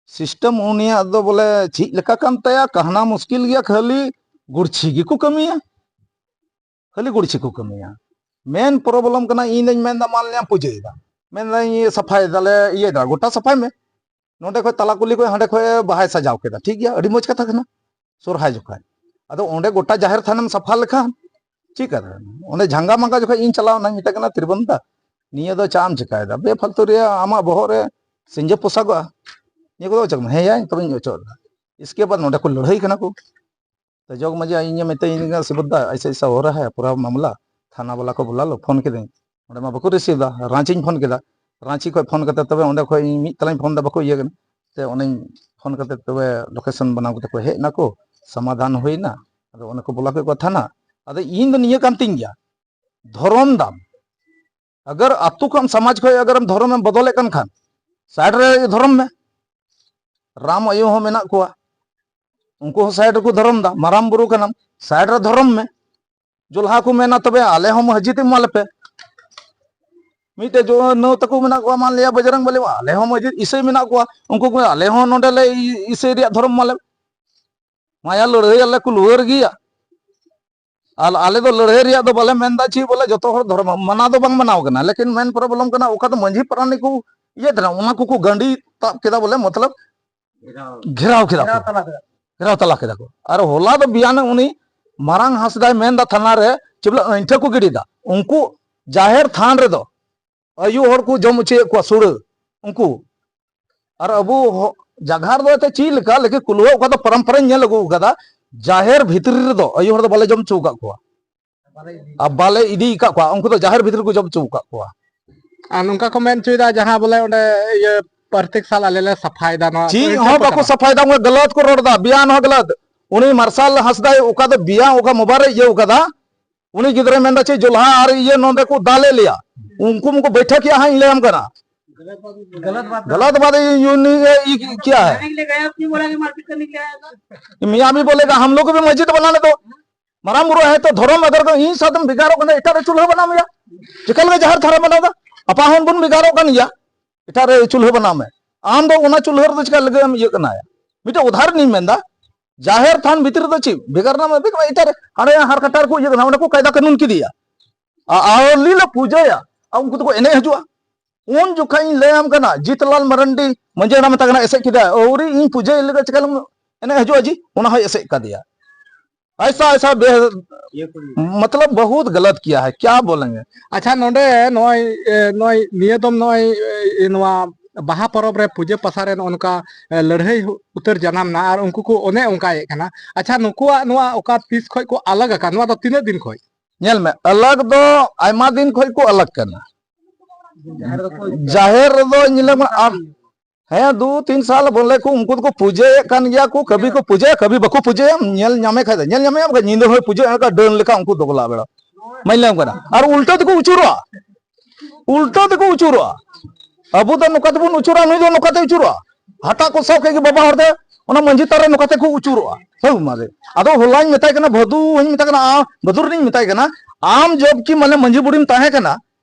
System ᱩᱱᱤᱭᱟᱜ ᱫᱚ ᱵᱚᱞᱮ ᱪᱮᱫ ᱞᱮᱠᱟ ᱠᱟᱱ ᱛᱟᱭᱟ, ᱠᱟᱦᱱᱟ ᱢᱩᱥᱠᱤᱞ ᱜᱮᱭᱟ, ᱠᱷᱟᱹᱞᱤ ᱜᱩᱲᱪᱷᱤ ᱜᱮᱠᱚ ᱠᱟᱹᱢᱤᱭᱟ, ᱠᱷᱟᱹᱞᱤ ᱜᱩᱲᱪᱷᱤ ᱠᱚ ᱠᱟᱹᱢᱤᱭᱟ᱾ Main problem ᱠᱟᱱᱟ, ᱤᱧ ᱫᱚᱧ ᱢᱮᱱᱫᱟ, ᱢᱟᱱ ᱞᱤᱭᱟᱢ ᱯᱩᱡᱟᱹᱭᱮᱫᱟ, ᱢᱮᱱᱫᱟᱹᱧ ᱤᱭᱟᱹ ᱥᱟᱯᱷᱟᱭ ᱫᱟᱞᱮ, ᱤᱭᱟᱹᱭ ᱫᱟ, ᱜᱚᱴᱟ ᱥᱟᱯᱷᱟᱭ ᱢᱮ᱾ ᱱᱚᱸᱰᱮ ᱠᱷᱚᱡ ᱛᱟᱞᱟ ᱠᱩᱞᱦᱤ ᱠᱷᱚᱡ ᱦᱟᱸᱰᱮ ᱠᱷᱚᱡ ᱵᱟᱦᱟᱭ ᱥᱟᱡᱟᱣ ᱠᱮᱫᱟ, ᱴᱷᱤᱠ ᱜᱮᱭᱟ, ᱟᱹᱰᱤ ᱢᱚᱡᱽ ᱠᱟᱛᱷᱟ ᱠᱟᱱᱟ᱾ ᱥᱚᱨᱦᱟᱭ ᱡᱚᱠᱷᱟᱡ ᱟᱫᱚ ᱚᱸᱰᱮ ᱜᱚᱴᱟ ᱡᱟᱦᱮᱨ ᱛᱷᱟᱱᱮᱢ ᱥᱟᱯᱷᱟ ᱞᱮᱠᱷᱟᱱ ᱪᱮᱫ ᱠᱟᱛᱷᱟ ᱠᱟᱱᱟ? ᱚᱸᱰᱮ ᱡᱷᱟᱸᱜᱟ ᱢᱟᱸᱜᱟ ᱡᱚᱠᱷᱚᱡ ᱤᱧ ᱪᱟᱞᱟᱣ ᱮᱱᱟᱧ, ᱢᱮᱛᱟᱭ ᱠᱟᱱᱟ, "ᱛᱨᱤᱵᱚᱱ ᱫᱟ, ᱱᱤᱭᱟᱹ ᱫᱚ ᱪᱟᱜ ᱮᱢ ᱪᱮᱠᱟᱭᱮᱫᱟ? ᱵᱮᱯᱷᱟᱞᱛᱩ ᱨᱮᱭᱟᱜ ᱟᱢᱟᱜ ᱵᱚᱦᱚᱜ ᱨᱮ ᱥᱤᱸᱡᱟᱹ ᱯᱚᱥᱟᱜᱚᱜᱼᱟ᱾ ᱱᱤᱭᱟᱹ ᱠᱚᱫᱚ ᱚᱪᱚᱜ ᱢᱮ᱾ ᱦᱮᱸ ᱭᱟᱭ, ᱛᱚᱵᱮᱧ ᱚᱪᱚᱜ ᱮᱫᱟ᱾ ᱤᱥᱠᱮ ᱵᱟᱫ ᱱᱚᱸᱰᱮ ᱠᱚ ᱞᱟᱹᱲᱦᱟᱹᱭ ᱠᱟᱱᱟ ᱠᱚ᱾ ᱛᱚ ᱡᱚᱜᱽ ᱢᱟᱹᱡᱷᱤ ᱤᱧᱮ ᱢᱮᱛᱟᱹᱧ ᱠᱟᱱᱟ, "ᱥᱤᱵᱩᱫ ᱫᱟ, ᱟᱭᱥᱟ ᱟᱭᱥᱟ ᱦᱳ ᱨᱟᱦᱟ ᱦᱟᱭ, ᱯᱩᱨᱟ ᱢᱟᱢᱞᱟ, ᱛᱷᱟᱱᱟ ᱵᱟᱞᱟ ᱠᱚ ᱵᱩᱞᱟ ᱞᱳ, ᱯᱷᱳᱱ ᱠᱤᱫᱟᱹᱧ, ᱚᱸᱰᱮ ᱢᱟ ᱵᱟᱠᱚ ᱨᱤᱥᱤᱵᱷ ᱫᱟ, ᱨᱟᱸᱪᱤᱧ ᱯᱷᱳᱱ ᱠᱮᱫᱟ, ᱨᱟᱸᱪᱤ ᱠᱷᱚᱡ ᱯᱷᱳᱱ ᱠᱟᱛᱮ ᱛᱚᱵᱮ ᱚᱸᱰᱮ ᱠᱷᱚᱡ ᱤᱧ ᱢᱤᱫ ᱛᱟᱞᱟᱧ ᱯᱷᱳᱱ ᱫᱟ, ᱵᱟᱠᱚ ᱤᱭᱟᱹ ᱠᱟᱱᱟ, ᱛᱮ ᱚᱸᱰᱮᱧ ᱯᱷᱳᱱ ᱠᱟᱛᱮ ᱛᱚᱵᱮ ᱞᱳᱠᱮᱥᱚᱱ ᱵᱮᱱᱟᱣ ᱠᱟᱛᱮ ᱠᱚ ᱦᱮᱡ ᱱᱟᱠᱚ, ᱥᱚᱢᱟᱫᱷᱟᱱ ᱦᱩᱭᱱᱟ, ᱟᱫᱚ ᱚᱸᱰᱮ ᱠᱚ ᱵᱩᱞᱟ ᱠᱮᱫ ᱠᱚᱣᱟ ᱛᱷᱟᱱᱟ᱾ ᱟᱫᱚ ᱤᱧ ᱫᱚ ᱱᱤᱭᱟᱹ ᱠᱟᱱ ᱛᱤᱧ ᱜᱮᱭᱟ, ᱫᱷᱚᱨᱚᱢ ᱫᱟᱢ, ᱟᱜᱟᱨ ᱟᱛᱳ ᱠᱷᱚᱱ ᱥᱚᱢᱟᱡᱽ ᱠᱷᱚᱡ ᱟᱜᱟᱨ ᱟᱢ ᱫᱷᱚᱨᱚᱢ ᱮᱢ ᱵᱚᱫᱚᱞᱮᱫ ᱠᱟᱱ ᱠᱷᱟᱱ, ᱥᱟᱭᱤᱰ ᱨᱮ ᱫᱷᱚᱨᱚᱢ ᱢᱮ᱾ ᱨᱟᱢ ᱟᱭᱳ ᱦᱚᱸ ᱢᱮᱱᱟᱜ ᱠᱚᱣᱟ, ᱩᱱᱠᱩ ᱦᱚᱸ ᱥᱟᱭᱤᱰ ᱨᱮᱠᱚ ᱫᱷᱚᱨᱚᱢ ᱫᱟ, ᱢᱟᱨᱟᱝ ᱵᱩᱨᱩ ᱠᱟᱱᱟᱢ, ᱥᱟᱭᱤᱰ ᱨᱮ ᱫᱷᱚᱨᱚᱢ ᱢᱮ᱾ ᱡᱚᱞᱦᱟ ᱠᱚ ᱢᱮᱱᱟ, "ᱛᱚᱵᱮ ᱟᱞᱮ ᱦᱚᱸ ᱢᱟᱹᱡᱷᱤ ᱛᱮ ᱮᱢᱟ ᱞᱮᱯᱮ᱾" ᱢᱤᱫᱴᱮᱡ ᱡᱚ-, ᱱᱟᱹᱣ ᱛᱟᱠᱚ ᱢᱮᱱᱟᱜ ᱠᱚᱣᱟ, ᱢᱟᱱ ᱞᱤᱭᱟ ᱵᱚᱡᱨᱚᱝ ᱵᱟᱞᱤ, ᱟᱞᱮ ᱦᱚᱸ ᱢᱟᱹᱡᱷᱤ, ᱤᱥᱟᱹᱭ ᱢᱮᱱᱟᱜ ᱠᱚᱣᱟ, ᱩᱱᱠᱩ ᱠᱚ, "ᱟᱞᱮ ᱦᱚᱸ ᱱᱚᱰᱮ ᱞᱮ ᱤ-, ᱤᱥᱟᱹᱭ ᱨᱮᱭᱟᱜ ᱫᱷᱚᱨᱚᱢ ᱮᱢᱟ ᱞᱮ᱾" ᱢᱟᱭᱟ ᱞᱟᱹᱲᱦᱟᱹᱭ ᱟᱞᱮ ᱠᱚ ᱞᱩᱣᱟᱹᱨ ᱜᱮᱭᱟ᱾ ᱟᱨ ᱟᱞᱮ ᱫᱚ ᱞᱟᱹᱲᱦᱟᱹᱭ ᱨᱮᱭᱟᱜ ᱫᱚ ᱵᱟᱞᱮ ᱢᱮᱱᱫᱟ ᱪᱮᱫ, ᱵᱚᱞᱮ ᱡᱚᱛᱚ ᱦᱚᱲ ᱫᱷᱚᱨᱚᱢ ᱢᱟᱱᱟᱣ ᱫᱚ ᱵᱟᱝ ᱢᱟᱱᱟᱣ ᱠᱟᱱᱟ, ᱞᱮᱠᱤᱱ ᱢᱮᱱ ᱯᱨᱚᱵᱞᱮᱢ ᱠᱟᱱᱟ, ᱚᱠᱟ ᱫᱚ ᱢᱟᱹᱡᱷᱤ ᱯᱟᱨᱟᱱᱤᱠ ᱠᱚ ᱤᱭᱟᱹ ᱛᱟᱦᱮᱱᱟ, ᱚᱱᱟ ᱠᱚᱠᱚ ᱜᱟᱸᱰᱤ ᱛᱟᱵ ᱠᱮᱫᱟ, ᱵᱚᱞᱮ ᱢᱚᱛᱞᱚᱵ ᱜᱷᱮᱨᱟᱣ ᱠᱮᱫᱟ ᱠᱚ, ᱜᱷᱮᱨᱟᱣ ᱛᱟᱞᱟ ᱠᱮᱫᱟ ᱠᱚ᱾ ᱟᱨ ᱦᱚᱞᱟ ᱫᱚ ᱵᱤᱭᱟᱱ ᱩᱱᱤ ᱢᱟᱨᱟᱝ ᱦᱟᱸᱥᱫᱟᱭ ᱢᱮᱱᱫᱟ ᱛᱷᱟᱱᱟ ᱨᱮ ᱪᱮ ᱵᱚᱞᱮ ᱟᱹᱭᱴᱷᱟᱹ ᱠᱚ ᱜᱤᱰᱤᱭᱮᱫᱟ, ᱩᱱᱠᱩ ᱡᱟᱦᱮᱨ ᱛᱷᱟᱱ ᱨᱮᱫᱚ ᱟᱭᱳ ᱦᱚᱲ ᱠᱚ ᱡᱚᱢ ᱦᱚᱪᱚᱭᱮᱫ ᱠᱚᱣᱟ ᱥᱩᱲᱟᱹ ᱩᱱᱠᱩ᱾ ᱟᱨ ᱟᱵᱚ ᱦᱚ-, ᱡᱟᱜᱟᱨ ᱫᱚ ᱮᱱᱛᱮ ᱪᱮᱫ ᱞᱮᱠᱟ, ᱞᱮᱠᱤᱱ ᱠᱩᱞᱣᱟ ᱚᱠᱟ ᱫᱚ ᱯᱚᱨᱚᱢᱯᱚᱨᱟᱧ ᱧᱮᱞ ᱟᱹᱜᱩ ᱟᱠᱟᱫᱟ, ᱡᱟᱦᱮᱨ ᱵᱷᱤᱛᱨᱤ ᱨᱮᱫᱚ ᱟᱭᱳ ᱦᱚᱲ ᱫᱚ ᱵᱟᱞᱮ ᱡᱚᱢ ᱦᱚᱪᱚ ᱟᱠᱟᱫ ᱠᱚᱣᱟ᱾ ᱟᱨ ᱵᱟᱞᱮ ᱤᱫᱤ ᱟᱠᱟᱫ ᱠᱚᱣᱟ, ᱩᱱᱠᱩ ᱫᱚ ᱡᱟᱦᱮᱨ ᱵᱷᱤᱛᱨᱤ ᱨᱮᱠᱚ ᱡᱚᱢ ᱦᱚᱪᱚ ᱟᱠᱟᱫ ᱠᱚᱣᱟ᱾ ᱟᱨ ᱱᱚᱝᱠᱟ ᱠᱚ ᱢᱮᱱ ᱦᱚᱪᱚᱭᱮᱫᱟ, ᱡᱟᱦᱟᱸ ᱵᱚᱞᱮ ᱚᱸᱰᱮ ᱤᱭᱟᱹ ᱯᱨᱚᱛᱮᱠ ᱥᱟᱞ ᱟᱞᱮ ᱞᱮ ᱥᱟᱯᱷᱟᱭᱮᱫᱟ, ᱱᱚᱣᱟ ᱪᱮᱫ ᱟᱹᱭᱴᱷᱟᱹ ᱦᱚᱸ ᱠᱚ ᱵᱟᱠᱚ ᱠᱟᱱᱟ᱾ ᱥᱟᱯᱷᱟᱭᱮᱫᱟ, ᱩᱱᱠᱩ ᱜᱟᱞᱟᱛ ᱠᱚ ᱨᱚᱲ ᱮᱫᱟ, ᱵᱮᱭᱟᱱ ᱦᱚᱸ ᱜᱟᱞᱟᱛ᱾ ᱩᱱᱤ ᱢᱟᱨᱥᱟᱞ ᱦᱟᱸᱥᱫᱟᱭ ᱚᱠᱟ ᱫᱚ ᱵᱮᱭᱟᱱ, ᱚᱠᱟ ᱢᱳᱵᱟᱭᱤᱞ ᱨᱮ ᱤᱭᱟᱹ ᱟᱠᱟᱫᱟ, ᱩᱱᱤ ᱜᱤᱫᱽᱨᱟᱹᱭ ᱢᱮᱱᱫᱟ ᱪᱮᱫ ᱡᱚᱞᱦᱟ ᱟᱨ ᱤᱭᱟᱹ ᱱᱚᱸᱰᱮ ᱠᱚ ᱫᱟᱞᱮᱫ ᱞᱮᱭᱟ, ᱩᱱᱠᱩ ᱢᱟᱠᱚ ᱵᱟᱹᱭᱴᱷᱟᱹᱠ ᱮᱜᱼᱟ ᱦᱟᱸᱜ, ᱤᱧ ᱞᱟᱹᱭᱟᱢ ᱠᱟᱱᱟ᱾ गलत बात गलत बात ये यूं नहीं है, ये क्या है? नहीं ले गए, अपनी बोला कि मारपीट करने के लिए आया था। मियाँ भी बोलेगा, हम लोग को भी मस्जिद बनाने दो। ᱢᱟᱨᱟᱝ ᱵᱩᱨᱩ ᱦᱮᱸ ᱛᱚ ᱫᱷᱚᱨᱚᱢ ᱟᱜᱟᱨ ᱠᱚ ᱤᱧ ᱥᱟᱶᱛᱮᱢ ᱵᱷᱮᱜᱟᱨᱚᱜ ᱠᱟᱱᱟ, ᱮᱴᱟᱜ ᱨᱮ ᱪᱩᱞᱦᱟᱹ ᱵᱮᱱᱟᱣ ᱢᱮᱭᱟ᱾ ᱪᱮᱠᱟ ᱞᱮᱠᱟ ᱡᱟᱦᱮᱨ ᱛᱷᱟᱱ ᱨᱮ ᱵᱮᱱᱟᱣ ᱫᱟ? ᱟᱯᱟ ᱦᱚᱱ ᱵᱚᱱ ᱵᱷᱮᱜᱟᱨᱚᱜ ᱠᱟᱱ ᱜᱮᱭᱟ, ᱮᱴᱟᱜ ᱨᱮ ᱪᱩᱞᱦᱟᱹ ᱵᱮᱱᱟᱣ ᱢᱮ᱾ ᱟᱢ ᱫᱚ ᱚᱱᱟ ᱪᱩᱞᱦᱟᱹ ᱨᱮᱫᱚ ᱪᱮᱠᱟ ᱞᱟᱹᱜᱤᱫ ᱮᱢ ᱤᱭᱟᱹᱜ ᱠᱟᱱᱟ? ᱢᱤᱫᱴᱮᱡ ᱩᱫᱟᱦᱚᱨᱚᱱ ᱤᱧ ᱢᱮᱱᱫᱟ, ᱡᱟᱦᱮᱨ ᱛᱷᱟᱱ ᱵᱷᱤᱛᱨᱤ ᱨᱮᱫᱚ ᱪᱮᱫ ᱵᱷᱮᱜᱟᱨ ᱨᱮᱱᱟᱜ ᱢᱮ? ᱵᱷᱮᱜᱟᱨ ᱮᱴᱟᱜ ᱨᱮ, ᱦᱟᱸᱰᱮ ᱦᱟᱨ ᱠᱟᱴᱟᱨ ᱠᱚ ᱤᱭᱟᱹ ᱠᱟᱱᱟ, ᱚᱸᱰᱮ ᱠᱚ ᱠᱟᱭᱫᱟ ᱠᱟᱹᱱᱩᱱ ᱠᱮᱫᱮᱭᱟ᱾ ᱟ-, ᱟᱣᱞᱤ ᱞᱮ ᱯᱩᱡᱟᱹᱭᱟ, ᱟᱨ ᱩᱱᱠᱩ ᱫᱚᱠᱚ ᱮᱱᱮᱡ ᱦᱤᱡᱩᱜᱼᱟ᱾ ᱩᱱ ᱡᱚᱠᱷᱟᱡ ᱤᱧ ᱞᱟᱹᱭᱟᱢ ᱠᱟᱱᱟ, ᱡᱤᱛᱞᱟᱞ ᱢᱟᱨᱟᱱᱰᱤ ᱢᱟᱹᱡᱷᱤ ᱦᱟᱲᱟᱢ ᱢᱮᱛᱟ ᱠᱟᱱᱟ, ᱮᱥᱮᱫ ᱠᱮᱫᱟᱭ, ᱟᱹᱣᱨᱤ ᱤᱧ ᱯᱩᱡᱟᱹᱭ ᱞᱮᱠᱟ ᱪᱮᱠᱟ ᱞᱮᱢ ᱮᱱᱮᱡ ᱦᱤᱡᱩᱜᱼᱟ ᱡᱤ? ᱚᱱᱟ ᱦᱚᱸᱭ ᱮᱥᱮᱫ ᱠᱟᱫᱮᱭᱟ᱾ ऐसा ऐसा बे, मतलब बहुत गलत किया है, क्या बोलेंगे। ᱟᱪᱪᱷᱟ, ᱱᱚᱰᱮ ᱱᱚᱜᱼᱚᱭ, ᱮ, ᱱᱚᱜᱼᱚᱭ ᱱᱤᱭᱟᱹ ᱫᱚᱢ ᱱᱚᱜᱼᱚᱭ, ᱮ, ᱱᱚᱣᱟ ᱵᱟᱦᱟ ᱯᱚᱨᱚᱵᱽ ᱨᱮ ᱯᱩᱡᱟᱹ ᱯᱟᱥᱟ ᱨᱮ ᱱᱚᱜᱼᱚ ᱱᱚᱝᱠᱟ, ᱮ, ᱞᱟᱹᱲᱦᱟᱹᱭ ᱩᱛᱟᱹᱨ ᱡᱟᱱᱟᱢ ᱱᱟ ᱟᱨ ᱩᱱᱠᱩ ᱠᱚ ᱚᱱᱮ ᱚᱱᱠᱟᱭᱮᱫ ᱠᱟᱱᱟ᱾ ᱟᱪᱪᱷᱟ, ᱱᱩᱠᱩᱣᱟᱜ ᱱᱚᱣᱟ ᱚᱠᱟ ᱛᱤᱥ ᱠᱷᱚᱡ ᱠᱚ ᱟᱞᱟᱜᱽ ᱟᱠᱟᱱ, ᱱᱚᱣᱟ ᱫᱚ ᱛᱤᱱᱟᱹᱜ ᱫᱤᱱ ᱠᱷᱚᱡ? ᱧᱮᱞ ᱢᱮ, ᱟᱞᱟᱜᱽ ᱫᱚ ᱟᱭᱢᱟ ᱫᱤᱱ ᱠᱷᱚᱡ ᱠᱚ ᱟᱞᱟᱜᱽ ᱠᱟᱱᱟ᱾ ᱡᱟᱦᱮᱨ ᱨᱮᱫᱚ ᱧᱮᱞᱚᱜ ᱠᱟᱱᱟ ᱟᱨ ᱦᱮᱸ, ᱫᱩ ᱛᱤᱱ ᱥᱟᱞ ᱵᱚᱞᱮ ᱠᱚ ᱩᱱᱠᱩ ᱫᱚᱠᱚ ᱯᱩᱡᱟᱹᱭᱮᱫ ᱠᱟᱱ ᱜᱮᱭᱟ ᱠᱚ, ᱠᱟᱹᱵᱷᱤ ᱠᱚ ᱯᱩᱡᱟᱹᱭᱟ, ᱠᱟᱹᱵᱷᱤ ᱵᱟᱠᱚ ᱯᱩᱡᱟᱹᱭᱟ᱾ ᱧᱮᱞ ᱧᱟᱢᱮ ᱠᱷᱟᱡ ᱫᱚ, ᱧᱮᱞ ᱧᱟᱢᱮ ᱠᱷᱟᱡ ᱧᱤᱫᱟᱹ ᱦᱚᱸᱭ ᱯᱩᱡᱟᱹᱭᱟ, ᱚᱱᱠᱟ ᱰᱟᱹᱱ ᱞᱮᱠᱟ ᱩᱱᱠᱩ ᱫᱚᱜᱚᱞᱟ ᱵᱮᱲᱟ᱾ ᱢᱟᱧ ᱞᱟᱹᱭᱟᱢ ᱠᱟᱱᱟ᱾ ᱟᱨ ᱩᱞᱴᱟᱹ ᱛᱮᱠᱚ ᱟᱹᱪᱩᱨᱚᱜᱼᱟ, ᱩᱞᱴᱟᱹ ᱛᱮᱠᱚ ᱟᱹᱪᱩᱨᱚᱜᱼᱟ᱾ ᱟᱵᱚ ᱫᱚ ᱱᱚᱝᱠᱟ ᱛᱮᱵᱚᱱ ᱟᱹᱪᱩᱨᱚᱜᱼᱟ, ᱱᱩᱭ ᱫᱚ ᱱᱚᱝᱠᱟ ᱛᱮ ᱟᱹᱪᱩᱨᱚᱜᱼᱟ᱾ ᱦᱟᱴᱟᱜ ᱠᱚ ᱥᱟᱵ ᱠᱮᱫ ᱜᱮ ᱵᱟᱵᱟ ᱦᱚᱲ ᱫᱚ ᱚᱱᱟ ᱢᱟᱹᱡᱷᱤ ᱛᱟᱨ ᱨᱮ ᱱᱚᱝᱠᱟ ᱛᱮᱠᱚ ᱟᱹᱪᱩᱨᱚᱜᱼᱟ᱾ ᱦᱳᱭ ᱢᱟᱨᱮ᱾ ᱟᱫᱚ ᱦᱚᱞᱟᱧ ᱢᱮᱛᱟᱭ ᱠᱟᱱᱟ, ᱵᱷᱟᱹᱫᱩ ᱦᱚᱧ ᱢᱮᱛᱟᱭ ᱠᱟᱱᱟ, ᱟ, ᱵᱷᱟᱹᱫᱩ ᱨᱤᱧ ᱢᱮᱛᱟᱭ ᱠᱟᱱᱟ, ᱟᱢ ᱡᱚᱵ ᱠᱤ ᱢᱟᱱᱮ ᱢᱟᱹᱡᱷᱤ ᱵᱩᱰᱷᱤᱢ ᱛᱟᱦᱮᱸ ᱠᱟᱱᱟ,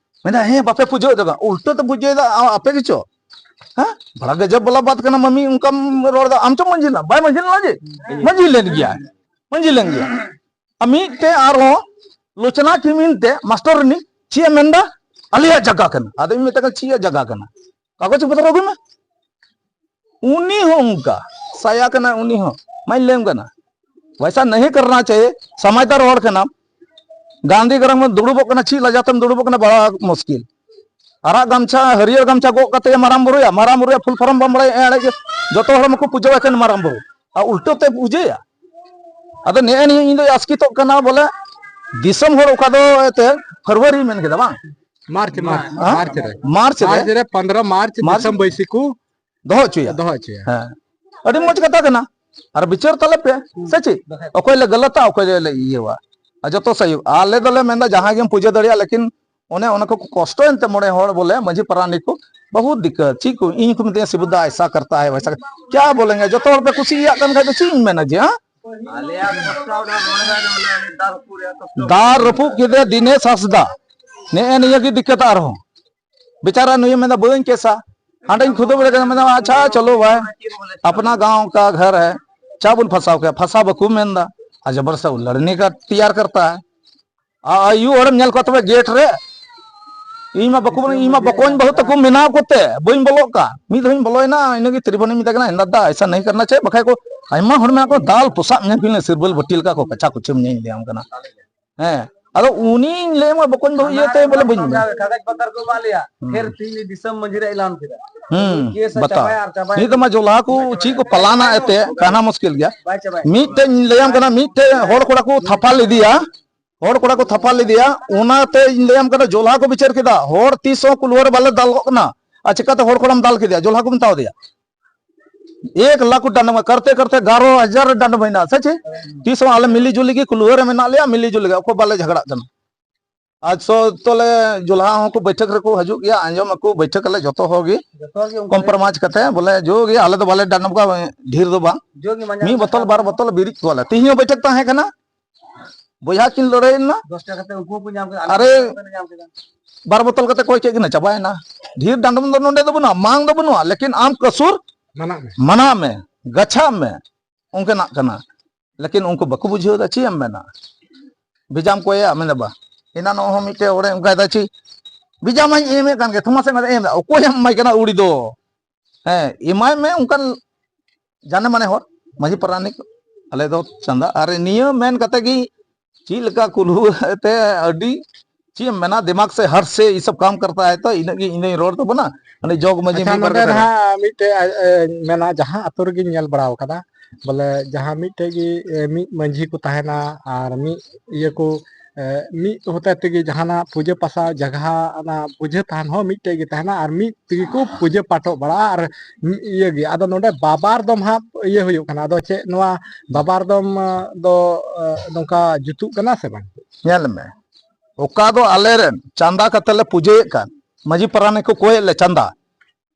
ᱢᱮᱱᱫᱟ, ᱦᱮᱸ, ᱵᱟᱯᱮ ᱯᱩᱡᱟᱹ ᱦᱚᱪᱚ ᱠᱟᱱᱟ, ᱩᱞᱴᱟᱹ ᱛᱮ ᱯᱩᱡᱟᱹᱭᱮᱫᱟ, ᱟ-, ᱟᱯᱮ ᱜᱮᱪᱚ᱾ ᱦᱮᱸ, ᱵᱟᱲᱟ ᱜᱟᱡᱟᱵ ᱵᱟᱞᱟ ᱵᱟᱛ ᱠᱟᱱᱟ, ᱢᱟᱢᱤ, ᱚᱱᱠᱟᱢ ᱨᱚᱲ ᱮᱫᱟ, ᱟᱢ ᱪᱚ ᱢᱟᱹᱡᱷᱤ ᱞᱮᱱᱟ, ᱵᱟᱭ ᱢᱟᱹᱡᱷᱤ ᱞᱮᱱᱟ ᱡᱮ, ᱢᱟᱹᱡᱷᱤ ᱞᱮᱱ ᱜᱮᱭᱟ, ᱢᱟᱹᱡᱷᱤ ᱞᱮᱱ ᱜᱮᱭᱟ᱾ ᱟᱨ ᱢᱤᱫᱴᱮᱡ ᱟᱨᱦᱚᱸ ᱞᱳᱪᱱᱟ ᱠᱤᱢᱤᱱ ᱛᱮ ᱢᱟᱥᱴᱚᱨ ᱨᱤᱱᱤᱡ ᱪᱮᱫ ᱮ ᱢᱮᱱᱫᱟ, ᱟᱞᱮᱭᱟᱜ ᱡᱟᱭᱜᱟ ᱠᱟᱱᱟ᱾ ᱟᱫᱚᱧ ᱢᱮᱛᱟᱭ ᱠᱟᱱᱟ, ᱪᱮᱫ ᱭᱟᱜ ᱡᱟᱭᱜᱟ ᱠᱟᱱᱟ? ᱠᱟᱜᱚᱡᱽ ᱯᱚᱛᱨᱚ ᱟᱹᱜᱩᱭ ᱢᱮ᱾ ᱩᱱᱤ ᱦᱚᱸ ᱚᱱᱠᱟ ᱥᱟᱭᱟ ᱠᱟᱱᱟ, ᱩᱱᱤ ᱦᱚᱸ ᱢᱟᱧ ᱞᱟᱹᱭᱟᱢ ᱠᱟᱱᱟ, ᱣᱟᱭᱥᱟ ᱱᱟᱦᱤ ᱠᱟᱨᱱᱟ ᱪᱟᱦᱤᱭᱮ᱾ ᱥᱚᱢᱟᱡᱽᱫᱟᱨ ᱦᱚᱲ ᱠᱟᱱᱟᱢ, ᱜᱟᱱᱫᱷᱤ ᱜᱨᱟᱢ ᱨᱮ ᱫᱩᱲᱩᱵᱚᱜ ᱠᱟᱱᱟ, ᱪᱮᱫ ᱞᱟᱡᱟ ᱛᱮᱢ ᱫᱩᱲᱩᱵᱚᱜ ᱠᱟᱱᱟ, ᱵᱟᱲᱟ ᱢᱩᱥᱠᱤᱞ᱾ ᱟᱨᱟᱜ ᱜᱟᱢᱪᱷᱟ, ᱦᱟᱹᱨᱭᱟᱹᱲ ᱜᱟᱢᱪᱷᱟ ᱜᱚᱜ ᱠᱟᱛᱮ ᱢᱟᱨᱟᱝ ᱵᱩᱨᱩᱭᱟ, ᱢᱟᱨᱟᱝ ᱵᱩᱨᱩᱭᱟ ᱯᱷᱩᱞ ᱯᱷᱚᱨᱚᱢ ᱵᱟᱢ ᱵᱟᱲᱟᱭᱟ, ᱮᱲᱮ ᱜᱮ᱾ ᱡᱚᱛᱚ ᱦᱚᱲ ᱢᱟᱠᱚ ᱯᱩᱡᱟᱹᱣᱟᱭ ᱠᱟᱱ ᱢᱟᱨᱟᱝ ᱵᱩᱨᱩ, ᱟᱨ ᱩᱞᱴᱟᱹ ᱛᱮ ᱯᱩᱡᱟᱹᱭᱟ᱾ ᱟᱫᱚ ᱱᱮᱜᱼᱮ ᱱᱤᱭᱟᱹ ᱤᱧ ᱫᱚ ᱟᱥᱠᱮᱛᱚᱜ ᱠᱟᱱᱟ ᱵᱚᱞᱮ, ᱫᱤᱥᱚᱢ ᱦᱚᱲ ᱚᱠᱟ ᱫᱚ ᱮᱱᱛᱮ ᱯᱷᱮᱵᱽᱨᱩᱣᱟᱨᱤ ᱢᱮᱱ ᱠᱮᱫᱟ ᱵᱟᱝ? ᱢᱟᱨᱪ, ᱢᱟᱨᱪ, ᱦᱮᱸ? ᱢᱟᱨᱪ ᱨᱮ᱾ ᱢᱟᱨᱪ ᱨᱮ᱾ ᱢᱟᱨᱪ ᱨᱮ ᱯᱚᱱᱫᱽᱨᱚ ᱢᱟᱨᱪ ᱢᱟᱨᱪ ᱫᱤᱥᱚᱢ ᱵᱟᱹᱭᱥᱤ ᱠᱚ ᱫᱚᱦᱚ ᱦᱚᱪᱚᱭᱟ᱾ ᱫᱚᱦᱚ ᱦᱚᱪᱚᱭᱟ᱾ ᱦᱮᱸ, ᱟᱹᱰᱤ ᱢᱚᱡᱽ ᱠᱟᱛᱷᱟ ᱠᱟᱱᱟ᱾ ᱟᱨ ᱵᱤᱪᱟᱹᱨ ᱛᱟᱞᱮ ᱯᱮ, ᱥᱮ ᱪᱮᱫ? ᱚᱠᱚᱭ ᱞᱮ ᱜᱟᱞᱟᱛᱟ, ᱚᱠᱚᱭ ᱞᱮ ᱤᱭᱟᱹᱣᱟ? ᱟᱨ ᱡᱚᱛᱚ ᱥᱟᱹᱦᱤ᱾ ᱟᱞᱮ ᱫᱚᱞᱮ ᱢᱮᱱᱫᱟ ᱡᱟᱦᱟᱸ ᱜᱮᱢ ᱯᱩᱡᱟᱹ ᱫᱟᱲᱮᱭᱟᱜᱼᱟ, ᱞᱮᱠᱤᱱ ᱚᱱᱮ ᱚᱱᱟ ᱠᱚ ᱠᱚᱥᱴᱚᱭᱮᱱ ᱛᱮ ᱢᱚᱬᱮ ᱦᱚᱲ ᱵᱚᱞᱮ ᱢᱟᱹᱡᱷᱤ ᱯᱟᱨᱟᱱᱤᱠ ᱠᱚ ᱵᱚᱦᱩᱛ ᱫᱤᱠᱠᱟᱛ᱾ ᱪᱮᱫ ᱠᱚ ᱤᱧ ᱠᱚ ᱢᱤᱛᱟᱹᱧᱟ, ᱥᱤᱵᱩ ᱫᱟ ᱮᱥᱟ ᱠᱟᱨᱛᱟ ᱦᱟᱭ, ᱣᱮᱥᱟ ᱠᱟᱨᱛᱟ᱾ ᱠᱭᱟ ᱵᱚᱞᱮᱸᱜᱮ? ᱡᱚᱛᱚ ᱦᱚᱲ ᱯᱮ ᱠᱩᱥᱤᱭᱟᱜ ᱠᱟᱱ ᱠᱷᱟᱡ ᱫᱚ ᱪᱮᱫ ᱤᱧ ᱢᱮᱱᱟ ᱡᱮ, ᱦᱮᱸ? ᱫᱟᱨ ᱨᱟᱹᱯᱩᱫ ᱠᱮᱫᱮ ᱫᱤᱱᱮᱥ ᱦᱟᱸᱥᱫᱟ᱾ ᱱᱮᱜᱼᱮ ᱱᱤᱭᱟᱹ ᱜᱮ ᱫᱤᱠᱠᱟᱛ ᱟᱨᱦᱚᱸ᱾ ᱵᱮᱪᱟᱨᱟ ᱱᱩᱭᱮ ᱢᱮᱱᱫᱟ, "ᱵᱟᱹᱧ ᱠᱮᱥᱟ, ᱦᱟᱸᱰᱮᱧ ᱠᱷᱩᱫᱟᱹᱣ ᱵᱟᱲᱟ ᱠᱮᱫᱟ", ᱢᱮᱱᱫᱟ, "ᱟᱪᱪᱷᱟ, ᱪᱚᱞᱚ ᱵᱷᱟᱭ, ᱟᱯᱱᱟ ᱜᱟᱸᱣ ᱠᱟ ᱜᱷᱟᱨ ᱦᱟᱭ, ᱪᱟ ᱵᱚᱱ ᱯᱷᱟᱥᱟᱣ ᱠᱮᱭᱟ, ᱯᱷᱟᱥᱟ ᱵᱟᱠᱚ ᱢᱮᱱᱫᱟ, ᱟᱨ ᱡᱚᱵᱚᱨ ᱥᱮ ᱞᱟᱲᱱᱤ ᱠᱟ ᱛᱮᱭᱟᱨ ᱠᱟᱨᱛᱟ ᱦᱟᱭ᱾ ᱟᱭᱩ ᱦᱚᱲᱮᱢ ᱧᱮᱞ ᱠᱚᱣᱟ ᱛᱚᱵᱮ ᱜᱮᱴ ᱨᱮ, ᱤᱧ ᱢᱟ ᱵᱟᱠᱚ, ᱤᱧ ᱢᱟ ᱵᱚᱠᱚᱧ ᱵᱟᱹᱦᱩ ᱛᱟᱠᱚ ᱢᱮᱱᱟᱣ ᱠᱚᱛᱮ ᱵᱟᱹᱧ ᱵᱚᱞᱚᱜ ᱠᱟᱱ᱾ ᱢᱤᱫ ᱫᱷᱟᱣᱤᱧ ᱵᱚᱞᱚᱭᱮᱱᱟ, ᱤᱱᱟᱹᱜᱮ ᱛᱨᱤᱵᱚᱱᱤᱧ ᱢᱮᱛᱟᱭ ᱠᱟᱱᱟ, "ᱮᱱᱫᱟ ᱫᱟ, ᱮᱥᱟ ᱱᱟᱦᱤ ᱠᱟᱨᱱᱟ ᱪᱟᱦᱤᱭᱮ", ᱵᱟᱠᱷᱟᱡ ᱠᱚ ᱟᱭᱢᱟ ᱦᱚᱲ ᱢᱮᱱᱟᱜ ᱠᱚᱣᱟ, ᱫᱟᱞ ᱯᱚᱥᱟᱜ ᱢᱮ ᱯᱷᱤᱨ ᱥᱤᱨᱵᱟᱹᱞ ᱵᱟᱹᱴᱤ ᱞᱮᱠᱟ ᱠᱚ ᱠᱟᱪᱟ ᱠᱚᱪᱮ ᱢᱮᱭᱟᱧ ᱞᱟᱹᱭᱟᱢ ᱠᱟᱱᱟ᱾ ᱦᱮᱸ, ᱟᱫᱚ ᱩᱱᱤᱧ ᱞᱟᱹᱭ ᱟᱢᱟ ᱵᱚᱠᱚᱧ ᱵᱟᱹᱦᱩ ᱤᱭᱟᱹᱛᱮ ᱵᱚᱞᱮ ᱵᱟᱹᱧ ᱢᱮᱱᱟ᱾ ᱠᱟᱜᱚᱡᱽ ᱯᱚᱛᱚᱨ ᱠᱚ ᱮᱢᱟᱜ ᱞᱮᱭᱟ, ᱦᱩᱸ᱾ ᱯᱷᱤᱨ ᱛᱤᱦᱤᱧ ᱫᱤᱥᱚᱢ ᱢᱟᱹᱡᱷᱤ ᱨᱮ ᱮᱞᱟᱱ ᱠᱮᱫᱟ᱾ ᱦᱩᱸ, ᱠᱮᱥ ᱵᱟᱛᱟ᱾ ᱪᱟᱵᱟᱭᱟ ᱟᱨ ᱪᱟᱵᱟᱭᱟ᱾ ᱱᱤᱛ ᱢᱟ ᱡᱚᱞᱦᱟ ᱠᱚ ᱪᱮᱫ ᱠᱚ ᱯᱟᱞᱟᱱᱟ ᱮᱛᱮ, ᱠᱟᱱᱟ ᱢᱩᱥᱠᱤᱞ ᱜᱮᱭᱟ᱾ ᱵᱟᱭ ᱪᱟᱵᱟᱭᱟ᱾ ᱢᱤᱫᱴᱮᱡ ᱤᱧ ᱞᱟᱹᱭᱟᱢ ᱠᱟᱱᱟ, ᱢᱤᱫᱴᱮᱡ ᱦᱚᱲ ᱠᱚᱲᱟ ᱠᱚ ᱛᱷᱟᱯᱟ ᱞᱮᱫᱮᱭᱟ, ᱦᱚᱲ ᱠᱚᱲᱟ ᱠᱚ ᱛᱷᱟᱯᱟ ᱞᱮᱫᱮᱭᱟ, ᱚᱱᱟᱛᱮ ᱤᱧ ᱞᱟᱹᱭᱟᱢ ᱠᱟᱱᱟ, ᱡᱚᱞᱦᱟ ᱠᱚ ᱵᱤᱪᱟᱹᱨ ᱠᱮᱫᱟ, ᱦᱚᱲ ᱛᱤᱥ ᱦᱚᱸ ᱠᱩᱞᱣᱟᱹ ᱨᱮ ᱵᱟᱞᱮ ᱫᱟᱞ ᱜᱚᱜ ᱠᱟᱱᱟ᱾ ᱟᱨ ᱪᱤᱠᱟᱛᱮ ᱦᱚᱲ ᱠᱚᱲᱟᱢ ᱫᱟᱞ ᱠᱮᱫᱮᱭᱟ? ᱡᱚᱞᱦᱟ ᱠᱚ ᱢᱮᱛᱟᱣ ᱫᱮᱭᱟ᱾ ᱮᱠ ᱞᱟᱠᱷ ᱠᱚ ᱰᱟᱸᱰᱚᱢ, ᱠᱟᱨᱛᱮ ᱠᱟᱨᱛᱮ ᱮᱜᱟᱨᱚ ᱦᱟᱡᱟᱨ ᱰᱟᱸᱰᱚᱢ ᱦᱩᱭᱱᱟ, ᱥᱮ ᱪᱮᱫ? ᱛᱤᱥ ᱦᱚᱸ ᱟᱞᱮ ᱢᱤᱞᱤ ᱡᱩᱞᱤ ᱜᱮ ᱠᱩᱞᱣᱟᱹ ᱨᱮ ᱢᱮᱱᱟᱜ ᱞᱮᱭᱟ, ᱢᱤᱞᱤ ᱡᱩᱞᱤ ᱜᱮ, ᱚᱠᱚᱭ ᱵᱟᱞᱮ ᱡᱷᱟᱜᱽᱲᱟᱜ ᱠᱟᱱᱟ᱾ ᱟᱡ ᱥᱚ ᱛᱚᱞᱮ ᱡᱚᱞᱦᱟ ᱦᱚᱸᱠᱚ ᱵᱟᱹᱭᱴᱷᱟᱹᱠ ᱨᱮᱠᱚ ᱦᱤᱡᱩᱜ ᱜᱮᱭᱟ, ᱟᱸᱡᱚᱢ ᱟᱠᱚ, ᱵᱟᱹᱭᱴᱷᱟᱹᱠ ᱟᱞᱮ ᱡᱚᱛᱚ ᱦᱚᱲ ᱜᱮ, ᱡᱚᱛᱚ ᱦᱚᱲ ᱜᱮ ᱚᱱᱠᱟ ᱜᱮ᱾ ᱠᱚᱢᱯᱨᱳᱢᱟᱭᱤᱡᱽ ᱠᱟᱛᱮ ᱵᱚᱞᱮ ᱡᱳ ᱜᱮ, ᱟᱞᱮ ᱫᱚ ᱵᱟᱞᱮ ᱰᱟᱸᱰᱚᱢ ᱠᱚᱣᱟ ᱰᱷᱮᱨ ᱫᱚ ᱵᱟᱝ, ᱡᱳ ᱜᱮ ᱢᱟᱸᱡᱟᱱ ᱢᱤᱫ ᱵᱚᱛᱚᱞ ᱵᱟᱨ ᱵᱚᱛᱚᱞ ᱵᱤᱨᱤᱫ ᱠᱚᱣᱟᱞᱮ᱾ ᱛᱤᱦᱤᱧ ᱦᱚᱸ ᱵᱟᱹᱭᱴᱷᱟᱹᱠ ᱛᱟᱦᱮᱸ ᱠᱟᱱᱟ, ᱵᱚᱭᱦᱟ ᱠᱤᱱ ᱞᱟᱹᱲᱦᱟᱹᱭ ᱞᱮᱱᱟ᱾ ᱫᱚᱥ ᱴᱟᱠᱟ ᱠᱟᱛᱮ ᱩᱱᱠᱩ ᱦᱚᱸᱠᱚ ᱧᱟᱢ ᱠᱮᱫᱟ, ᱟᱞᱮ ᱟᱨᱮ ᱦᱚᱸ ᱵᱟᱞᱮ ᱧᱟᱢ ᱠᱮᱫᱟ᱾ ᱵᱟᱨ ᱵᱚᱛᱚᱞ ᱠᱟᱛᱮ ᱠᱚᱭ ᱠᱮᱫ ᱠᱤᱱᱟ, ᱪᱟᱵᱟᱭᱮᱱᱟ᱾ ᱰᱷᱮᱨ ᱰᱟᱸᱰᱚᱢ ᱫᱚ ᱱᱚᱸᱰᱮ ᱫᱚ ᱵᱟᱹᱱᱩᱜᱼᱟ, ᱢᱟᱝ ᱫᱚ ᱵᱟᱹᱱᱩᱜᱼᱟ, ᱞᱮᱠᱤᱱ ᱟᱢ ᱠᱟᱹᱥᱩᱨ ᱢᱟᱱᱟᱜ ᱢᱮ᱾ ᱢᱟᱱᱟᱜ ᱢᱮ, ᱜᱟᱪᱷᱟᱜ ᱢᱮ, ᱚᱱᱠᱟᱱᱟᱜ ᱠᱟᱱᱟ᱾ ᱞᱮᱠᱤᱱ ᱩᱱᱠᱩ ᱵᱟᱠᱚ ᱵᱩᱡᱷᱟᱹᱣ ᱮᱫᱟ, ᱪᱮᱫ ᱮᱢ ᱢᱮᱱᱟ? ᱵᱷᱮᱡᱟᱢ ᱠᱚᱭᱟ, ᱢᱮᱱᱫᱟ ᱵᱟ᱾ ᱮᱱᱟᱱᱚᱜ ᱦᱚᱸ ᱢᱤᱫᱴᱮᱡ ᱦᱚᱲᱮ ᱚᱱᱠᱟᱭ ᱫᱟ, ᱪᱮᱫ ᱵᱷᱮᱡᱟ ᱢᱟᱧ ᱮᱢᱮᱫ ᱠᱟᱱ ᱜᱮ, ᱛᱷᱚᱢᱟᱥ ᱮᱢ ᱮᱢ ᱮᱫᱟ, ᱚᱠᱚᱭᱮᱢ ᱮᱢᱟᱭ ᱠᱟᱱᱟ ᱟᱹᱣᱲᱤ ᱫᱚ? ᱦᱮᱸ, ᱮᱢᱟᱭ ᱢᱮ ᱚᱱᱠᱟᱱ ᱡᱟᱱᱮ ᱢᱟᱱᱮ ᱦᱚᱲ, ᱢᱟᱺᱡᱷᱤ ᱯᱟᱨᱟᱱᱤᱠ, ᱟᱞᱮ ᱫᱚ ᱪᱟᱸᱫᱟ᱾ ᱟᱨ ᱱᱤᱭᱟᱹ ᱢᱮᱱ ᱠᱟᱛᱮ ᱜᱮ ᱪᱮᱫ ᱞᱮᱠᱟ ᱠᱩᱞᱦᱩ ᱛᱮ ᱟᱹᱰᱤ, ᱪᱮᱫ ᱮᱢ ᱢᱮᱱᱟ, ᱫᱤᱢᱟᱜᱽ ᱥᱮ ᱦᱟᱨᱥ ᱥᱮ ᱤ ᱥᱚᱵ ᱠᱟᱢ ᱠᱟᱨᱛᱟ ᱦᱟᱭ, ᱛᱚ ᱤᱱᱟᱹᱜ ᱜᱮ ᱤᱧ ᱫᱚᱧ ᱨᱚᱲ ᱛᱟᱵᱚᱱᱟ᱾ ᱟᱹᱰᱤ ᱡᱚᱜᱽ ᱢᱟᱺᱡᱷᱤ ᱟᱪᱪᱷᱟ, ᱢᱤᱫ ᱵᱟᱨ ᱱᱚᱰᱮ ᱠᱟᱛᱷᱟ ᱨᱮ᱾ ᱱᱟᱦᱟᱜ ᱢᱤᱫᱴᱮᱡ, ᱮ, ᱮ, ᱢᱮᱱᱟ, ᱡᱟᱦᱟᱸ ᱟᱛᱳ ᱨᱮᱜᱮᱧ ᱧᱮᱞ ᱵᱟᱲᱟ ᱟᱠᱟᱫᱟ, ᱵᱚᱞᱮ ᱡᱟᱦᱟᱸ ᱢᱤᱫᱴᱮᱡ ᱜᱮ, ᱮ, ᱢᱤᱫ ᱢᱟᱺᱡᱷᱤ ᱠᱚ ᱛᱟᱦᱮᱱᱟ ᱟᱨ ᱢᱤᱫ ᱤᱭᱟᱹ ᱠᱚ, ᱮ, ᱢᱤᱫ ᱦᱚᱛᱮ ᱛᱮᱜᱮ ᱡᱟᱦᱟᱱᱟᱜ ᱯᱩᱡᱟᱹ ᱯᱟᱥᱟ ᱡᱟᱭᱜᱟ, ᱚᱱᱟ ᱯᱩᱡᱟᱹ ᱛᱷᱟᱱ ᱦᱚᱸ ᱢᱤᱫᱴᱮᱡ ᱜᱮ ᱛᱟᱦᱮᱱᱟ ᱟᱨ ᱢᱤᱫ ᱛᱮᱜᱮ ᱠᱚ ᱯᱩᱡᱟᱹ ᱯᱟᱴᱷᱚᱜ ᱵᱟᱲᱟᱜᱼᱟ ᱟᱨ ᱤᱭᱟᱹ ᱜᱮ᱾ ᱟᱫᱚ ᱱᱚᱰᱮ ᱵᱟᱵᱟᱨ ᱫᱚᱢ ᱦᱟᱸᱜ ᱤᱭᱟᱹ ᱦᱩᱭᱩᱜ ᱠᱟᱱᱟ, ᱟᱫᱚ ᱪᱮᱫ ᱱᱚᱣᱟ ᱵᱟᱵᱟᱨ ᱫᱚᱢ, ᱮ, ᱫᱚ, ᱮ, ᱱᱚᱝᱠᱟ ᱡᱩᱛᱩᱜ ᱠᱟᱱᱟ ᱥᱮ ᱵᱟᱝ? ᱧᱮᱞ ᱢᱮ, ᱚᱠᱟ ᱫᱚ ᱟᱞᱮ ᱨᱮᱱ ᱪᱟᱸᱫᱟ ᱠᱟᱛᱮ ᱞᱮ ᱯᱩᱡᱟᱹᱭᱮᱫ ᱠᱟᱱ, ᱢᱟᱺᱡᱷᱤ ᱯᱟᱨᱟᱱᱤᱠ ᱠᱚ ᱠᱚᱭᱮᱫ ᱞᱮ ᱪᱟᱸᱫᱟ,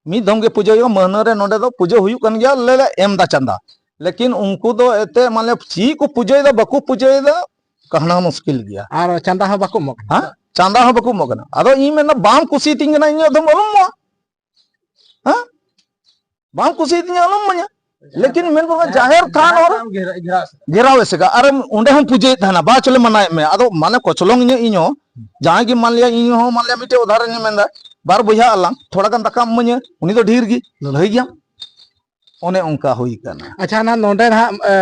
ᱢᱤᱫ ᱫᱷᱚᱢ ᱜᱮ ᱯᱩᱡᱟᱹ ᱦᱩᱭᱩᱜᱼᱟ, ᱢᱟᱹᱦᱱᱟᱹ ᱨᱮ ᱱᱚᱰᱮ ᱫᱚ ᱯᱩᱡᱟᱹ ᱦᱩᱭᱩᱜ ᱠᱟᱱ ᱜᱮᱭᱟ, ᱞᱮ, ᱞᱮ ᱮᱢ ᱫᱟ ᱪᱟᱸᱫᱟ᱾ ᱞᱮᱠᱤᱱ ᱩᱱᱠᱩ ᱫᱚ ᱮᱛᱮ ᱢᱟᱱᱮ ᱪᱮᱫ ᱠᱚ ᱯᱩᱡᱟᱹᱭᱮᱫᱟ, ᱵᱟᱠᱚ ᱯᱩᱡᱟᱹᱭᱮᱫᱟ, ᱠᱟᱦᱱᱟ ᱢᱩᱥᱠᱤᱞ ᱜᱮᱭᱟ᱾ ᱟᱨ ᱪᱟᱸᱫᱟ ᱦᱚᱸ ᱵᱟᱠᱚ ᱮᱢᱚᱜ ᱠᱟᱱᱟ᱾ ᱦᱮᱸ? ᱪᱟᱸᱫᱟ ᱦᱚᱸ ᱵᱟᱠᱚ ᱮᱢᱚᱜ ᱠᱟᱱᱟ᱾ ᱟᱫᱚ ᱤᱧ ᱢᱮᱱᱫᱟ, ᱵᱟᱢ ᱠᱩᱥᱤᱭᱟᱛᱤᱧ ᱠᱟᱱᱟ, ᱤᱧᱟᱹᱜ ᱫᱚᱢ ᱟᱞᱚᱢ ᱮᱢᱚᱜᱼᱟ᱾ ᱦᱮᱸ? ᱵᱟᱢ ᱠᱩᱥᱤᱭᱟᱛᱤᱧᱟ, ᱟᱞᱚᱢ ᱮᱢᱟᱹᱧᱟ᱾ ᱞᱮᱠᱤᱱ ᱢᱮᱱ ᱵᱟᱵᱟ, ᱡᱟᱦᱮᱨ ᱛᱷᱟᱱ ᱟᱨ ᱜᱷᱮᱨᱟᱣ ᱮᱥᱮᱫᱟ᱾ ᱟᱨ ᱚᱸᱰᱮ ᱦᱚᱸ ᱯᱩᱡᱟᱹᱭᱮᱫ ᱛᱟᱦᱮᱱᱟ, ᱵᱟ ᱪᱚᱞᱮ ᱢᱟᱱᱟᱭᱮᱫ ᱢᱮ, ᱟᱫᱚ ᱢᱟᱱᱮ ᱠᱚᱪᱞᱚᱝ ᱤᱧᱟᱹ, ᱤᱧ ᱦᱚᱸ ᱡᱟᱦᱟᱸᱭ ᱜᱮ ᱢᱟᱱ ᱞᱤᱭᱟ, ᱤᱧ ᱦᱚᱸ ᱢᱟᱱ ᱞᱤᱭᱟ ᱢᱤᱫᱴᱮᱡ ᱩᱫᱟᱦᱚᱨᱚᱱ ᱤᱧ ᱢᱮᱱᱫᱟ, ᱵᱟᱨ ᱵᱚᱭᱦᱟ ᱟᱞᱟᱝ, ᱛᱷᱚᱲᱟ ᱜᱟᱱ ᱫᱟᱠᱟᱢ ᱤᱢᱟᱹᱧᱟ, ᱩᱱᱤ ᱫᱚ ᱰᱷᱮᱨ ᱜᱮ ᱞᱟᱹᱞᱦᱟᱹᱭ ᱜᱮᱭᱟᱢ᱾ ᱚᱱᱮ ᱚᱱᱠᱟ ᱦᱩᱭ ᱠᱟᱱᱟ᱾ ᱟᱪᱪᱷᱟ, ᱱᱟ ᱱᱚᱰᱮ ᱱᱟᱦᱟᱜ ᱮ,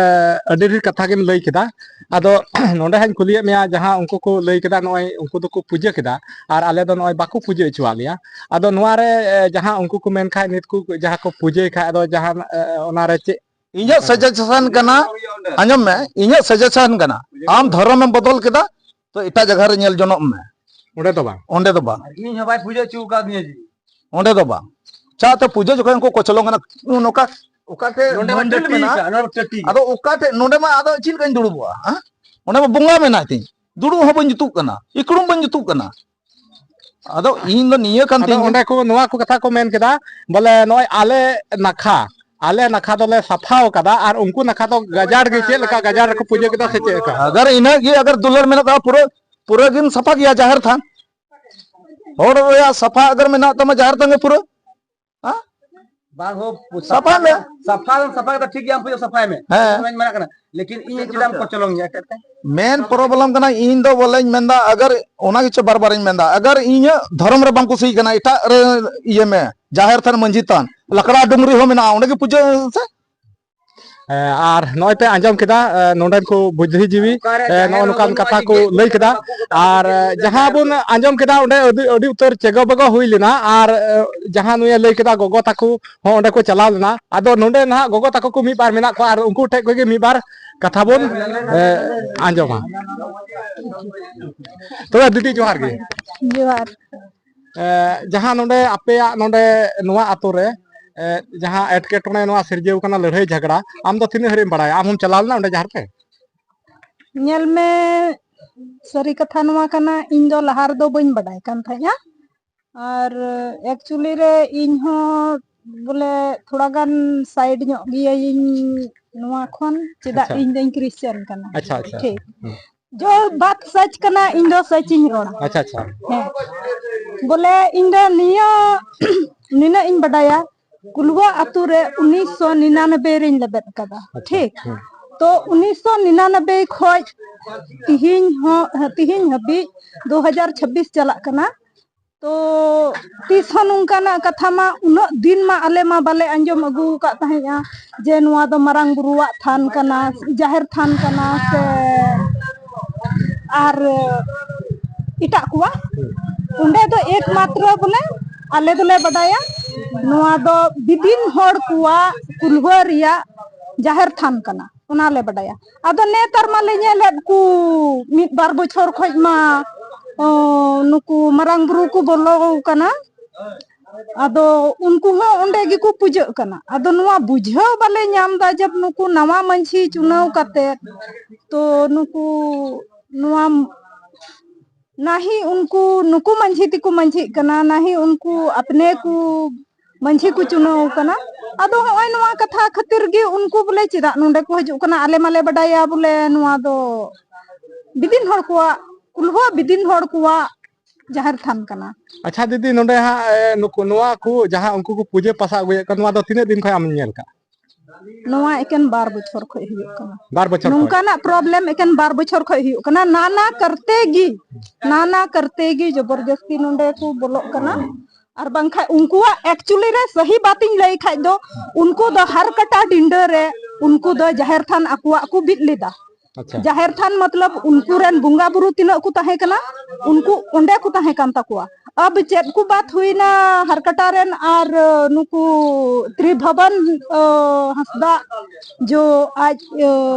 ᱟᱹᱰᱤ ᱰᱷᱮᱨ ᱠᱟᱛᱷᱟ ᱜᱮᱢ ᱞᱟᱹᱭ ᱠᱮᱫᱟ᱾ ᱟᱫᱚ ᱱᱚᱰᱮ ᱦᱟᱸᱜ ᱤᱧ ᱠᱩᱞᱤᱭᱮᱫ ᱢᱮᱭᱟ, ᱡᱟᱦᱟᱸ ᱩᱱᱠᱩ ᱠᱚ ᱞᱟᱹᱭ ᱠᱮᱫᱟ, ᱱᱚᱜᱼᱚᱭ ᱩᱱᱠᱩ ᱫᱚᱠᱚ ᱯᱩᱡᱟᱹ ᱠᱮᱫᱟ ᱟᱨ ᱟᱞᱮ ᱫᱚ ᱱᱚᱜᱼᱚᱭ ᱵᱟᱠᱚ ᱯᱩᱡᱟᱹ ᱦᱚᱪᱚᱣᱟᱜ ᱞᱮᱭᱟ᱾ ᱟᱫᱚ ᱱᱚᱣᱟ ᱨᱮ ᱮ, ᱡᱟᱦᱟᱸ ᱩᱱᱠᱩ ᱠᱚ ᱢᱮᱱ ᱠᱷᱟᱡ, ᱱᱤᱛ ᱠᱚ ᱡᱟᱦᱟᱸ ᱠᱚ ᱯᱩᱡᱟᱹᱭ ᱠᱷᱟᱡ, ᱟᱫᱚ ᱡᱟᱦᱟᱸ ᱮ, ᱚᱱᱟ ᱨᱮ ᱪᱮᱫ? ᱤᱧᱟᱹᱜ ᱥᱟᱡᱮᱥᱚᱱ ᱠᱟᱱᱟ, ᱟᱸᱡᱚᱢ ᱢᱮ, ᱤᱧᱟᱹᱜ ᱥᱟᱡᱮᱥᱚᱱ ᱠᱟᱱᱟ, ᱟᱢ ᱫᱷᱚᱨᱚᱢ ᱮᱢ ᱵᱚᱫᱚᱞ ᱠᱮᱫᱟ ᱛᱚ ᱮᱴᱟᱜ ᱡᱟᱭᱜᱟ ᱨᱮ ᱧᱮᱞ ᱡᱚᱱᱚᱜ ᱢᱮ᱾ ᱚᱸᱰᱮ ᱫᱚ ᱵᱟᱝ᱾ ᱚᱸᱰᱮ ᱫᱚ ᱵᱟᱝ᱾ ᱤᱧ ᱦᱚᱸ ᱵᱟᱭ ᱯᱩᱡᱟᱹ ᱦᱚᱪᱚ ᱟᱠᱟᱫᱤᱧᱟ ᱡᱮ᱾ ᱚᱸᱰᱮ ᱫᱚ ᱵᱟᱝ᱾ ᱪᱟ ᱛᱮ ᱯᱩᱡᱟᱹ ᱡᱚᱠᱷᱚᱱ ᱠᱚ ᱠᱚᱪᱞᱚᱝ ᱠᱟᱱᱟ, ᱱᱚᱝᱠᱟ ᱚᱠᱟᱛᱮ ᱱᱚᱰᱮ ᱢᱟ ᱢᱚᱱᱫᱤᱨ ᱴᱟᱹᱴᱤ ᱢᱮᱱᱟᱜᱼᱟ? ᱠᱟᱱᱟ, ᱱᱚᱰᱮ ᱢᱟ ᱴᱟᱹᱴᱤ᱾ ᱟᱫᱚ ᱚᱠᱟᱴᱷᱮᱡ, ᱱᱚᱰᱮ ᱢᱟ ᱟᱫᱚ ᱪᱮᱫ ᱞᱮᱠᱟᱧ ᱫᱩᱲᱩᱵᱚᱜᱼᱟ? ᱦᱮᱸ? ᱚᱸᱰᱮ ᱢᱟ ᱵᱚᱸᱜᱟ ᱢᱮᱱᱟᱭ ᱛᱤᱧ, ᱫᱩᱲᱩᱵ ᱦᱚᱸ ᱵᱟᱹᱧ ᱡᱩᱛᱩᱜ ᱠᱟᱱᱟ, ᱤᱠᱲᱩᱢ ᱵᱟᱹᱧ ᱡᱩᱛᱩᱜ ᱠᱟᱱᱟ᱾ ᱟᱫᱚ ᱤᱧ ᱫᱚ ᱱᱤᱭᱟᱹ ᱠᱟᱱ ᱟᱫᱚ ᱛᱤᱧ ᱚᱸᱰᱮ ᱠᱚ ᱱᱚᱣᱟ ᱠᱚ ᱠᱟᱛᱷᱟ ᱠᱚ ᱢᱮᱱ ᱠᱮᱫᱟ, ᱵᱚᱞᱮ ᱱᱚᱜᱼᱚᱭ ᱟᱞᱮ ᱱᱟᱠᱷᱟ, ᱟᱞᱮ ᱱᱟᱠᱷᱟ ᱫᱚᱞᱮ ᱥᱟᱯᱷᱟᱣ ᱠᱟᱫᱟ ᱟᱨ ᱩᱱᱠᱩ ᱱᱟᱠᱷᱟ ᱫᱚ ᱜᱟᱡᱟᱲ ᱜᱮ, ᱪᱮᱫ ᱞᱮᱠᱟ ᱜᱟᱡᱟᱲ ᱨᱮᱠᱚ ᱯᱩᱡᱟᱹ ᱠᱮᱫᱟ ᱥᱮ ᱪᱮᱫ ᱞᱮᱠᱟ? ᱟᱜᱟᱨ ᱤᱱᱟᱹᱜ ᱜᱮ ᱟᱜᱟᱨ ᱫᱩᱞᱟᱹᱲ ᱢᱮᱱᱟᱜ ᱛᱟᱢᱟ, ᱯᱩᱨᱟᱹ, ᱯᱩᱨᱟᱹ ᱜᱮᱢ ᱥᱟᱯᱷᱟ ᱜᱮᱭᱟ ᱡᱟᱦᱮᱨ ᱛᱷᱟᱱ᱾ ᱦᱚᱲ ᱨᱮᱭᱟᱜ ᱥᱟᱯᱷᱟ ᱟᱜᱟᱨ ᱢᱮᱱᱟᱜ ᱛᱟᱢᱟ ᱡᱟᱦᱮᱨ ᱛᱷᱟᱱ ᱜᱮ ᱯᱩᱨᱟᱹ, ᱦᱮᱸ? ᱵᱟᱝ ᱦᱳ, ᱥᱟᱯᱷᱟᱭ ᱢᱮ᱾ ᱥᱟᱯᱷᱟ ᱫᱚ ᱥᱟᱯᱷᱟ ᱠᱟᱛᱮ ᱴᱷᱤᱠ ᱜᱮᱭᱟ, ᱟᱢ ᱯᱩᱡᱟᱹ ᱥᱟᱯᱷᱟᱭ ᱢᱮ᱾ ᱦᱮᱸ᱾ ᱚᱱᱟᱧ ᱢᱮᱱᱟᱜ ᱠᱟᱱᱟ, ᱞᱮᱠᱤᱱ ᱤᱧ ᱪᱮᱫᱟᱜ ᱮᱢ ᱠᱚᱪᱚᱞᱚᱝ ᱤᱧᱟ ᱮᱴᱟᱜ ᱛᱮ? ᱢᱮᱱ ᱯᱨᱚᱵᱞᱮᱢ ᱠᱟᱱᱟ, ᱤᱧ ᱫᱚ ᱵᱚᱞᱮᱧ ᱢᱮᱱᱫᱟ, ᱟᱜᱟᱨ ᱚᱱᱟ ᱜᱮᱪᱚ ᱵᱟᱨ ᱵᱟᱨᱤᱧ ᱢᱮᱱᱫᱟ, ᱟᱜᱟᱨ ᱤᱧᱟᱹᱜ ᱫᱷᱚᱨᱚᱢ ᱨᱮ ᱵᱟᱢ ᱠᱩᱥᱤᱭᱟᱜ ᱠᱟᱱᱟ, ᱮᱴᱟᱜ ᱨᱮ ᱤᱭᱟᱹ ᱢᱮ, ᱡᱟᱦᱮᱨ ᱛᱷᱟᱱ, ᱢᱟᱹᱡᱷᱤ ᱛᱷᱟᱱ, ᱞᱟᱠᱲᱟ ᱰᱩᱝᱨᱤ ᱦᱚᱸ ᱢᱮᱱᱟᱜᱼᱟ, ᱚᱸᱰᱮ ᱜᱮ ᱯᱩᱡᱟᱹ ᱥᱮ᱾ ᱮ, ᱟᱨ ᱱᱚᱜᱼᱚᱭ ᱯᱮ ᱟᱸᱡᱚᱢ ᱠᱮᱫᱟ, ᱮ, ᱱᱚᱰᱮᱱ ᱠᱚ ᱵᱩᱫᱽᱫᱷᱤᱡᱤᱵᱤ, ᱚᱠᱟᱨᱮ ᱮ, ᱡᱟᱦᱮᱨ ᱱᱚᱜᱼᱚ ᱱᱚᱝᱠᱟᱱ ᱵᱟᱹᱱᱩᱜᱼᱟ, ᱠᱟᱛᱷᱟ ᱡᱮ ᱠᱚ ᱜᱮᱴ ᱞᱟᱹᱭ ᱠᱮᱫᱟ᱾ ᱵᱟᱠᱚ ᱜᱚᱴᱟ ᱟᱨ, ᱠᱮᱫᱟ, ᱮ, ᱡᱟᱦᱟᱸ ᱡᱟᱦᱮᱨ ᱵᱚᱱ ᱟᱸᱡᱚᱢ ᱠᱮᱫᱟ, ᱚᱸᱰᱮ ᱟᱹᱰᱤ, ᱟᱹᱰᱤ ᱩᱛᱟᱹᱨ ᱪᱮᱜᱚ ᱵᱮᱜᱚ ᱦᱩᱭ ᱞᱮᱱᱟ᱾ ᱟᱨ, ᱮ, ᱡᱟᱦᱟᱸ ᱱᱩᱭᱮ ᱞᱟᱹᱭ ᱠᱮᱫᱟ, ᱜᱚᱜᱚ ᱛᱟᱠᱚ ᱦᱚᱸ ᱚᱸᱰᱮ ᱠᱚ ᱪᱟᱞᱟᱣ ᱞᱮᱱᱟ᱾ ᱟᱫᱚ ᱱᱚᱰᱮ ᱱᱟᱦᱟᱜ ᱜᱚᱜᱚ ᱛᱟᱠᱚ ᱠᱚ ᱢᱤᱫ ᱵᱟᱨ ᱢᱮᱱᱟᱜ ᱠᱚᱣᱟ, ᱟᱨ ᱩᱱᱠᱩ ᱴᱷᱮᱡ ᱠᱷᱚᱡ ᱜᱮ ᱢᱤᱫ ᱵᱟᱨ ᱠᱟᱛᱷᱟ ᱵᱚᱱ, ᱮ, ᱟᱸᱡᱚᱢᱟ᱾ ᱛᱚᱵᱮ ᱫᱤᱫᱤ, ᱡᱚᱦᱟᱨ ᱜᱮ᱾ ᱡᱚᱦᱟᱨ᱾ ᱮ, ᱡᱟᱦᱟᱸ ᱱᱚᱰᱮ ᱟᱯᱮᱭᱟᱜ ᱱᱚᱰᱮ ᱱᱚᱣᱟ ᱟᱛᱳ ᱨᱮ, ᱮ, ᱡᱟᱦᱟᱸ ᱮᱴᱠᱮᱴᱚᱬᱮ ᱱᱚᱣᱟ ᱥᱤᱨᱡᱟᱹᱣ ᱠᱟᱱᱟ, ᱞᱟᱹᱲᱦᱟᱹᱭ ᱡᱷᱟᱜᱽᱲᱟ, ᱟᱢ ᱫᱚ ᱛᱤᱱᱟᱹᱜ ᱦᱟᱹᱨᱤᱡ ᱮᱢ ᱵᱟᱲᱟᱭᱟ? ᱟᱢ ᱦᱚᱸᱢ ᱪᱟᱞᱟᱣ ᱞᱮᱱᱟ ᱚᱸᱰᱮ ᱡᱟᱦᱮᱨ ᱛᱮ? ᱧᱮᱞ ᱢᱮ, ᱥᱟᱹᱨᱤ ᱠᱟᱛᱷᱟ ᱱᱚᱣᱟ ᱠᱟᱱᱟ, ᱤᱧ ᱫᱚ ᱞᱟᱦᱟ ᱨᱮᱫᱚ ᱵᱟᱹᱧ ᱵᱟᱰᱟᱭ ᱠᱟᱱ ᱛᱟᱦᱮᱸᱫᱼᱟ᱾ ᱟᱨ actually ᱨᱮ ᱤᱧ ᱦᱚᱸ ᱵᱚᱞᱮ ᱛᱷᱚᱲᱟ ᱜᱟᱱ side ᱧᱚᱜ ᱜᱤᱭᱟᱹᱧ ᱱᱚᱣᱟ ᱠᱷᱚᱱ, ᱪᱮᱫᱟᱜ ᱟᱪᱪᱷᱟ᱾ ᱤᱧ ᱫᱚᱧ Christian ᱠᱟᱱᱟ᱾ ᱟᱪᱪᱷᱟ, ᱟᱪᱪᱷᱟ, ᱴᱷᱤᱠ᱾ ᱟᱪᱪᱷᱟ᱾ ᱦᱩᱸ᱾ ᱡᱚ ᱵᱟᱛ ᱥᱟᱪ ᱠᱟᱱᱟ, ᱤᱧ ᱫᱚ ᱥᱟᱪ ᱤᱧ ᱨᱚᱲᱟ᱾ ᱟᱪᱪᱷᱟ, ᱟᱪᱪᱷᱟ᱾ ᱦᱮᱸ᱾ ᱵᱚᱞᱮ ᱤᱧ ᱫᱚ ᱱᱤᱭᱟᱹ ᱱᱤᱱᱟᱹᱜ ᱤᱧ ᱵᱟᱰᱟᱭᱟ, ᱠᱩᱞᱣᱟ ᱟᱛᱳ ᱨᱮ ᱩᱱᱤᱥᱥᱚ ᱱᱤᱨᱟᱱᱚᱵᱵᱳᱭ ᱨᱮᱧ ᱞᱮᱵᱮᱫ ᱟᱠᱟᱫᱟ᱾ ᱟᱪᱪᱷᱟ, ᱴᱷᱤᱠ᱾ ᱦᱮᱸ᱾ ᱛᱚ ᱩᱱᱤᱥᱥᱚ ᱱᱤᱨᱟᱱᱚᱵᱵᱳᱭ ᱠᱷᱚᱡ ᱛᱤᱦᱤᱧ ᱦᱚᱸ, ᱛᱤᱦᱤᱧ ᱦᱟᱹᱵᱤᱡ ᱫᱩ ᱦᱟᱡᱟᱨ ᱪᱷᱟᱵᱵᱤᱥ ᱪᱟᱞᱟᱜ ᱠᱟᱱᱟ᱾ ᱛᱚ ᱛᱤᱥ ᱦᱚᱸ ᱱᱚᱝᱠᱟᱱᱟᱜ ᱠᱟᱛᱷᱟ ᱢᱟ ᱩᱱᱟᱹᱜ ᱫᱤᱱ ᱢᱟ ᱟᱞᱮ ᱢᱟ ᱵᱟᱞᱮ ᱟᱸᱡᱚᱢ ᱟᱹᱜᱩ ᱟᱠᱟᱫ ᱛᱟᱦᱮᱸᱫᱼᱟ ᱡᱮ ᱱᱚᱣᱟ ᱫᱚ ᱢᱟᱨᱟᱝ ᱵᱩᱨᱩᱣᱟᱜ ᱛᱷᱟᱱ ᱠᱟᱱᱟ, ᱡᱟᱦᱮᱨ ᱛᱷᱟᱱ ᱠᱟᱱᱟ ᱥᱮ ᱟᱨ ᱮᱴᱟᱜ ᱠᱚᱣᱟᱜ᱾ ᱚᱸᱰᱮ ᱫᱚ ᱮᱠᱢᱟᱛᱨᱚ ᱵᱚᱞᱮ ᱟᱞᱮ ᱫᱚᱞᱮ ᱵᱟᱰᱟᱭᱟ ᱱᱚᱣᱟ ᱫᱚ ᱵᱤᱫᱤᱱ ᱦᱚᱲ ᱠᱚᱣᱟᱜ ᱠᱩᱞᱦᱟᱹ ᱨᱮᱭᱟᱜ ᱡᱟᱦᱮᱨ ᱛᱷᱟᱱ ᱠᱟᱱᱟ, ᱚᱱᱟ ᱞᱮ ᱵᱟᱰᱟᱭᱟ᱾ ᱟᱫᱚ ᱱᱮᱛᱟᱨ ᱢᱟᱞᱮ ᱧᱮᱞᱮᱫ ᱠᱚ ᱢᱤᱫ ᱵᱟᱨ ᱵᱚᱪᱷᱚᱨ ᱠᱷᱚᱡ ᱢᱟ, ᱚ, ᱱᱩᱠᱩ ᱢᱟᱨᱟᱝ ᱵᱩᱨᱩ ᱠᱚ ᱵᱚᱞᱚ ᱠᱟᱱᱟ᱾ ᱟᱫᱚ ᱩᱱᱠᱩ ᱦᱚᱸ ᱚᱸᱰᱮ ᱜᱮᱠᱚ ᱯᱩᱡᱟᱹᱜ ᱠᱟᱱᱟ᱾ ᱟᱫᱚ ᱱᱚᱣᱟ ᱵᱩᱡᱷᱟᱹᱣ ᱵᱟᱞᱮ ᱧᱟᱢ ᱮᱫᱟ ᱡᱮ ᱱᱩᱠᱩ ᱱᱟᱣᱟ ᱢᱟᱹᱡᱷᱤ ᱪᱩᱱᱟᱹᱣ ᱠᱟᱛᱮ ᱛᱚ ᱱᱩᱠᱩ ᱱᱚᱣᱟ ᱱᱟᱦᱤ ᱩᱱᱠᱩ ᱱᱩᱠᱩ ᱢᱟᱹᱡᱷᱤ ᱛᱮᱠᱚ ᱢᱟᱹᱡᱷᱤᱜ ᱠᱟᱱᱟ, ᱱᱟᱦᱤ ᱩᱱᱠᱩ ᱟᱯᱱᱮ ᱠᱚ ᱢᱟᱹᱡᱷᱤ ᱠᱚ ᱪᱩᱱᱟᱹᱣ ᱠᱟᱱᱟ᱾ ᱟᱫᱚ ᱦᱚᱸᱜᱼᱚᱭ ᱱᱚᱣᱟ ᱠᱟᱛᱷᱟ ᱠᱷᱟᱹᱛᱤᱨ ᱜᱮ ᱩᱱᱠᱩ ᱵᱚᱞᱮ ᱪᱮᱫᱟᱜ ᱱᱚᱰᱮ ᱠᱚ ᱦᱤᱡᱩᱜ ᱠᱟᱱᱟ? ᱟᱞᱮ ᱢᱟᱞᱮ ᱵᱟᱰᱟᱭᱟ ᱵᱚᱞᱮ ᱱᱚᱣᱟ ᱫᱚ ᱵᱤᱫᱤᱱ ᱦᱚᱲ ᱠᱚᱣᱟᱜ, ᱠᱩᱞᱦᱟᱹ ᱵᱤᱫᱤᱱ ᱦᱚᱲ ᱠᱚᱣᱟᱜ ᱡᱟᱦᱮᱨ ᱛᱷᱟᱱ ᱠᱟᱱᱟ᱾ ᱟᱪᱪᱷᱟ ᱫᱤᱫᱤ, ᱱᱚᱰᱮ ᱦᱟᱸᱜ, ᱮ, ᱱᱩᱠᱩ, ᱱᱚᱣᱟ ᱠᱚ ᱡᱟᱦᱟᱸ ᱩᱱᱠᱩ ᱠᱚ ᱯᱩᱡᱟᱹ ᱯᱟᱥᱟ ᱟᱹᱜᱩᱭᱮᱫ ᱠᱟᱱ, ᱱᱚᱣᱟ ᱫᱚ ᱛᱤᱱᱟᱹᱜ ᱫᱤᱱ ᱠᱷᱚᱱ ᱟᱢᱮᱢ ᱧᱮᱞ ᱠᱟᱜ? ᱱᱚᱣᱟ ᱮᱠᱮᱱ ᱵᱟᱨ ᱵᱚᱪᱷᱚᱨ ᱠᱷᱚᱡ ᱦᱩᱭᱩᱜ ᱠᱟᱱᱟ᱾ ᱵᱟᱨ ᱵᱚᱪᱷᱚᱨ ᱠᱷᱚᱡ? ᱱᱚᱝᱠᱟᱱᱟᱜ problem ᱮᱠᱮᱱ ᱵᱟᱨ ᱵᱚᱪᱷᱚᱨ ᱠᱷᱚᱡ ᱦᱩᱭᱩᱜ ᱠᱟᱱᱟ᱾ ᱱᱟᱱᱟ ᱠᱟᱨᱛᱮ ᱜᱮ, ᱱᱟᱱᱟ ᱠᱟᱨᱛᱮ ᱜᱮ ᱡᱚᱵᱚᱨᱡᱚᱥᱛᱤ ᱱᱚᱰᱮ ᱠᱚ ᱵᱚᱞᱚᱜ ᱠᱟᱱᱟ᱾ ᱟᱨ ᱵᱟᱝᱠᱷᱟᱡ ᱩᱱᱠᱩᱣᱟᱜ actually ᱨᱮ ᱥᱟᱹᱦᱤ ᱵᱟᱛ ᱤᱧ ᱞᱟᱹᱭ ᱠᱷᱟᱡ ᱫᱚ, ᱩᱱᱠᱩ ᱫᱚ ᱦᱟᱨᱠᱟᱴᱟ ᱰᱤᱸᱰᱟᱹ ᱨᱮ ᱩᱱᱠᱩ ᱫᱚ ᱡᱟᱦᱮᱨ ᱛᱷᱟᱱ ᱟᱠᱚᱣᱟᱜ ᱠᱚ ᱵᱤᱫ ᱞᱮᱫᱟ᱾ ᱟᱪᱪᱷᱟ᱾ ᱡᱟᱦᱮᱨ ᱛᱷᱟᱱ ᱢᱚᱛᱞᱚᱵ ᱩᱱᱠᱩ ᱨᱮᱱ ᱵᱚᱸᱜᱟ ᱵᱩᱨᱩ ᱛᱤᱱᱟᱹᱜ ᱠᱚ ᱛᱟᱦᱮᱸ ᱠᱟᱱᱟ, ᱩᱱᱠᱩ ᱚᱸᱰᱮ ᱠᱚ ᱛᱟᱦᱮᱸ ᱠᱟᱱ ᱛᱟᱠᱚᱣᱟ᱾ ᱟᱵ ᱪᱮᱫ ᱠᱚ ᱵᱟᱛ ᱦᱩᱭᱱᱟ ᱦᱟᱨᱠᱟᱴᱟ ᱨᱮᱱ ᱟᱨ, ᱟᱹ, ᱱᱩᱠᱩ ᱛᱨᱤᱵᱷᱚᱵᱚᱱ, ᱟᱹ, ᱦᱟᱸᱥᱫᱟ ᱡᱚ ᱟᱡ, ᱟᱹ,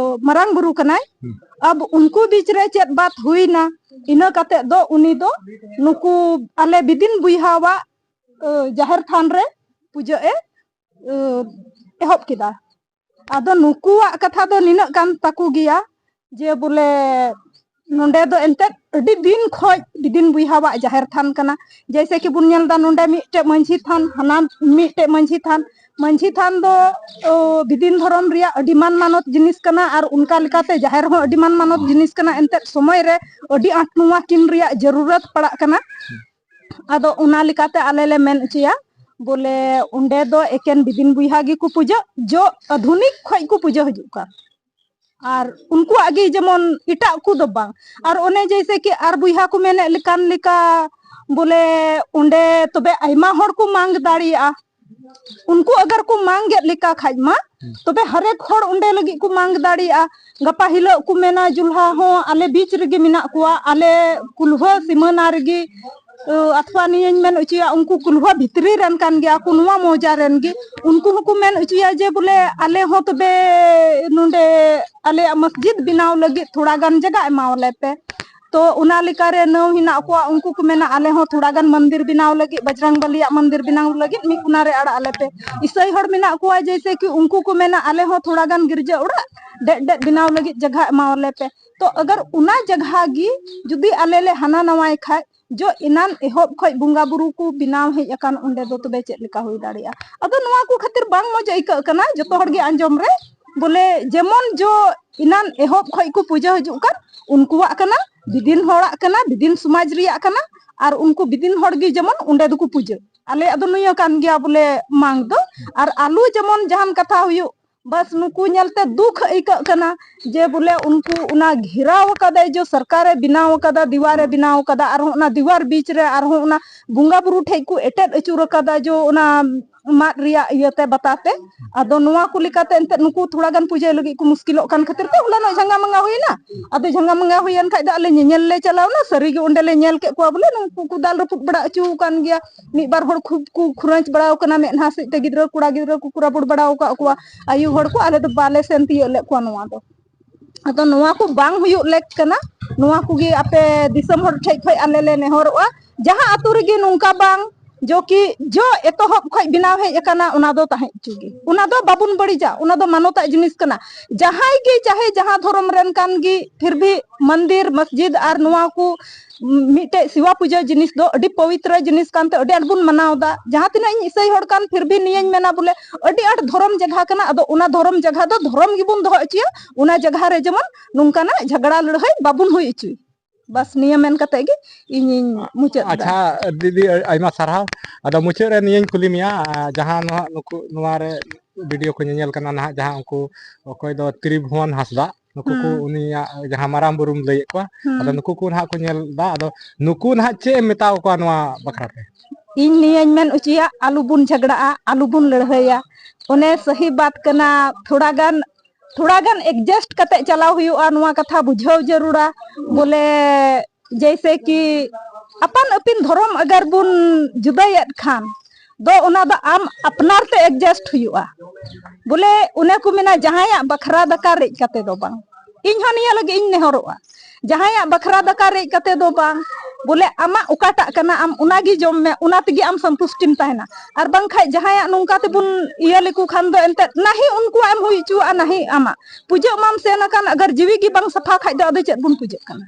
ᱢᱟᱨᱟᱝ ᱵᱩᱨᱩ ᱠᱟᱱᱟᱭ᱾ ᱦᱩᱸ᱾ ᱟᱵ ᱩᱱᱠᱩ ᱵᱤᱪ ᱨᱮ ᱪᱮᱫ ᱵᱟᱛ ᱦᱩᱭᱱᱟ, ᱤᱱᱟᱹ ᱠᱟᱛᱮ ᱫᱚ ᱩᱱᱤ ᱫᱚ ᱱᱩᱠᱩ ᱟᱞᱮ ᱵᱤᱫᱤᱱ ᱵᱚᱭᱦᱟᱣᱟᱜ, ᱟᱹ, ᱡᱟᱦᱮᱨ ᱛᱷᱟᱱ ᱨᱮ ᱯᱩᱡᱟᱹ ᱮ, ᱟᱹ, ᱮᱦᱚᱵ ᱠᱮᱫᱟ᱾ ᱟᱫᱚ ᱱᱩᱠᱩᱣᱟᱜ ᱠᱟᱛᱷᱟ ᱫᱚ ᱱᱤᱱᱟᱹᱜ ᱠᱟᱱ ᱛᱟᱠᱚ ᱜᱮᱭᱟ ᱡᱮ ᱵᱚᱞᱮ ᱱᱚᱰᱮ ᱫᱚ ᱮᱱᱛᱮᱫ ᱟᱹᱰᱤ ᱫᱤᱱ ᱠᱷᱚᱡ ᱵᱤᱫᱤᱱ ᱵᱚᱭᱦᱟᱣᱟᱜ ᱡᱟᱦᱮᱨ ᱛᱷᱟᱱ ᱠᱟᱱᱟ᱾ ᱡᱮᱭᱥᱮ ᱠᱤ ᱵᱚᱱ ᱧᱮᱞ ᱮᱫᱟ ᱱᱚᱰᱮ ᱢᱤᱫᱴᱮᱡ ᱢᱟᱹᱡᱷᱤ ᱛᱷᱟᱱ, ᱦᱟᱱᱟ ᱢᱤᱫᱴᱮᱡ ᱢᱟᱹᱡᱷᱤ ᱛᱷᱟᱱ᱾ ᱢᱟᱹᱡᱷᱤ ᱛᱷᱟᱱ ᱫᱚ, ᱚ, ᱵᱤᱫᱤᱱ ᱫᱷᱚᱨᱚᱢ ᱨᱮᱭᱟᱜ ᱟᱹᱰᱤ ᱢᱟᱱ ᱢᱟᱱᱚᱛ ᱡᱤᱱᱤᱥ ᱠᱟᱱᱟ ᱟᱨ ᱚᱱᱠᱟ ᱞᱮᱠᱟᱛᱮ ᱡᱟᱦᱮᱨ ᱦᱚᱸ ᱟᱹᱰᱤ ᱢᱟᱱ ᱢᱟᱱᱚᱛ ᱡᱤᱱᱤᱥ ᱠᱟᱱᱟ᱾ ᱮᱱᱛᱮᱫ ᱥᱚᱢᱚᱭ ᱨᱮ ᱟᱹᱰᱤ ᱟᱸᱴ ᱱᱚᱣᱟ ᱠᱤᱱ ᱨᱮᱭᱟᱜ ᱡᱟᱹᱨᱩᱨᱟᱛ ᱯᱟᱲᱟᱜ ᱠᱟᱱᱟ᱾ ᱟᱫᱚ ᱚᱱᱟ ᱞᱮᱠᱟᱛᱮ ᱟᱞᱮ ᱞᱮ ᱢᱮᱱ ᱦᱚᱪᱚᱭᱟ, ᱵᱚᱞᱮ ᱚᱸᱰᱮ ᱫᱚ ᱮᱠᱮᱱ ᱵᱤᱫᱤᱱ ᱵᱚᱭᱦᱟ ᱜᱮᱠᱚ ᱯᱩᱡᱟᱹ, ᱡᱚ ᱟᱫᱷᱩᱱᱤᱠ ᱠᱷᱚᱡ ᱠᱚ ᱯᱩᱡᱟᱹ ᱦᱤᱡᱩᱜ ᱠᱟᱱ᱾ ᱟᱨ ᱩᱱᱠᱩᱣᱟᱜ ᱜᱮ ᱡᱮᱢᱚᱱ, ᱮᱴᱟᱜ ᱠᱚ ᱫᱚ ᱵᱟᱝ᱾ ᱟᱨ ᱚᱱᱮ ᱡᱮᱭᱥᱮ ᱠᱤ ᱟᱨ ᱵᱚᱭᱦᱟ ᱠᱚ ᱢᱮᱱᱮᱫ ᱞᱮᱠᱟᱱ ᱞᱮᱠᱟ, ᱵᱚᱞᱮ ᱚᱸᱰᱮ ᱛᱚᱵᱮ ᱟᱭᱢᱟ ᱦᱚᱲ ᱠᱚ ᱢᱟᱝ ᱫᱟᱲᱮᱭᱟᱜᱼᱟ᱾ ᱩᱱᱠᱩ ᱟᱜᱟᱨ ᱠᱚ ᱢᱟᱝ ᱮᱫ ᱞᱮᱠᱟ ᱠᱷᱟᱡ ᱢᱟ, ᱛᱚᱵᱮ ᱦᱟᱨᱮᱠ ᱦᱚᱲ ᱚᱸᱰᱮ ᱞᱟᱹᱜᱤᱫ ᱠᱚ ᱢᱟᱝ ᱫᱟᱲᱮᱭᱟᱜᱼᱟ᱾ ᱜᱟᱯᱟ ᱦᱤᱞᱳᱜ ᱠᱚ ᱢᱮᱱᱟ, ᱡᱩᱞᱦᱟ ᱦᱚᱸ ᱟᱞᱮ ᱵᱤᱪ ᱨᱮᱜᱮ ᱢᱮᱱᱟᱜ ᱠᱚᱣᱟ, ᱟᱞᱮ ᱠᱩᱞᱦᱟᱹ ᱥᱤᱢᱟᱹᱱᱟ ᱨᱮᱜᱮ, ᱟᱹ, ᱟᱛᱷᱣᱟ ᱱᱤᱭᱟᱹᱧ ᱢᱮᱱ ᱦᱚᱪᱚᱭᱟ, ᱩᱱᱠᱩ ᱠᱩᱞᱦᱟᱹ ᱵᱷᱤᱛᱨᱤ ᱨᱮᱱ ᱠᱟᱱ ᱜᱮᱭᱟ ᱠᱚ, ᱱᱚᱣᱟ ᱢᱚᱣᱡᱟ ᱨᱮᱱ ᱜᱮ᱾ ᱩᱱᱠᱩ ᱦᱚᱸᱠᱚ ᱢᱮᱱ ᱦᱚᱪᱚᱭᱟ ᱡᱮ ᱵᱚᱞᱮ ᱟᱞᱮ ᱦᱚᱸ ᱛᱚᱵᱮ ᱱᱚᱰᱮ ᱟᱞᱮᱭᱟᱜ ᱢᱚᱥᱡᱤᱫ ᱵᱮᱱᱟᱣ ᱞᱟᱹᱜᱤᱫ ᱛᱷᱚᱲᱟ ᱜᱟᱱ ᱡᱟᱭᱜᱟ ᱮᱢᱟᱣᱟᱞᱮ ᱯᱮ᱾ ᱛᱚ ᱚᱱᱟ ᱞᱮᱠᱟᱨᱮ ᱱᱟᱹᱣ ᱦᱮᱱᱟᱜ ᱠᱚᱣᱟ, ᱩᱱᱠᱩ ᱠᱚ ᱢᱮᱱᱟ ᱟᱞᱮ ᱦᱚᱸ ᱛᱷᱚᱲᱟ ᱜᱟᱱ ᱢᱚᱱᱫᱤᱨ ᱵᱮᱱᱟᱣ ᱞᱟᱹᱜᱤᱫ, ᱵᱟᱡᱽᱨᱟᱝ ᱵᱟᱞᱤᱭᱟᱜ ᱢᱚᱱᱫᱤᱨ ᱵᱮᱱᱟᱣ ᱞᱟᱹᱜᱤᱫ ᱢᱤᱫ ᱠᱚᱱᱟ ᱨᱮ ᱟᱲᱟᱜ ᱟᱞᱮ ᱯᱮ᱾ ᱤᱥᱟᱹᱭ ᱦᱚᱲ ᱢᱮᱱᱟᱜ ᱠᱚᱣᱟ, ᱡᱮᱭᱥᱮ ᱠᱤ ᱩᱱᱠᱩ ᱠᱚ ᱢᱮᱱᱟ ᱟᱞᱮ ᱦᱚᱸ ᱛᱷᱚᱲᱟ ᱜᱟᱱ ᱜᱤᱨᱡᱟᱹ ᱚᱲᱟᱜ ᱰᱮᱡ ᱰᱮᱡ ᱵᱮᱱᱟᱣ ᱞᱟᱹᱜᱤᱫ ᱡᱟᱭᱜᱟ ᱮᱢᱟᱣᱟᱞᱮ ᱯᱮ᱾ ᱛᱚ ᱟᱜᱟᱨ ᱚᱱᱟ ᱡᱟᱭᱜᱟ ᱜᱮ ᱡᱩᱫᱤ ᱟᱞᱮ ᱞᱮ ᱦᱟᱱᱟ ᱱᱟᱣᱟᱭ ᱠᱷᱟᱡ, ᱡᱚ ᱮᱱᱟᱱ ᱮᱦᱚᱵ ᱠᱷᱚᱡ ᱵᱚᱸᱜᱟ ᱵᱩᱨᱩ ᱠᱚ ᱵᱮᱱᱟᱣ ᱦᱮᱡ ᱟᱠᱟᱱ ᱚᱸᱰᱮ ᱫᱚ ᱛᱚᱵᱮ ᱪᱮᱫ ᱞᱮᱠᱟ ᱦᱩᱭ ᱫᱟᱲᱮᱭᱟᱜᱼᱟ? ᱟᱫᱚ ᱱᱚᱣᱟ ᱠᱚ ᱠᱷᱟᱹᱛᱤᱨ ᱵᱟᱝ ᱢᱚᱡᱽ ᱟᱹᱭᱠᱟᱹᱜ ᱠᱟᱱᱟ ᱡᱚᱛᱚ ᱦᱚᱲ ᱜᱮ ᱟᱸᱡᱚᱢ ᱨᱮ, ᱵᱚᱞᱮ ᱡᱮᱢᱚᱱ ᱡᱚ ᱮᱱᱟᱱ ᱮᱦᱚᱵ ᱠᱷᱚᱡ ᱠᱚ ᱯᱩᱡᱟᱹ ᱦᱤᱡᱩᱜ ᱠᱟᱱ, ᱩᱱᱠᱩᱣᱟᱜ ᱠᱟᱱᱟ, ᱵᱤᱫᱤᱱ ᱦᱚᱲᱟᱜ ᱠᱟᱱᱟ, ᱵᱤᱫᱤᱱ ᱥᱚᱢᱟᱡᱽ ᱨᱮᱭᱟᱜ ᱠᱟᱱᱟ, ᱟᱨ ᱩᱱᱠᱩ ᱵᱤᱫᱤᱱ ᱦᱚᱲ ᱜᱮ ᱡᱮᱢᱚᱱ ᱚᱸᱰᱮ ᱫᱚᱠᱚ ᱯᱩᱡᱟᱹ᱾ ᱟᱞᱮᱭᱟᱜ ᱫᱚ ᱱᱤᱭᱟᱹ ᱠᱟᱱ ᱜᱮᱭᱟ ᱵᱚᱞᱮ ᱢᱟᱝ ᱫᱚ᱾ ᱟᱨ ᱟᱞᱚ ᱡᱮᱢᱚᱱ ᱡᱟᱦᱟᱱ ᱠᱟᱛᱷᱟ ᱦᱩᱭᱩᱜ, ᱵᱟᱥ ᱱᱩᱠᱩ ᱧᱮᱞᱛᱮ ᱫᱩᱠ ᱟᱹᱭᱠᱟᱹᱜ ᱠᱟᱱᱟ ᱡᱮ ᱵᱚᱞᱮ ᱩᱱᱠᱩ ᱚᱱᱟ ᱜᱷᱮᱨᱟᱣ ᱟᱠᱟᱫᱟᱭ, ᱡᱮ ᱥᱚᱨᱠᱟᱨᱮ ᱵᱮᱱᱟᱣ ᱟᱠᱟᱫᱟ, ᱫᱤᱣᱟᱨᱮ ᱵᱮᱱᱟᱣ ᱟᱠᱟᱫᱟ, ᱟᱨᱦᱚᱸ ᱚᱱᱟ ᱫᱤᱣᱟᱨ ᱵᱤᱪ ᱨᱮ ᱟᱨᱦᱚᱸ ᱚᱱᱟ ᱵᱚᱸᱜᱟ ᱵᱩᱨᱩ ᱴᱷᱮᱡ ᱠᱚ ᱮᱴᱮᱫ ᱟᱹᱪᱩᱨ ᱟᱠᱟᱫᱟ, ᱡᱮ ᱚᱱᱟ ᱢᱟᱫ ᱨᱮᱭᱟᱜ ᱤᱭᱟᱹᱛᱮ, ᱵᱟᱛᱟᱛᱮ᱾ ᱟᱫᱚ ᱱᱚᱣᱟ ᱠᱚ ᱞᱮᱠᱟᱛᱮ ᱮᱱᱛᱮᱫ ᱱᱩᱠᱩ ᱛᱷᱚᱲᱟ ᱜᱟᱱ ᱯᱩᱡᱟᱹᱭ ᱞᱟᱹᱜᱤᱫ ᱠᱚ ᱢᱩᱥᱠᱤᱞᱚᱜ ᱠᱟᱱ ᱠᱷᱟᱹᱛᱤᱨ ᱛᱮ ᱦᱚᱞᱟᱱᱚᱜ ᱡᱷᱟᱸᱜᱟ ᱢᱟᱸᱜᱟ ᱦᱩᱭᱮᱱᱟ᱾ ᱟᱫᱚ ᱡᱷᱟᱸᱜᱟ ᱢᱟᱸᱜᱟ ᱦᱩᱭᱮᱱ ᱠᱷᱟᱡ ᱫᱚ ᱟᱞᱮ ᱧᱮᱧᱮᱞ ᱞᱮ ᱪᱟᱞᱟᱣᱱᱟ, ᱥᱟᱹᱨᱤᱜᱮ ᱚᱸᱰᱮ ᱞᱮ ᱧᱮᱞ ᱠᱮᱫ ᱠᱚᱣᱟ ᱵᱚᱞᱮ ᱱᱩᱠᱩ ᱠᱚ ᱫᱟᱞ ᱨᱟᱹᱯᱩᱫ ᱵᱟᱲᱟ ᱦᱚᱪᱚ ᱟᱠᱟᱱ ᱜᱮᱭᱟ᱾ ᱢᱤᱫ ᱵᱟᱨ ᱦᱚᱲ ᱠᱷᱩᱵ ᱠᱚ ᱠᱷᱩᱨᱟᱹᱪ ᱵᱟᱲᱟᱣ ᱠᱟᱱᱟ, ᱢᱮᱫᱦᱟ ᱥᱮᱫ ᱛᱮ ᱜᱤᱫᱽᱨᱟᱹ, ᱠᱚᱲᱟ ᱜᱤᱫᱽᱨᱟᱹ ᱠᱚᱠᱚ ᱨᱟᱵᱚᱲ ᱵᱟᱲᱟᱣ ᱟᱠᱟᱫ ᱠᱚᱣᱟ᱾ ᱟᱭᱳ ᱦᱚᱲ ᱠᱚ ᱟᱞᱮ ᱫᱚ ᱵᱟᱞᱮ ᱥᱮᱱ ᱛᱤᱭᱳᱜ ᱞᱮᱫ ᱠᱚᱣᱟ ᱱᱚᱣᱟ ᱫᱚ᱾ ᱟᱫᱚ ᱱᱚᱣᱟ ᱠᱚ ᱵᱟᱝ ᱦᱩᱭᱩᱜ ᱞᱮᱠ ᱠᱟᱱᱟ᱾ ᱱᱚᱣᱟ ᱠᱚᱜᱮ ᱟᱯᱮ ᱫᱤᱥᱚᱢ ᱦᱚᱲ ᱴᱷᱮᱡ ᱠᱷᱚᱡ ᱟᱞᱮ ᱞᱮ ᱱᱮᱦᱚᱨᱚᱜᱼᱟ, ᱡᱟᱦᱟᱸ ᱟᱛᱳ ᱨᱮᱜᱮ ᱱᱚᱝᱠᱟ ᱵᱟᱝ ᱡᱚ ᱠᱤ ᱡᱚ ᱮᱛᱚᱦᱚᱵ ᱠᱷᱚᱡ ᱵᱮᱱᱟᱣ ᱦᱮᱡ ᱟᱠᱟᱱᱟ, ᱚᱱᱟ ᱫᱚ ᱛᱟᱦᱮᱸ ᱦᱚᱪᱚ ᱜᱮ, ᱚᱱᱟ ᱫᱚ ᱵᱟᱵᱚᱱ ᱵᱟᱹᱲᱤᱡᱟ, ᱚᱱᱟ ᱫᱚ ᱢᱟᱱᱚᱛᱟᱜ ᱡᱤᱱᱤᱥ ᱠᱟᱱᱟ᱾ ᱡᱟᱦᱟᱸᱭ ᱜᱮ ᱪᱟᱦᱮ ᱡᱟᱦᱟᱸ ᱫᱷᱚᱨᱚᱢ ᱨᱮᱱ ᱠᱟᱱ ᱜᱮ, ᱯᱷᱤᱨ ᱵᱷᱤ ᱢᱚᱱᱫᱤᱨ, ᱢᱚᱥᱡᱤᱫ ᱟᱨ ᱱᱚᱣᱟ ᱠᱚ ᱢᱤᱫᱴᱮᱡ ᱥᱤᱣᱟ ᱯᱩᱡᱟᱹ ᱡᱤᱱᱤᱥ ᱫᱚ ᱟᱹᱰᱤ ᱯᱚᱵᱤᱛᱨᱚ ᱡᱤᱱᱤᱥ ᱠᱟᱱᱛᱮ ᱟᱹᱰᱤ ᱟᱸᱴ ᱵᱚᱱ ᱢᱟᱱᱟᱣ ᱮᱫᱟ᱾ ᱡᱟᱦᱟᱸ ᱛᱤᱱᱟᱹᱜ ᱤᱧ ᱤᱥᱟᱹᱭ ᱦᱚᱲ ᱠᱟᱱ, ᱯᱷᱤᱨ ᱵᱷᱤ ᱱᱤᱭᱟᱹᱧ ᱢᱮᱱᱟ ᱵᱚᱞᱮ ᱟᱹᱰᱤ ᱟᱸᱴ ᱫᱷᱚᱨᱚᱢ ᱡᱟᱭᱜᱟ ᱠᱟᱱᱟ᱾ ᱟᱫᱚ ᱚᱱᱟ ᱫᱷᱚᱨᱚᱢ ᱡᱟᱭᱜᱟ ᱫᱚ ᱫᱷᱚᱨᱚᱢ ᱜᱮᱵᱚᱱ ᱫᱚᱦᱚ ᱦᱚᱪᱚᱭᱟ, ᱚᱱᱟ ᱡᱟᱭᱜᱟ ᱨᱮ ᱡᱮᱢᱚᱱ ᱱᱚᱝᱠᱟᱱᱟᱜ ᱡᱷᱟᱜᱽᱲᱟ ᱞᱟᱹᱲᱦᱟᱹᱭ ᱵᱟᱵᱚᱱ ᱦᱩᱭ ᱦᱚᱪᱚᱭ᱾ ᱵᱟᱥ, ᱱᱤᱭᱟᱹ ᱢᱮᱱ ᱠᱟᱛᱮ ᱜᱮ ᱤᱧᱤᱧ ᱢᱩᱪᱟᱹᱫ ᱫᱟ᱾ ᱟᱪᱪᱷᱟ ᱫᱤᱫᱤ, ᱟᱭᱢᱟ ᱥᱟᱨᱦᱟᱣ᱾ ᱟᱫᱚ ᱢᱩᱪᱟᱹᱫ ᱨᱮ ᱱᱤᱭᱟᱹᱧ ᱠᱩᱞᱤ ᱢᱮᱭᱟ, ᱟᱨ ᱡᱟᱦᱟᱸ ᱱᱚᱣᱟ ᱱᱩᱠᱩ ᱱᱚᱣᱟ ᱨᱮ ᱵᱷᱤᱰᱤᱭᱳ ᱠᱚ ᱧᱮᱧᱮᱞ ᱠᱟᱱᱟ ᱱᱟᱦᱟᱜ, ᱡᱟᱦᱟᱸ ᱩᱱᱠᱩ ᱚᱠᱚᱭ ᱫᱚ ᱛᱨᱤᱵᱷᱩᱣᱚᱱ ᱦᱟᱸᱥᱫᱟ, ᱱᱩᱠᱩ ᱠᱚ ᱦᱩᱸ᱾ ᱩᱱᱤᱭᱟᱜ ᱡᱟᱦᱟᱸ ᱢᱟᱨᱟᱝ ᱵᱩᱨᱩᱢ ᱞᱟᱹᱭᱮᱫ ᱠᱚᱣᱟ, ᱦᱩᱸ᱾ ᱟᱫᱚ ᱱᱩᱠᱩ ᱠᱚ ᱱᱟᱦᱟᱜ ᱠᱚ ᱧᱮᱞ ᱫᱟ, ᱟᱫᱚ ᱱᱩᱠᱩ ᱱᱟᱦᱟᱜ ᱪᱮᱫ ᱮᱢ ᱢᱮᱛᱟ ᱠᱚᱣᱟ ᱱᱚᱣᱟ ᱵᱟᱠᱷᱨᱟ ᱛᱮ? ᱤᱧ ᱱᱤᱭᱟᱹᱧ ᱢᱮᱱ ᱚᱪᱚᱭᱟ, ᱟᱞᱚ ᱵᱚᱱ ᱡᱷᱟᱜᱽᱲᱟᱜᱼᱟ, ᱟᱞᱚ ᱵᱚᱱ ᱞᱟᱹᱲᱦᱟᱹᱭᱟ᱾ ᱚᱱᱮ ᱥᱟᱹᱦᱤ ᱵᱟᱛ ᱠᱟᱱᱟ, ᱛᱷᱚᱲᱟ ᱜᱟᱱ ᱛᱷᱚᱲᱟ ᱜᱟᱱ adjust ᱠᱟᱛᱮ ᱪᱟᱞᱟᱣ ᱦᱩᱭᱩᱜᱼᱟ᱾ ᱱᱚᱣᱟ ᱠᱟᱛᱷᱟ ᱵᱩᱡᱷᱟᱹᱣ ᱡᱟᱹᱨᱩᱲᱟ, ᱵᱚᱞᱮ ᱡᱮᱭᱥᱮ ᱠᱤ ᱟᱯᱟᱱ ᱟᱹᱯᱤᱱ ᱫᱷᱚᱨᱚᱢ ᱟᱜᱟᱨ ᱵᱚᱱ ᱡᱩᱫᱟᱹᱭᱮᱫ ᱠᱷᱟᱱ ᱫᱚ ᱚᱱᱟ ᱫᱚ ᱟᱢ ᱟᱯᱱᱟᱨ ᱛᱮ adjust ᱦᱩᱭᱩᱜᱼᱟ᱾ ᱵᱚᱞᱮ ᱚᱱᱮ ᱠᱚ ᱢᱮᱱᱟ, ᱡᱟᱦᱟᱸᱭᱟᱜ ᱵᱟᱠᱷᱨᱟ ᱫᱟᱠᱟ ᱨᱮᱡ ᱠᱟᱛᱮ ᱫᱚ ᱵᱟᱝ᱾ ᱤᱧ ᱦᱚᱸ ᱱᱤᱭᱟᱹ ᱞᱟᱹᱜᱤᱫ ᱤᱧ ᱱᱮᱦᱚᱨᱚᱜᱼᱟ, ᱡᱟᱦᱟᱸᱭᱟᱜ ᱵᱟᱠᱷᱨᱟ ᱫᱟᱠᱟ ᱨᱮᱡ ᱠᱟᱛᱮ ᱫᱚ ᱵᱟᱝ, ᱵᱚᱞᱮ ᱟᱢᱟᱜ ᱚᱠᱟᱴᱟᱜ ᱠᱟᱱᱟ ᱟᱢ ᱚᱱᱟ ᱜᱮ ᱡᱚᱢ ᱢᱮ, ᱚᱱᱟ ᱛᱮᱜᱮ ᱟᱢ ᱥᱚᱱᱛᱩᱥᱴᱤᱢ ᱛᱟᱦᱮᱱᱟ᱾ ᱟᱨ ᱵᱟᱝᱠᱷᱟᱡ ᱡᱟᱦᱟᱸᱭᱟᱜ ᱱᱚᱝᱠᱟ ᱛᱮᱵᱚᱱ ᱤᱭᱟᱹ ᱞᱮᱠᱚ ᱠᱷᱟᱱ ᱫᱚ ᱮᱱᱛᱮᱫ ᱱᱟᱦᱤ ᱩᱱᱠᱩᱣᱟᱜ ᱮᱢ ᱦᱩᱭ ᱦᱚᱪᱚᱣᱟᱜᱼᱟ, ᱱᱟᱦᱤ ᱟᱢᱟᱜ᱾ ᱯᱩᱡᱟᱹᱜ ᱢᱟᱢ ᱥᱮᱱ ᱟᱠᱟᱱ, ᱟᱜᱟᱨ ᱡᱤᱣᱤ ᱜᱮ ᱵᱟᱝ ᱥᱟᱯᱷᱟ ᱠᱷᱟᱡ ᱫᱚ ᱟᱫᱚ ᱪᱮᱫ ᱵᱚᱱ ᱯᱩᱡᱟᱹᱜ ᱠᱟᱱᱟ?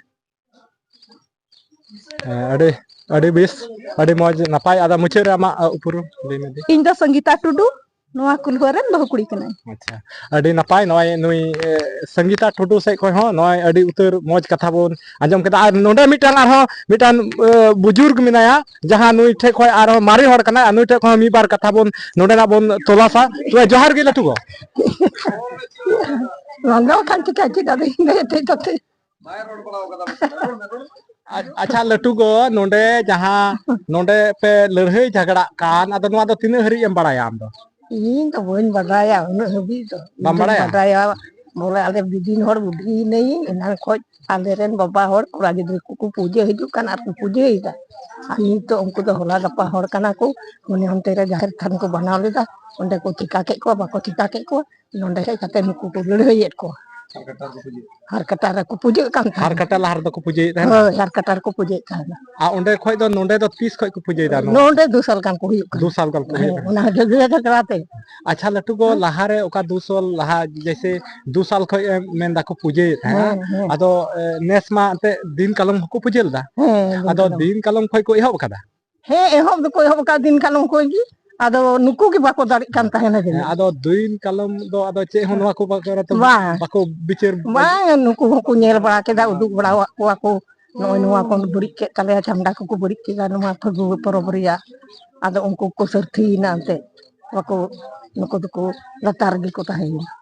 ᱦᱮᱸ, ᱟᱹᱰᱤ ᱟᱹᱰᱤ ᱵᱮᱥ, ᱟᱹᱰᱤ ᱢᱚᱡᱽ, ᱱᱟᱯᱟᱭ᱾ ᱟᱫᱚ ᱢᱩᱪᱟᱹᱫ ᱨᱮ ᱟᱢᱟᱜ, ᱟ, ᱩᱯᱨᱩᱢ ᱞᱟᱹᱭ ᱢᱮ ᱫᱤ᱾ ᱤᱧ ᱫᱚ ᱥᱚᱝᱜᱤᱛᱟ ᱴᱩᱰᱩ, ᱱᱚᱣᱟ ᱠᱩᱞᱦᱩᱣᱟᱹ ᱨᱮᱱ ᱵᱟᱹᱦᱩ ᱠᱩᱲᱤ ᱠᱟᱹᱱᱟᱹᱧ᱾ ᱟᱪᱪᱷᱟ, ᱟᱹᱰᱤ ᱱᱟᱯᱟᱭ᱾ ᱱᱚᱜᱼᱚᱭ ᱱᱩᱭ, ᱮ, ᱥᱚᱝᱜᱤᱛᱟ ᱴᱩᱰᱩ ᱥᱮᱫ ᱠᱷᱚᱱ ᱦᱚᱸ ᱱᱚᱜᱼᱚᱭ ᱟᱹᱰᱤ ᱩᱛᱟᱹᱨ ᱢᱚᱡᱽ ᱠᱟᱛᱷᱟ ᱵᱚᱱ ᱟᱸᱡᱚᱢ ᱠᱮᱫᱟ᱾ ᱟᱨ ᱱᱚᱰᱮ ᱢᱤᱫᱴᱟᱝ ᱟᱨᱦᱚᱸ ᱢᱤᱫᱴᱟᱝ, ᱮ, ᱵᱩᱡᱩᱨᱜ ᱢᱮᱱᱟᱭᱟ, ᱡᱟᱦᱟᱸ ᱱᱩᱭ ᱴᱷᱮᱡ ᱠᱷᱚᱱ ᱟᱨᱦᱚᱸ ᱢᱟᱨᱮ ᱦᱚᱲ ᱠᱟᱱᱟᱭ, ᱟᱨ ᱱᱩᱭ ᱴᱷᱮᱡ ᱠᱷᱚᱱ ᱢᱤᱫ ᱵᱟᱨ ᱠᱟᱛᱷᱟ ᱵᱚᱱ ᱱᱚᱰᱮᱱᱟᱜ ᱵᱚᱱ ᱛᱚᱞᱟᱥᱟ᱾ ᱛᱚᱵᱮ ᱡᱚᱦᱟᱨ ᱜᱮ ᱞᱟᱹᱴᱩ ᱜᱚ᱾ ᱞᱟᱸᱫᱟ ᱠᱷᱟᱱ ᱪᱤᱠᱟᱹ ᱪᱮᱫ ᱟᱫᱚ ᱤᱧ ᱫᱚ ᱮᱴᱮᱡ ᱠᱟᱛᱮ᱾ ᱟ-, ᱟᱪᱪᱷᱟ ᱞᱟᱹᱴᱩ ᱜᱚ, ᱱᱚᱰᱮ ᱡᱟᱦᱟᱸ ᱱᱚᱰᱮ ᱯᱮ ᱞᱟᱹᱲᱦᱟᱹᱭ ᱡᱷᱟᱜᱽᱲᱟᱜ ᱠᱟᱱ, ᱟᱫᱚ ᱱᱚᱣᱟ ᱫᱚ ᱛᱤᱱᱟᱹᱜ ᱦᱟᱹᱨᱤᱡ ᱮᱢ ᱵᱟᱲᱟᱭᱟ ᱟᱢ ᱫᱚ? ᱤᱧ ᱫᱚ ᱵᱟᱹᱧ ᱵᱟᱰᱟᱭᱟ ᱩᱱᱟᱹᱜ ᱦᱟᱹᱵᱤᱡ ᱫᱚ᱾ ᱤᱧ ᱵᱟᱢ ᱫᱚᱧ ᱵᱟᱲᱟᱭᱟ? ᱵᱟᱰᱟᱭᱟ, ᱵᱚᱞᱮ ᱟᱞᱮ ᱵᱤᱫᱤᱱ ᱦᱚᱲ ᱵᱩᱰᱷᱤ ᱮᱱᱟᱹᱧ, ᱮᱱᱟᱝ ᱠᱷᱚᱡ ᱟᱞᱮᱨᱮᱱ ᱵᱟᱵᱟ ᱦᱚᱲ ᱠᱚᱲᱟ ᱜᱤᱫᱽᱨᱟᱹ ᱠᱚᱠᱚ ᱯᱩᱡᱟᱹ ᱦᱤᱡᱩᱜ ᱠᱟᱱ ᱟᱨ ᱠᱚ ᱯᱩᱡᱟᱹᱭᱮᱫᱟ᱾ ᱟᱨ ᱱᱤᱛᱚᱜ ᱩᱱᱠᱩ ᱫᱚ ᱦᱚᱞᱟ ᱜᱟᱯᱟ ᱦᱚᱲ ᱠᱟᱱᱟ ᱠᱚ, ᱢᱟᱱᱮ ᱚᱱᱛᱮ ᱨᱮ ᱡᱟᱦᱮᱨ ᱛᱷᱟᱱ ᱠᱚ ᱵᱮᱱᱟᱣ ᱞᱮᱫᱟ, ᱚᱸᱰᱮ ᱠᱚ ᱴᱷᱤᱠᱟ ᱠᱮᱫ ᱠᱚᱣᱟ, ᱵᱟᱠᱚ ᱴᱷᱤᱠᱟ ᱠᱮᱫ ᱠᱚᱣᱟ, ᱱᱚᱸᱰᱮ ᱦᱮᱡ ᱠᱟᱛᱮ ᱱᱩᱠᱩ ᱠᱚ ᱞᱟᱹᱲᱦᱟᱹᱭᱮᱫ ᱠᱚᱣᱟ᱾ ᱦᱟᱨ ᱠᱟᱴᱟ ᱨᱮᱠᱚ ᱯᱩᱡᱟᱹᱜ ᱠᱟᱱ ᱛᱟᱦᱮᱸᱫ᱾ ᱦᱟᱨ ᱠᱟᱴᱟ ᱞᱟᱦᱟ ᱨᱮᱫᱚ ᱠᱚ ᱯᱩᱡᱟᱹᱭᱮᱫ ᱛᱟᱦᱮᱱᱟ? ᱦᱳᱭ, ᱦᱟᱨ ᱠᱟᱴᱟ ᱨᱮᱠᱚ ᱯᱩᱡᱟᱹᱭᱮᱫ ᱛᱟᱦᱮᱱᱟ᱾ ᱟᱨ ᱚᱸᱰᱮ ᱠᱷᱚᱡ ᱫᱚ ᱱᱚᱸᱰᱮ ᱫᱚ ᱛᱤᱥ ᱠᱷᱚᱡ ᱠᱚ ᱯᱩᱡᱟᱹᱭᱮᱫᱟ ᱱᱚᱣᱟ? ᱱᱚᱸᱰᱮ ᱫᱩ ᱥᱟᱞ ᱜᱟᱱ ᱠᱚ ᱦᱩᱭᱩᱜ ᱠᱟᱱᱟ᱾ ᱫᱩ ᱥᱟᱞ ᱜᱟᱱ ᱠᱚ ᱦᱩᱭᱩᱜ ᱦᱮᱸ, ᱠᱟᱱᱟ᱾ ᱚᱱᱟ ᱡᱷᱟᱹᱜᱽᱲᱟᱹ ᱡᱷᱟᱜᱽᱲᱟ ᱛᱮ᱾ ᱟᱪᱪᱷᱟ ᱞᱟᱹᱴᱩ ᱜᱚ, ᱦᱮᱸ᱾ ᱞᱟᱦᱟᱨᱮ ᱚᱠᱟ ᱫᱩ ᱥᱟᱞ ᱞᱟᱦᱟ, ᱡᱮᱭᱥᱮ ᱫᱩ ᱥᱟᱞ ᱠᱷᱚᱡ ᱮ ᱢᱮᱱ ᱫᱟᱠᱚ ᱯᱩᱡᱟᱹᱭᱮᱫ ᱛᱟᱦᱮᱸᱱᱟ, ᱦᱮᱸ, ᱦᱮᱸ᱾ ᱟᱫᱚ, ᱮ, ᱱᱮᱥ ᱢᱟ ᱮᱱᱛᱮᱫ ᱫᱤᱱ ᱠᱟᱞᱚᱢ ᱦᱚᱸᱠᱚ ᱯᱩᱡᱟᱹ ᱞᱮᱫᱟ᱾ ᱦᱮᱸ, ᱫᱤᱱ ᱟᱫᱚ ᱠᱟᱞᱚᱢ᱾ ᱫᱤᱱ ᱠᱟᱞᱚᱢ ᱠᱷᱚᱡ ᱠᱚ ᱮᱦᱚᱵ ᱟᱠᱟᱫᱟ? ᱦᱮᱸ, ᱮᱦᱚᱵ ᱫᱚᱠᱚ ᱮᱦᱚᱵ ᱟᱠᱟᱫ ᱫᱤᱱ ᱠᱟᱞᱚᱢ ᱠᱷᱚᱡ ᱜᱮ, ᱟᱫᱚ ᱱᱩᱠᱩ ᱜᱮ ᱵᱟᱠᱚ ᱫᱟᱲᱮᱜ ᱠᱟᱱ ᱛᱟᱦᱮᱱᱟ ᱦᱮᱸ, ᱡᱟᱹᱱᱤᱡ᱾ ᱟᱫᱚ ᱫᱤᱱ ᱠᱟᱞᱚᱢ ᱫᱚ ᱟᱫᱚ ᱪᱮᱫ ᱦᱚᱸ ᱱᱚᱣᱟ ᱠᱚ ᱵᱟᱠᱷᱨᱟ ᱛᱮ ᱵᱟᱝ᱾ ᱵᱟᱠᱚ ᱵᱤᱪᱟᱹᱨ ᱵᱟᱝ, ᱱᱩᱠᱩ ᱦᱚᱸᱠᱚ ᱧᱮᱞ ᱵᱟᱲᱟ ᱠᱮᱫᱟ, ᱩᱫᱩᱜ ᱵᱟᱲᱟᱣᱟᱫ ᱠᱚᱣᱟ ᱠᱚ᱾ ᱱᱚᱜᱼᱚᱭ ᱱᱚᱣᱟ ᱠᱚ ᱵᱟᱹᱲᱤᱡ ᱠᱮᱫ ᱛᱟᱞᱮᱭᱟ, ᱪᱷᱟᱢᱰᱟ ᱠᱚᱠᱚ ᱵᱟᱹᱲᱤᱡ ᱠᱮᱫᱟ ᱱᱚᱣᱟ ᱯᱷᱟᱹᱜᱩ ᱯᱚᱨᱚᱵᱽ ᱨᱮᱭᱟᱜ᱾ ᱟᱫᱚ ᱩᱱᱠᱩ ᱠᱚ ᱥᱟᱹᱨᱛᱷᱤᱭᱮᱱᱟ ᱮᱱᱛᱮᱫ, ᱵᱟᱠᱚ, ᱱᱩᱠᱩ ᱫᱚᱠᱚ ᱞᱟᱛᱟᱨ ᱨᱮᱜᱮ ᱠᱚ ᱛᱟᱦᱮᱸᱭᱮᱱᱟ᱾